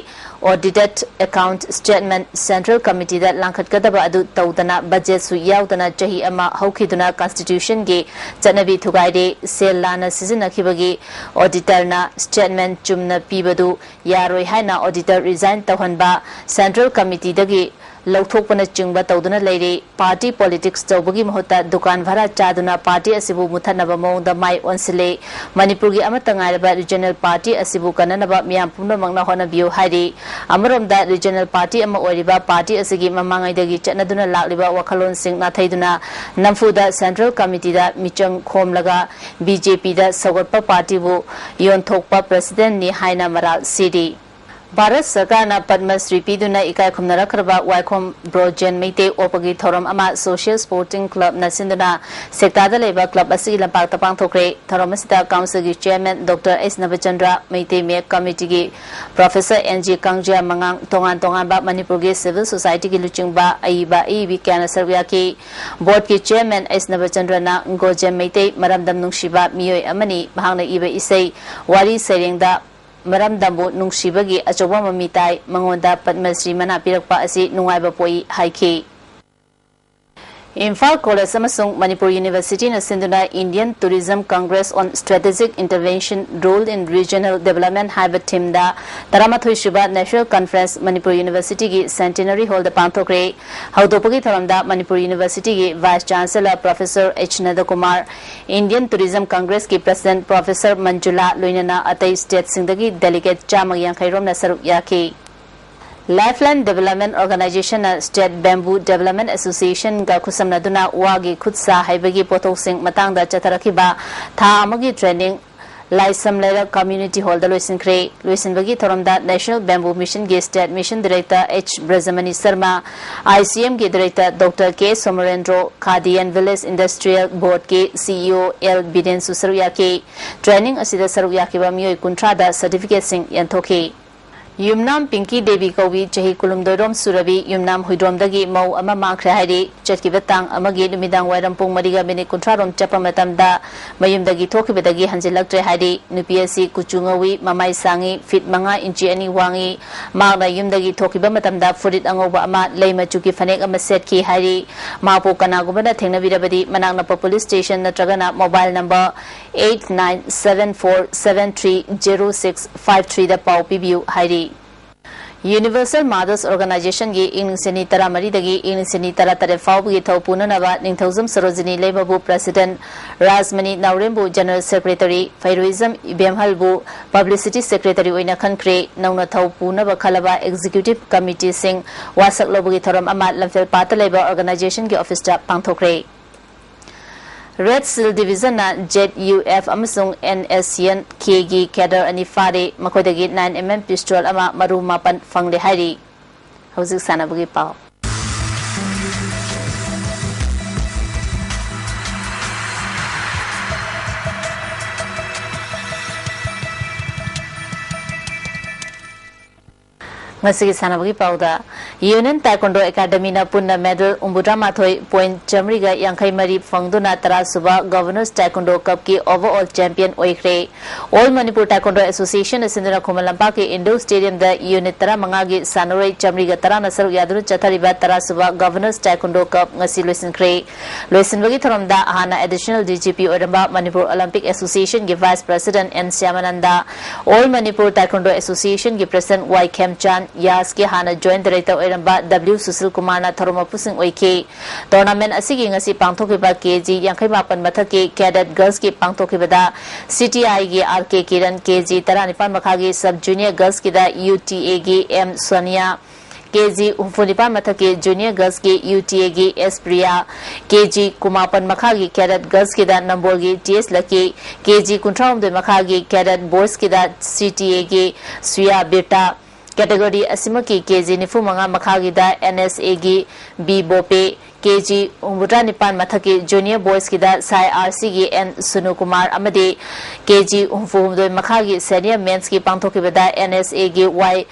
ꯑꯣꯗꯤꯇꯦꯗ ꯑꯦꯀꯥꯎꯟꯠ ꯁ꯭ꯇꯦꯠꯃꯦꯟꯠ ꯁꯦꯟꯇ꯭ꯔꯦꯜ ꯀꯃꯤꯇꯤꯗ ꯂꯥꯡꯈꯠꯀꯗꯕ ꯑꯗꯨ ꯇꯧꯗꯅ ꯕꯖꯦꯠꯁꯨ ꯌꯥꯎꯗꯅ ꯆꯍꯤ ꯑꯃ ꯍꯧꯈꯤꯗꯨꯅ ꯀꯟꯁꯇꯤꯇ꯭ꯌꯨꯁꯟꯒꯤ ꯆꯠꯅꯕꯤ ꯊꯨꯒꯥꯏꯔꯦ꯫ ꯁꯦꯜ ꯂꯥꯟꯅ ꯁꯤꯖꯤꯟꯅꯈꯤꯕꯒꯤ ꯑꯣꯗꯤꯇꯔꯅ ꯁ꯭ꯇꯦꯠꯃꯦꯟꯠ ꯆꯨꯝꯅ ꯄꯤꯕꯗꯨ ꯌꯥꯔꯣꯏ ꯍꯥꯏꯅ ꯑꯣꯗꯤꯇꯔ ꯔꯤꯖꯥꯏꯟ ꯇꯧꯍꯟꯕ, ꯁꯦꯟꯇ꯭ꯔꯦꯜ ꯀꯃꯤꯇꯤꯗꯒꯤ ꯂꯧꯊꯣꯛꯄꯅꯆꯤꯡꯕ ꯇꯧꯗꯨꯅ ꯂꯩꯔꯤ꯫ ꯄꯥꯔꯇꯤ ꯄꯣꯂꯤꯇꯤꯛꯁ ꯇꯧꯕꯒꯤ ꯃꯍꯨꯠꯇ ꯗꯨꯀꯥꯟ ꯚꯔꯥ ꯆꯥꯗꯨꯅ ꯄꯥꯔꯇꯤ ꯑꯁꯤꯕꯨ ꯃꯨꯊꯠꯅꯕ ꯃꯑꯣꯡꯗ ꯃꯥꯏ ꯑꯣꯟꯁꯤꯜꯂꯦ꯫ ꯃꯅꯤꯄꯨꯔꯒꯤ ꯑꯃꯠꯇ ꯉꯥꯏꯔꯕ ꯔꯤꯖꯅꯦꯜ ꯄꯥꯔꯇꯤ ꯑꯁꯤꯕꯨ ꯀꯟꯅꯅꯕ ꯃꯤꯌꯥꯝ ꯄꯨꯝꯅꯃꯛꯅ ꯍꯣꯠꯅꯕꯤꯌꯨ ꯍꯥꯏꯔꯤ꯫ ꯑꯃꯔꯣꯝꯗ ꯔꯤꯖꯅꯦꯜ ꯄꯥꯔꯇꯤ ꯑꯃ ꯑꯣꯏꯔꯤꯕ ꯄꯥꯔꯇꯤ ꯑꯁꯤꯒꯤ ꯃꯃꯥꯡꯉꯩꯗꯒꯤ ꯆꯠꯅꯗꯨꯅ ꯂꯥꯛꯂꯤꯕ ꯋꯥꯈꯜꯂꯣꯟꯁꯤꯡ ꯅꯥꯊꯩꯗꯨꯅ ꯅꯝꯐꯨꯗ ꯁꯦꯟꯇ꯭ꯔꯦꯜ ꯀꯃꯤꯇꯤꯗ ꯃꯤꯆꯪ ꯈꯣꯝꯂꯒ ꯕꯤ ꯖꯦ ꯄꯤꯗ ꯁꯧꯒꯠꯄ ꯄꯥꯔꯇꯤꯕꯨ ꯌꯣꯟꯊꯣꯛꯄ ꯄ꯭ꯔꯁꯤꯗꯦꯟꯠꯅꯤ ꯍꯥꯏꯅ ꯃꯔꯥꯜ ꯁꯤꯔꯤ꯫ ꯚꯥꯔꯠ ꯁꯔꯀꯥꯔꯅ ꯄꯗꯃ ꯁ꯭ꯔꯤ ꯄꯤꯗꯨꯅ ꯏꯀꯥꯏ ꯈꯨꯝꯅꯔꯛꯈ꯭ꯔꯕ ꯋꯥꯏꯈꯣꯝ ꯕ꯭ꯔꯣꯖꯦꯟ ꯃꯩꯇꯩ ꯑꯣꯛꯄꯒꯤ ꯊꯧꯔꯝ ꯑꯃ ꯁꯣꯁꯤꯌꯦꯜ ꯁ꯭ꯄꯣꯔꯇꯤꯡ ꯀ꯭ꯂꯕꯅ ꯁꯤꯟꯗꯨꯅ ꯁꯦꯛꯇꯥꯗ ꯂꯩꯕ ꯀ꯭ꯂꯕ ꯑꯁꯤꯒꯤ ꯂꯝꯄꯥꯛꯇ ꯄꯥꯡꯊꯣꯛꯈ꯭ꯔꯦ꯫ ꯊꯧꯔꯝ ꯑꯁꯤꯗ ꯀꯥꯎꯟꯁꯤꯜꯒꯤ ꯆꯤꯌꯔꯃꯦꯟ ꯗꯣꯛꯇꯔ ꯑꯩꯁ ꯅꯕꯆꯟꯗ꯭ꯔ, ꯃꯩꯇꯩ ꯃꯌꯦꯛ ꯀꯃꯤꯇꯤꯒꯤ ꯄ꯭ꯔꯣꯐꯦꯁꯔ ꯑꯦꯟ ꯖꯤ ꯀꯥꯡꯖꯤꯌꯥ ꯃꯉꯥꯡ, ꯇꯣꯉꯥꯟ ꯇꯣꯉꯥꯟꯕ ꯃꯅꯤꯄꯨꯔꯒꯤ ꯁꯤꯚꯤꯜ ꯁꯣꯁꯥꯏꯇꯤꯒꯤ ꯂꯨꯆꯤꯡꯕ, ꯑꯏꯕ ꯑꯏꯕꯤ ꯀꯌꯥꯅ ꯁꯔꯨꯛ ꯌꯥꯈꯤ꯫ ꯕꯣꯔꯗꯀꯤ ꯆꯤꯌꯔꯃꯦꯟ ꯑꯩꯁ ꯅꯕꯆꯟꯗ꯭ꯔꯅ ꯒꯣꯖꯦꯝ ꯃꯩꯇꯩ ꯃꯔꯝꯗꯝ ꯅꯨꯡꯁꯤꯕ ꯃꯤꯑꯣꯏ ꯑꯃꯅꯤ꯫ ꯃꯍꯥꯛꯅ ꯏꯕ ꯏꯁꯩ, ꯋꯥꯔꯤ ꯁꯩꯔꯦꯡꯗ ꯃꯔꯝꯗꯝꯕꯨ ꯅꯨꯡꯁꯤꯕꯒꯤ ꯑꯆꯧꯕ ꯃꯃꯤ ꯇꯥꯏ꯫ ꯃꯉꯣꯟꯗ ꯄꯗꯃ ꯁ꯭ꯔꯤ ꯃꯅꯥ ꯄꯤꯔꯛꯄ ꯑꯁꯤ ꯅꯨꯡꯉꯥꯏꯕ ꯄꯣꯛꯏ ꯍꯥꯏꯈꯤ꯫ ꯏꯝꯐꯥꯜ ꯀꯣꯂꯦꯖ ꯑꯃꯁꯨꯡ ꯃꯅꯤꯄꯨꯔ ꯌꯨꯅꯤꯚꯔꯁꯤꯇꯤꯅ ꯁꯤꯟꯗꯨꯅ Indian Tourism Congress on Strategic Intervention Role in Regional Development ꯍꯥꯏꯕ ꯊꯤꯝꯗ ꯇꯔꯥꯃꯥꯊꯣꯏ ꯁꯨꯕ ꯅꯦꯁꯅꯦꯜ ꯀꯟꯐꯔꯦꯟꯁ ꯃꯅꯤꯄꯨꯔ ꯌꯨꯅꯤꯚꯔꯁꯤꯇꯤꯒꯤ ꯁꯦꯟꯇꯤꯅꯔꯤ ꯍꯣꯜꯗ ꯄꯥꯡꯊꯣꯛꯈ꯭ꯔꯦ꯫ ꯍꯧꯗꯣꯛꯄꯒꯤ ꯊꯧꯔꯝꯗ ꯃꯅꯤꯄꯨꯔ ꯌꯨꯅꯤꯚꯔꯁꯤꯇꯤꯒꯤ vice chancellor professor H Nandakumar, Indian tourism ꯀꯪꯒ꯭ꯔꯦꯁꯀꯤ ꯄ꯭ꯔꯁꯤꯗꯦꯟꯠ ꯄ꯭ꯔꯣꯐꯦꯁꯔ ꯃꯟꯖꯨꯂꯥ, ꯂꯣꯏꯅꯅ ꯑꯇꯩ ꯁ꯭ꯇꯦꯠꯁꯤꯡꯗꯒꯤ ꯗꯦꯂꯤꯒꯦꯠ ꯆꯥꯝꯃꯒ ꯌꯥꯡꯈꯩ ꯔꯣꯝꯅ ꯁꯔꯨꯛ ꯌꯥꯈꯤ꯫ ꯂꯥꯏꯐꯂꯥꯏꯟ ꯗꯤꯚꯦꯂꯞꯃꯦꯟꯠ ꯑꯣꯔꯒꯅꯥꯏꯖꯦꯁꯟꯅ ꯁ꯭ꯇꯦꯠ ꯕꯦꯝꯕꯨ ꯗꯤꯚꯦꯂꯞꯃꯦꯟꯠ ꯑꯦꯁꯣꯁꯤꯌꯦꯁꯟꯒ ꯈꯨꯠꯁꯝꯅꯗꯨꯅ ꯋꯥꯒꯤ ꯈꯨꯠ ꯁꯥ ꯍꯩꯕꯒꯤ ꯄꯣꯠꯊꯣꯛꯁꯤꯡ ꯃꯇꯥꯡꯗ ꯆꯠꯊꯔꯛꯈꯤꯕ ꯊꯥ ꯑꯃꯒꯤ ꯇ꯭ꯔꯦꯅꯤꯡ ꯂꯥꯏꯁꯝ ꯂꯩꯔꯛ ꯀꯝꯃ꯭ꯌꯨꯅꯤꯇꯤ ꯍꯣꯜꯗ ꯂꯣꯏꯁꯤꯟꯈ꯭ꯔꯦ꯫ ꯂꯣꯏꯁꯤꯟꯕꯒꯤ ꯊꯧꯔꯝꯗ National Bamboo Mission ꯒꯤ State Mission Director H ꯕ꯭ꯔꯖꯃꯅꯤ Sharma, I C M ꯒꯤ Director Doctor K ꯁꯣꯃꯔꯦꯟꯗ꯭ꯔꯣ, Khadi and Village Industrial Board ꯀꯤ C E O L ꯕꯤꯔꯦꯟꯁꯨ ꯁꯔꯨꯛ ꯌꯥꯈꯤ꯫ Training ꯑꯁꯤꯗ ꯁꯔꯨꯛ ꯌꯥꯈꯤꯕ ꯃꯤꯑꯣꯏ ꯀꯨꯟꯊ꯭ꯔꯥꯗ certificate ꯁꯤꯡ ꯌꯦꯟꯊꯣꯛꯈꯤ꯫ ꯌꯨꯝꯅꯥꯝ ꯄꯤꯡꯀꯤ ꯗꯦꯕꯤ ꯀꯧꯕꯤ, ꯆꯍꯤ ꯀꯨꯟꯍꯨꯝꯗꯣꯏ ꯔꯣꯝ ꯁꯨꯔꯕꯤ, ꯌꯨꯝꯅꯥꯝ ꯍꯨꯏꯗ꯭ꯔꯣꯝꯗꯒꯤ ꯃꯧ ꯑꯃ ꯃꯥꯡꯈ꯭ꯔꯦ ꯍꯥꯏꯔꯤ꯫ ꯆꯠꯈꯤꯕ ꯇꯥꯡ ꯑꯃꯒꯤ ꯅꯨꯃꯤꯗꯥꯡ ꯋꯥꯏꯔꯝ ꯄꯨꯡ ꯃꯔꯤꯒ ꯃꯤꯅꯤꯠ ꯀꯨꯟꯊ꯭ꯔꯥ ꯔꯣꯝ ꯆꯠꯄ ꯃꯇꯝꯗ ꯃꯌꯨꯝꯗꯒꯤ ꯊꯣꯛꯈꯤꯕꯗꯒꯤ ꯍꯟꯖꯤꯜꯂꯛꯇ꯭ꯔꯦ ꯍꯥꯏꯔꯤ꯫ ꯅꯨꯄꯤ ꯑꯁꯤ ꯀꯨꯆꯨ ꯉꯧꯏ, ꯃꯃꯥꯏ ꯁꯥꯡꯏ, ꯐꯤꯠ ꯃꯉꯥ ꯏꯟꯆꯤ ꯑꯅꯤ ꯋꯥꯡꯏ꯫ ꯃꯍꯥꯛꯅ ꯌꯨꯝꯗꯒꯤ ꯊꯣꯛꯈꯤꯕ ꯃꯇꯝꯗ ꯐꯨꯔꯤꯠ ꯑꯉꯧꯕ ꯑꯃ, ꯂꯩ ꯃꯆꯨꯒꯤ ꯐꯅꯦꯛ ꯑꯃ ꯁꯦꯠꯈꯤ ꯍꯥꯏꯔꯤ꯫ ꯃꯍꯥꯛꯄꯨ ꯀꯅꯥꯒꯨꯝꯕꯅ ꯊꯦꯡꯅꯕꯤꯔꯕꯗꯤ ꯃꯅꯥꯛ ꯅꯛꯄ police station ꯅꯠꯇ꯭ꯔꯒꯅ mobile number eight nine seven four seven three zero six five three ꯗ ꯄꯥꯎ ꯄꯤꯕꯤꯌꯨ ꯍꯥꯏꯔꯤ꯫ Universal Mothers Organization ꯒꯤ ꯏꯪ ꯂꯤꯁꯤꯡ ꯑꯅꯤ ꯇꯔꯥꯃꯔꯤꯗꯒꯤ ꯏꯪ ꯂꯤꯁꯤꯡ ꯑꯅꯤ ꯇꯔꯥꯇꯔꯦꯠ ꯐꯥꯎꯕꯒꯤ ꯊꯧ ꯄꯨꯅꯅꯕ ꯅꯤꯡꯊꯧꯖꯝ Sarojini ꯂꯩꯃꯕꯨ President, Rajmani ꯅꯥꯎꯔꯦꯝꯕꯨ General Secretary, ꯐꯩꯔꯣꯏꯖꯝ ꯏꯕꯦꯝꯍꯜꯕꯨ Publicity Secretary ꯑꯣꯏꯅ ꯈꯟꯈ꯭ꯔꯦ꯫ ꯅꯧꯅ ꯊꯧ ꯄꯨꯅꯕ ꯈꯜꯂꯕ Executive Committee ꯁꯤꯡ ꯋꯥꯁꯛ ꯂꯧꯕꯒꯤ ꯊꯧꯔꯝ ꯑꯃ ꯂꯝꯐꯦꯜ ꯄꯥꯠꯇ ꯂꯩꯕ organization ꯒꯤ office ꯇ ꯄꯥꯡꯊꯣꯛꯈ꯭ꯔꯦ꯫ Red Shield Division ꯅ Z U F ꯑꯃꯁꯨꯡ N S C N K ꯒꯤ cadre ꯑꯅꯤ ꯐꯥꯔꯦ꯫ ꯃꯈꯣꯏꯗꯒꯤ nine M M pistol ꯑꯃ, ꯃꯔꯨ ꯃꯥꯄꯟ ꯐꯪꯂꯦ ꯍꯥꯏꯔꯤ꯫ ꯍꯧꯖꯤꯛ ꯁꯥꯟꯅꯕꯒꯤ ꯄꯥꯎ꯫ ꯉꯁꯤꯒꯤ ꯁꯥꯟꯅꯕꯒꯤ ꯄꯥꯎꯗ, Union Taekwondo Academy ꯅ ꯄꯨꯟꯅ medal ꯍꯨꯝꯐꯨꯇꯔꯥꯃꯥꯊꯣꯏ, point ꯆꯥꯃꯔꯤꯒ ꯌꯥꯡꯈꯩ ꯃꯔꯤ ꯐꯪꯗꯨꯅ ꯇꯔꯥꯁꯨꯕ Governors Taekwondo Cup ꯀꯤ overall champion ꯑꯣꯏꯈ꯭ꯔꯦ꯫ All Manipur Taekwondo Association ꯅ ꯁꯤꯟꯗꯨꯅ ꯈꯨꯃꯟ ꯂꯝꯄꯥꯛꯀꯤ indoor stadium ꯗ unit ꯇꯔꯥꯃꯉꯥꯒꯤ ꯁꯥꯟꯅꯔꯣꯏ ꯆꯥꯃꯔꯤꯒ ꯇꯔꯥꯅ ꯁꯔꯨꯛ ꯌꯥꯗꯨꯅ ꯆꯠꯊꯔꯤꯕ ꯇꯔꯥꯁꯨꯕ Governors Taekwondo Cup ꯉꯁꯤ ꯂꯣꯏꯁꯤꯟꯈ꯭ꯔꯦ꯫ ꯂꯣꯏꯁꯤꯟꯕꯒꯤ ꯊꯧꯔꯝꯗ ꯍꯥꯟꯅ Additional D G P ꯑꯣꯏꯔꯝꯕ Manipur Olympic Association ꯒꯤ Vice President N ꯁ꯭ꯌꯥꯃꯥꯅꯟꯗ, All Manipur Taekwondo Association ꯒꯤ President Y ꯈꯦꯝꯆꯥꯟ, ꯌꯥꯁ ꯀꯤ ꯍꯥꯟꯅ Joint Director ꯑꯣꯏꯔꯝꯕ W ꯁꯨꯁꯤꯜ ꯀꯨꯃꯥꯔꯅ ꯊꯧꯔꯝ ꯃꯄꯨꯁꯤꯡ ꯑꯣꯏꯈꯤ꯫ Tournament ꯑꯁꯤꯒꯤ ꯉꯁꯤ ꯄꯥꯡꯊꯣꯛꯈꯤꯕ K G ꯌꯥꯡꯈꯩ ꯃꯥꯄꯟ ꯃꯊꯛꯀꯤ Cadet Girls ꯀꯤ ꯄꯥꯡꯊꯣꯛꯈꯤꯕꯗ, C T I ꯒꯤ R K Kiran, K G ꯇꯔꯥꯅꯤꯄꯥꯟ ꯃꯈꯥꯒꯤ Sub Junior Girls ꯀꯤꯗ U T A ꯒꯤ M ꯁꯣꯅꯤꯌꯥ, ꯀꯦ ꯖꯤ ꯍꯨꯝꯐꯨ ꯅꯤꯄꯥꯟ ꯃꯊꯛꯀꯤ Junior Girls ꯀꯤ ꯌꯨ ꯇꯤ ꯑꯦ ꯒꯤ ꯑꯦꯁ ꯄ꯭ꯔꯤꯌꯥ, ꯀꯦ ꯖꯤ ꯀꯨꯟꯃꯥꯄꯟ ꯃꯈꯥꯒꯤ Cadet Girls ꯀꯤꯗ ꯅꯝꯕꯣꯜꯒꯤ ꯇꯤ ꯑꯦꯁ ꯂꯛꯀꯤ, ꯀꯦ ꯖꯤ ꯀꯨꯟꯊ꯭ꯔꯥ ꯍꯨꯝꯗꯣꯏ ꯃꯈꯥꯒꯤ Cadet Boys ꯀꯤꯗ C T A ꯒꯤ ꯁꯨꯌꯥ ꯕꯤꯔꯇꯥ, category ꯑꯁꯤꯃꯛꯀꯤ ꯀꯦ ꯖꯤ ꯅꯤꯐꯨ ꯃꯉꯥ ꯃꯈꯥꯒꯤꯗ ꯑꯦꯟ ꯑꯦꯁ ꯑꯦ ꯒꯤ ꯕꯤ ꯕꯣꯄꯦ, ꯀꯦ ꯖꯤ ꯍꯨꯝꯐꯨꯇꯔꯥ ꯅꯤꯄꯥꯟ ꯃꯊꯛꯀꯤ Junior Boys ꯀꯤꯗ ꯁꯥꯏ ꯑꯥꯔ ꯁꯤ ꯒꯤ ꯑꯦꯟ ꯁꯨꯅꯨ ꯀꯨꯃꯥꯔ ꯑꯃꯗꯤ ꯀꯦ ꯖꯤ ꯍꯨꯝꯐꯨ ꯍꯨꯝꯗꯣꯏ ꯃꯈꯥꯒꯤ Senior Men's ꯀꯤ ꯄꯥꯡꯊꯣꯛꯈꯤꯕꯗ ꯑꯦꯟ ꯑꯦꯁ ꯑꯦ ꯒꯤ ꯋꯥꯏ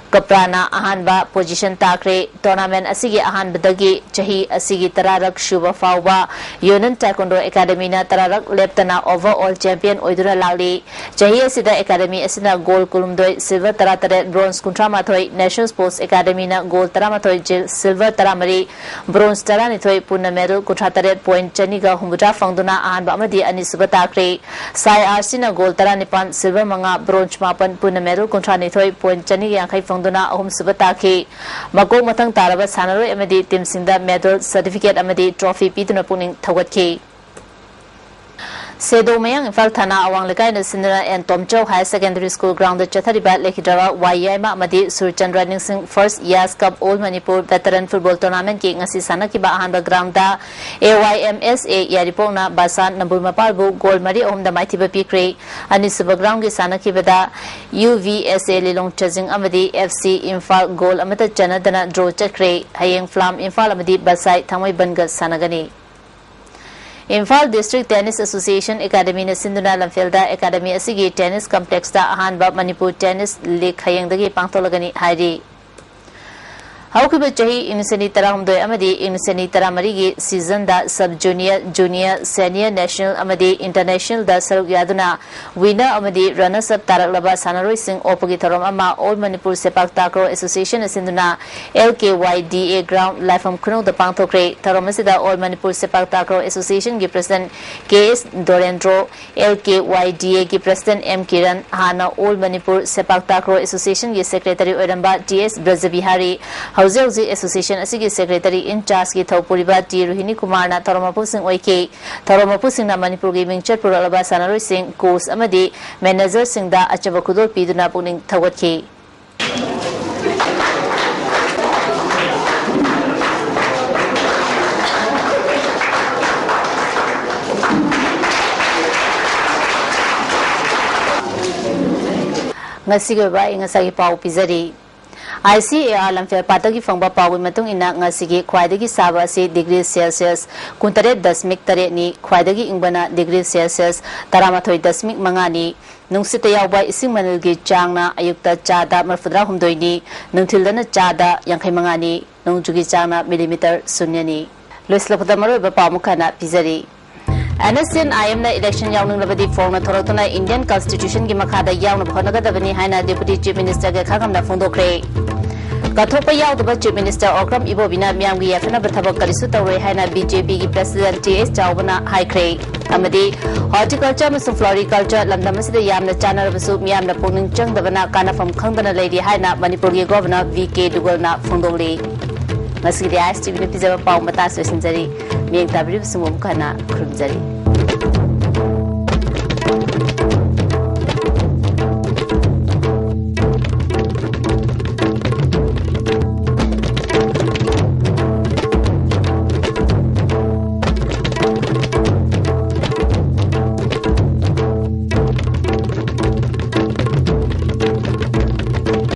ꯀꯄ꯭ꯔꯥꯅ ꯑꯍꯥꯟꯕ position ꯇꯥꯈ꯭ꯔꯦ꯫ Tournament ꯑꯁꯤꯒꯤ ꯑꯍꯥꯟꯕꯗꯒꯤ ꯆꯍꯤ ꯑꯁꯤꯒꯤ ꯇꯔꯥꯔꯛ ꯁꯨꯕ ꯐꯥꯎꯕ Union Taekwondo Academy ꯅ ꯇꯔꯥꯔꯛ ꯂꯦꯞꯇꯅ overall champion ꯑꯣꯏꯗꯨꯅ ꯂꯥꯛꯂꯤ꯫ ꯆꯍꯤ ꯑꯁꯤꯗ academy ꯑꯁꯤꯅ gold ꯀꯨꯟꯍꯨꯝꯗꯣꯏ, silver ꯇꯔꯥꯇꯔꯦꯠ, bronze ꯀꯨꯟꯊ꯭ꯔꯥ ꯃꯥꯊꯣꯏ, National Sports Academy ꯅ gold ꯇꯔꯥꯃꯥꯊꯣꯏ, ꯖꯤ-, silver ꯇꯔꯥꯃꯔꯤ, bronze ꯇꯔꯥꯅꯤꯊꯣꯏ, ꯄꯨꯟꯅ medal ꯀꯨꯟꯊ꯭ꯔꯥ ꯇꯔꯦꯠ point ꯆꯅꯤꯒ ꯍꯨꯝꯐꯨꯇꯔꯥ ꯐꯪꯗꯨꯅ ꯑꯍꯥꯟꯕ ꯑꯃꯗꯤ ꯑꯅꯤꯁꯨꯕ ꯇꯥꯈ꯭ꯔꯦ꯫ ꯁꯥꯏ ꯑꯥꯔ ꯁꯤ ꯅ gold ꯇꯔꯥꯅꯤꯄꯥꯟ, silver ꯃꯉꯥ, bronze ꯃꯥꯄꯟ, ꯄꯨꯟꯅ medal ꯀꯨꯟꯊ꯭ꯔꯥ ꯅꯤꯊꯣꯏ point ꯆꯅꯤꯒ ꯌꯥꯡꯈꯩ ꯐꯪꯗꯨꯅ ꯑꯍꯨꯝꯁꯨꯕ ꯇꯥꯈꯤ꯫ ꯃꯀꯣꯛ ꯃꯊꯪ ꯇꯥꯔꯕ ꯁꯥꯟꯅꯔꯣꯏ ꯑꯃꯗꯤ team ꯁꯤꯡꯗ medal, certificate ꯑꯃꯗꯤ trophy ꯄꯤꯗꯨꯅ ꯄꯨꯛꯅꯤꯡ ꯊꯧꯒꯠꯈꯤ꯫ ꯁꯦꯗꯣ ꯃꯌꯥꯡ ꯏꯝꯐꯥꯜ ꯊꯥꯅꯥ ꯑꯋꯥꯡ ꯂꯩꯀꯥꯏꯅ ꯁꯤꯟꯗꯨꯅ N Tomchou Higher Secondary School ground ꯗ ꯆꯠꯊꯔꯤꯕ ꯂꯩꯈꯤꯗ꯭ꯔꯕ ꯋꯥꯏ ꯌꯥꯏꯃ ꯑꯃꯗꯤ ꯁꯨꯔꯆꯟꯗ꯭ꯔ ꯅꯤꯡꯁꯤꯡ First Yas Cup All Manipur Veteran Football Tournament ꯀꯤ ꯉꯁꯤ ꯁꯥꯟꯅꯈꯤꯕ ꯑꯍꯥꯟꯕ ground ꯗ ꯑꯦ ꯋꯥꯏ ꯑꯦꯝ ꯑꯦꯁ ꯑꯦ ꯌꯥꯏꯔꯤꯄꯣꯛꯅ ꯕꯥꯁꯥꯟ ꯅꯝꯕꯨꯜ ꯃꯄꯥꯜꯕꯨ goal ꯃꯔꯤ ꯑꯍꯨꯝꯗ ꯃꯥꯏꯊꯤꯕ ꯄꯤꯈ꯭ꯔꯦ꯫ ꯑꯅꯤꯁꯨꯕ ground ꯒꯤ ꯁꯥꯟꯅꯈꯤꯕꯗ ꯌꯨ ꯚꯤ ꯑꯦꯁ ꯑꯦ ꯂꯤꯂꯣꯡ ꯆꯖꯤꯡ ꯑꯃꯗꯤ ꯑꯦꯐ ꯁꯤ ꯏꯝꯐꯥꯜ goal ꯑꯃꯠꯇ ꯆꯟꯅꯗꯅ draw ꯆꯠꯈ꯭ꯔꯦ꯫ ꯍꯌꯦꯡ ꯐ꯭ꯂꯥꯝ ꯏꯝꯐꯥꯜ ꯑꯃꯗꯤ ꯕꯁꯥꯏ ꯊꯥꯡꯃꯩꯕꯟꯒ ꯁꯥꯟꯅꯒꯅꯤ꯫ Imphal District Tennis Association Academy ꯅ ꯁꯤꯟꯗꯨꯅ ꯂꯝꯐꯦꯜꯗ academy ꯑꯁꯤꯒꯤ tennis complex ꯇ ꯑꯍꯥꯟꯕ ꯃꯅꯤꯄꯨꯔ tennis league ꯍꯌꯦꯡꯗꯒꯤ ꯄꯥꯡꯊꯣꯛꯂꯒꯅꯤ ꯍꯥꯏꯔꯤ꯫ ꯍꯧꯈꯤꯕ ꯆꯍꯤ ꯏꯪ ꯂꯤꯁꯤꯡ ꯑꯅꯤ ꯇꯔꯥꯍꯨꯝꯗꯣꯏ ꯑꯃꯗꯤ ꯏꯪ ꯂꯤꯁꯤꯡ ꯑꯅꯤ ꯇꯔꯥꯃꯔꯤꯒꯤ season ꯗ sub junior, junior, senior, national ꯑꯃꯗꯤ international ꯗ ꯁꯔꯨꯛ ꯌꯥꯗꯨꯅ winner ꯑꯃꯗꯤ runners up ꯇꯥꯔꯛꯂꯕ ꯁꯥꯟꯅꯔꯣꯏꯁꯤꯡ ꯑꯣꯛꯄꯒꯤ ꯊꯧꯔꯝ ꯑꯃ All Manipur Sepak Takraw Association ꯅ ꯁꯤꯟꯗꯨꯅ ꯑꯦꯜ ꯀꯦ ꯋꯥꯏ ꯗꯤ ꯑꯦ ground ꯂꯥꯏꯐꯝ ꯈꯨꯅꯧꯗ ꯄꯥꯡꯊꯣꯛꯈ꯭ꯔꯦ꯫ ꯊꯧꯔꯝ ꯑꯁꯤꯗ All Manipur Sepak Takraw Association ꯒꯤ president ꯀꯦ ꯑꯦꯁ ꯗꯣꯔꯦꯟꯗ꯭ꯔꯣ, ꯑꯦꯜ ꯀꯦ ꯋꯥꯏ ꯗꯤ ꯑꯦ ꯒꯤ president ꯑꯦꯝ ꯀꯤꯔꯟ, ꯍꯥꯟꯅ All Manipur Sepak Takraw Association ꯒꯤ secretary ꯑꯣꯏꯔꯝꯕ ꯇꯤ ꯑꯦꯁ ꯕ꯭ꯔꯖꯕꯤꯍꯥꯔꯤ, ꯍꯧꯖꯤꯛ ꯍꯧꯖꯤꯛ association ꯑꯁꯤꯒꯤ secretary in charge ꯀꯤ ꯊꯧ ꯄꯨꯔꯤꯕ ꯇꯤ ꯔꯣꯍꯤꯅꯤ ꯀꯨꯃꯥꯔꯅ ꯊꯧꯔꯝ ꯃꯄꯨꯁꯤꯡ ꯑꯣꯏꯈꯤ꯫ ꯊꯧꯔꯝ ꯃꯄꯨꯁꯤꯡꯅ ꯃꯅꯤꯄꯨꯔꯒꯤ ꯃꯤꯡꯆꯠ ꯄꯨꯔꯛꯂꯕ ꯁꯥꯟꯅꯔꯣꯏꯁꯤꯡ, coach ꯑꯃꯗꯤ manager ꯁꯤꯡꯗ ꯑꯆꯝꯕ ꯈꯨꯗꯣꯜ ꯄꯤꯗꯨꯅ ꯄꯨꯛꯅꯤꯡ ꯊꯧꯒꯠꯈꯤ꯫ ꯉꯁꯤꯒꯤ ꯑꯣꯏꯕ ꯑꯏꯪ ꯑꯁꯥꯒꯤ ꯄꯥꯎ ꯄꯤꯖꯔꯤ꯫ ꯑꯥꯏ ꯁꯤ ꯑꯦ ꯑꯥꯔ ꯂꯝꯐꯦꯜ ꯄꯥꯠꯇꯒꯤ ꯐꯪꯕ ꯄꯥꯎꯒꯤ ꯃꯇꯨꯡ ꯏꯟꯅ, ꯉꯁꯤꯒꯤ ꯈ꯭ꯋꯥꯏꯗꯒꯤ ꯁꯥꯕ ꯑꯁꯤ ꯗꯤꯒ꯭ꯔꯤ ꯁꯦꯜꯁꯤꯌꯁ ꯀꯨꯟꯇꯔꯦꯠ ꯗꯁꯃꯤꯛ ꯇꯔꯦꯠꯅꯤ, ꯈ꯭ꯋꯥꯏꯗꯒꯤ ꯏꯪꯕꯅ ꯗꯤꯒ꯭ꯔꯤ ꯁꯦꯜꯁꯤꯌꯁ ꯇꯔꯥꯃꯥꯊꯣꯏ ꯗꯁꯃꯤꯛ ꯃꯉꯥꯅꯤ꯫ ꯅꯨꯡꯁꯤꯠꯇ ꯌꯥꯎꯕ ꯏꯁꯤꯡ ꯃꯅꯤꯜꯒꯤ ꯆꯥꯡꯅ ꯑꯌꯨꯛꯇ ꯆꯥꯗ ꯃꯔꯤꯐꯨꯇꯔꯥ ꯍꯨꯝꯗꯣꯏꯅꯤ, ꯅꯨꯡꯊꯤꯜꯗꯅ ꯆꯥꯗ ꯌꯥꯡꯈꯩ ꯃꯉꯥꯅꯤ, ꯅꯣꯡꯖꯨꯒꯤ ꯆꯥꯡꯅ ꯃꯤꯂꯤꯃꯤꯇꯔ ꯁꯨꯟꯌꯅꯤ꯫ ꯂꯣꯏꯁꯤꯜꯂꯛꯄꯗ ꯃꯔꯨꯑꯣꯏꯕ ꯄꯥꯎ ꯑꯃꯨꯛ ꯍꯟꯅ ꯄꯤꯖꯔꯤ꯫ N S C N I ꯑꯦꯝꯅ ꯏꯂꯦꯛꯁꯟ ꯌꯥꯎꯅꯤꯡꯂꯕꯗꯤ ꯐꯣꯡꯅ ꯊꯣꯛꯂꯛꯇꯨꯅ ꯏꯟꯗꯤꯌꯟ ꯀꯟꯁꯇꯤꯇ꯭ꯌꯨꯁꯟꯒꯤ ꯃꯈꯥꯗ ꯌꯥꯎꯅꯕ ꯍꯣꯠꯅꯒꯗꯕꯅꯤ ꯍꯥꯏꯅ ꯗꯦꯄꯨꯇꯤ ꯆꯤꯐ ꯃꯤꯅꯤꯁꯇꯔ ꯒꯦꯈꯥꯉꯝꯅ ꯐꯣꯡꯗꯣꯛꯈ꯭ꯔꯦ꯫ ꯀꯠꯊꯣꯛꯄ ꯌꯥꯎꯗꯕ ꯆꯤꯐ ꯃꯤꯅꯤꯁꯇꯔ ꯑꯣꯀ꯭ꯔꯝ ꯏꯕꯣꯕꯤꯅ ꯃꯤꯌꯥꯝꯒꯤ ꯌꯥꯏꯐꯅꯕ ꯊꯕꯛ ꯀꯔꯤꯁꯨ ꯇꯧꯔꯣꯏ ꯍꯥꯏꯅ ꯕꯤ ꯖꯦ ꯄꯤꯒꯤ ꯄ꯭ꯔꯦꯁꯤꯗꯦꯟꯠ ꯇꯤ ꯑꯦꯁ ꯆꯥꯎꯕꯅ ꯍꯥꯏꯈ꯭ꯔꯦ꯫ ꯑꯃꯗꯤ ꯍꯣꯔꯇꯤꯀꯜꯆꯔ ꯑꯃꯁꯨꯡ ꯐ꯭ꯂꯣꯔꯤꯀꯜꯆꯔ ꯂꯝꯗꯝ ꯑꯁꯤꯗ ꯌꯥꯝꯅ ꯆꯥꯟꯅꯔꯕꯁꯨ ꯃꯤꯌꯥꯝꯅ ꯄꯨꯛꯅꯤꯡ ꯆꯪꯗꯕꯅ ꯀꯥꯟꯅꯐꯝ ꯈꯪꯗꯅ ꯂꯩꯔꯤ ꯍꯥꯏꯅ ꯃꯅꯤꯄꯨꯔꯒꯤ ꯒꯣꯚꯔꯅꯔ ꯚꯤ ꯀꯦ ꯗꯨꯒꯜꯅ ꯐꯣꯡꯗꯣꯛꯂꯤ꯫ ꯉꯁꯤꯒꯤꯗꯤ ꯑꯥꯏ ꯑꯦꯁ ꯇꯤ ꯚꯤꯅ ꯄꯤꯖꯕ ꯄꯥꯎ ꯃꯇꯥꯡ ꯑꯁꯤꯗ ꯂꯣꯏꯁꯤꯟꯖꯔꯤ꯫ ꯃꯤꯠꯌꯦꯡ ꯇꯥꯕꯤꯔꯤꯕꯁꯤꯡꯕꯨ ꯑꯃꯨꯛ ꯍꯟꯅ ꯈꯨꯔꯨꯝꯖꯔꯤ꯫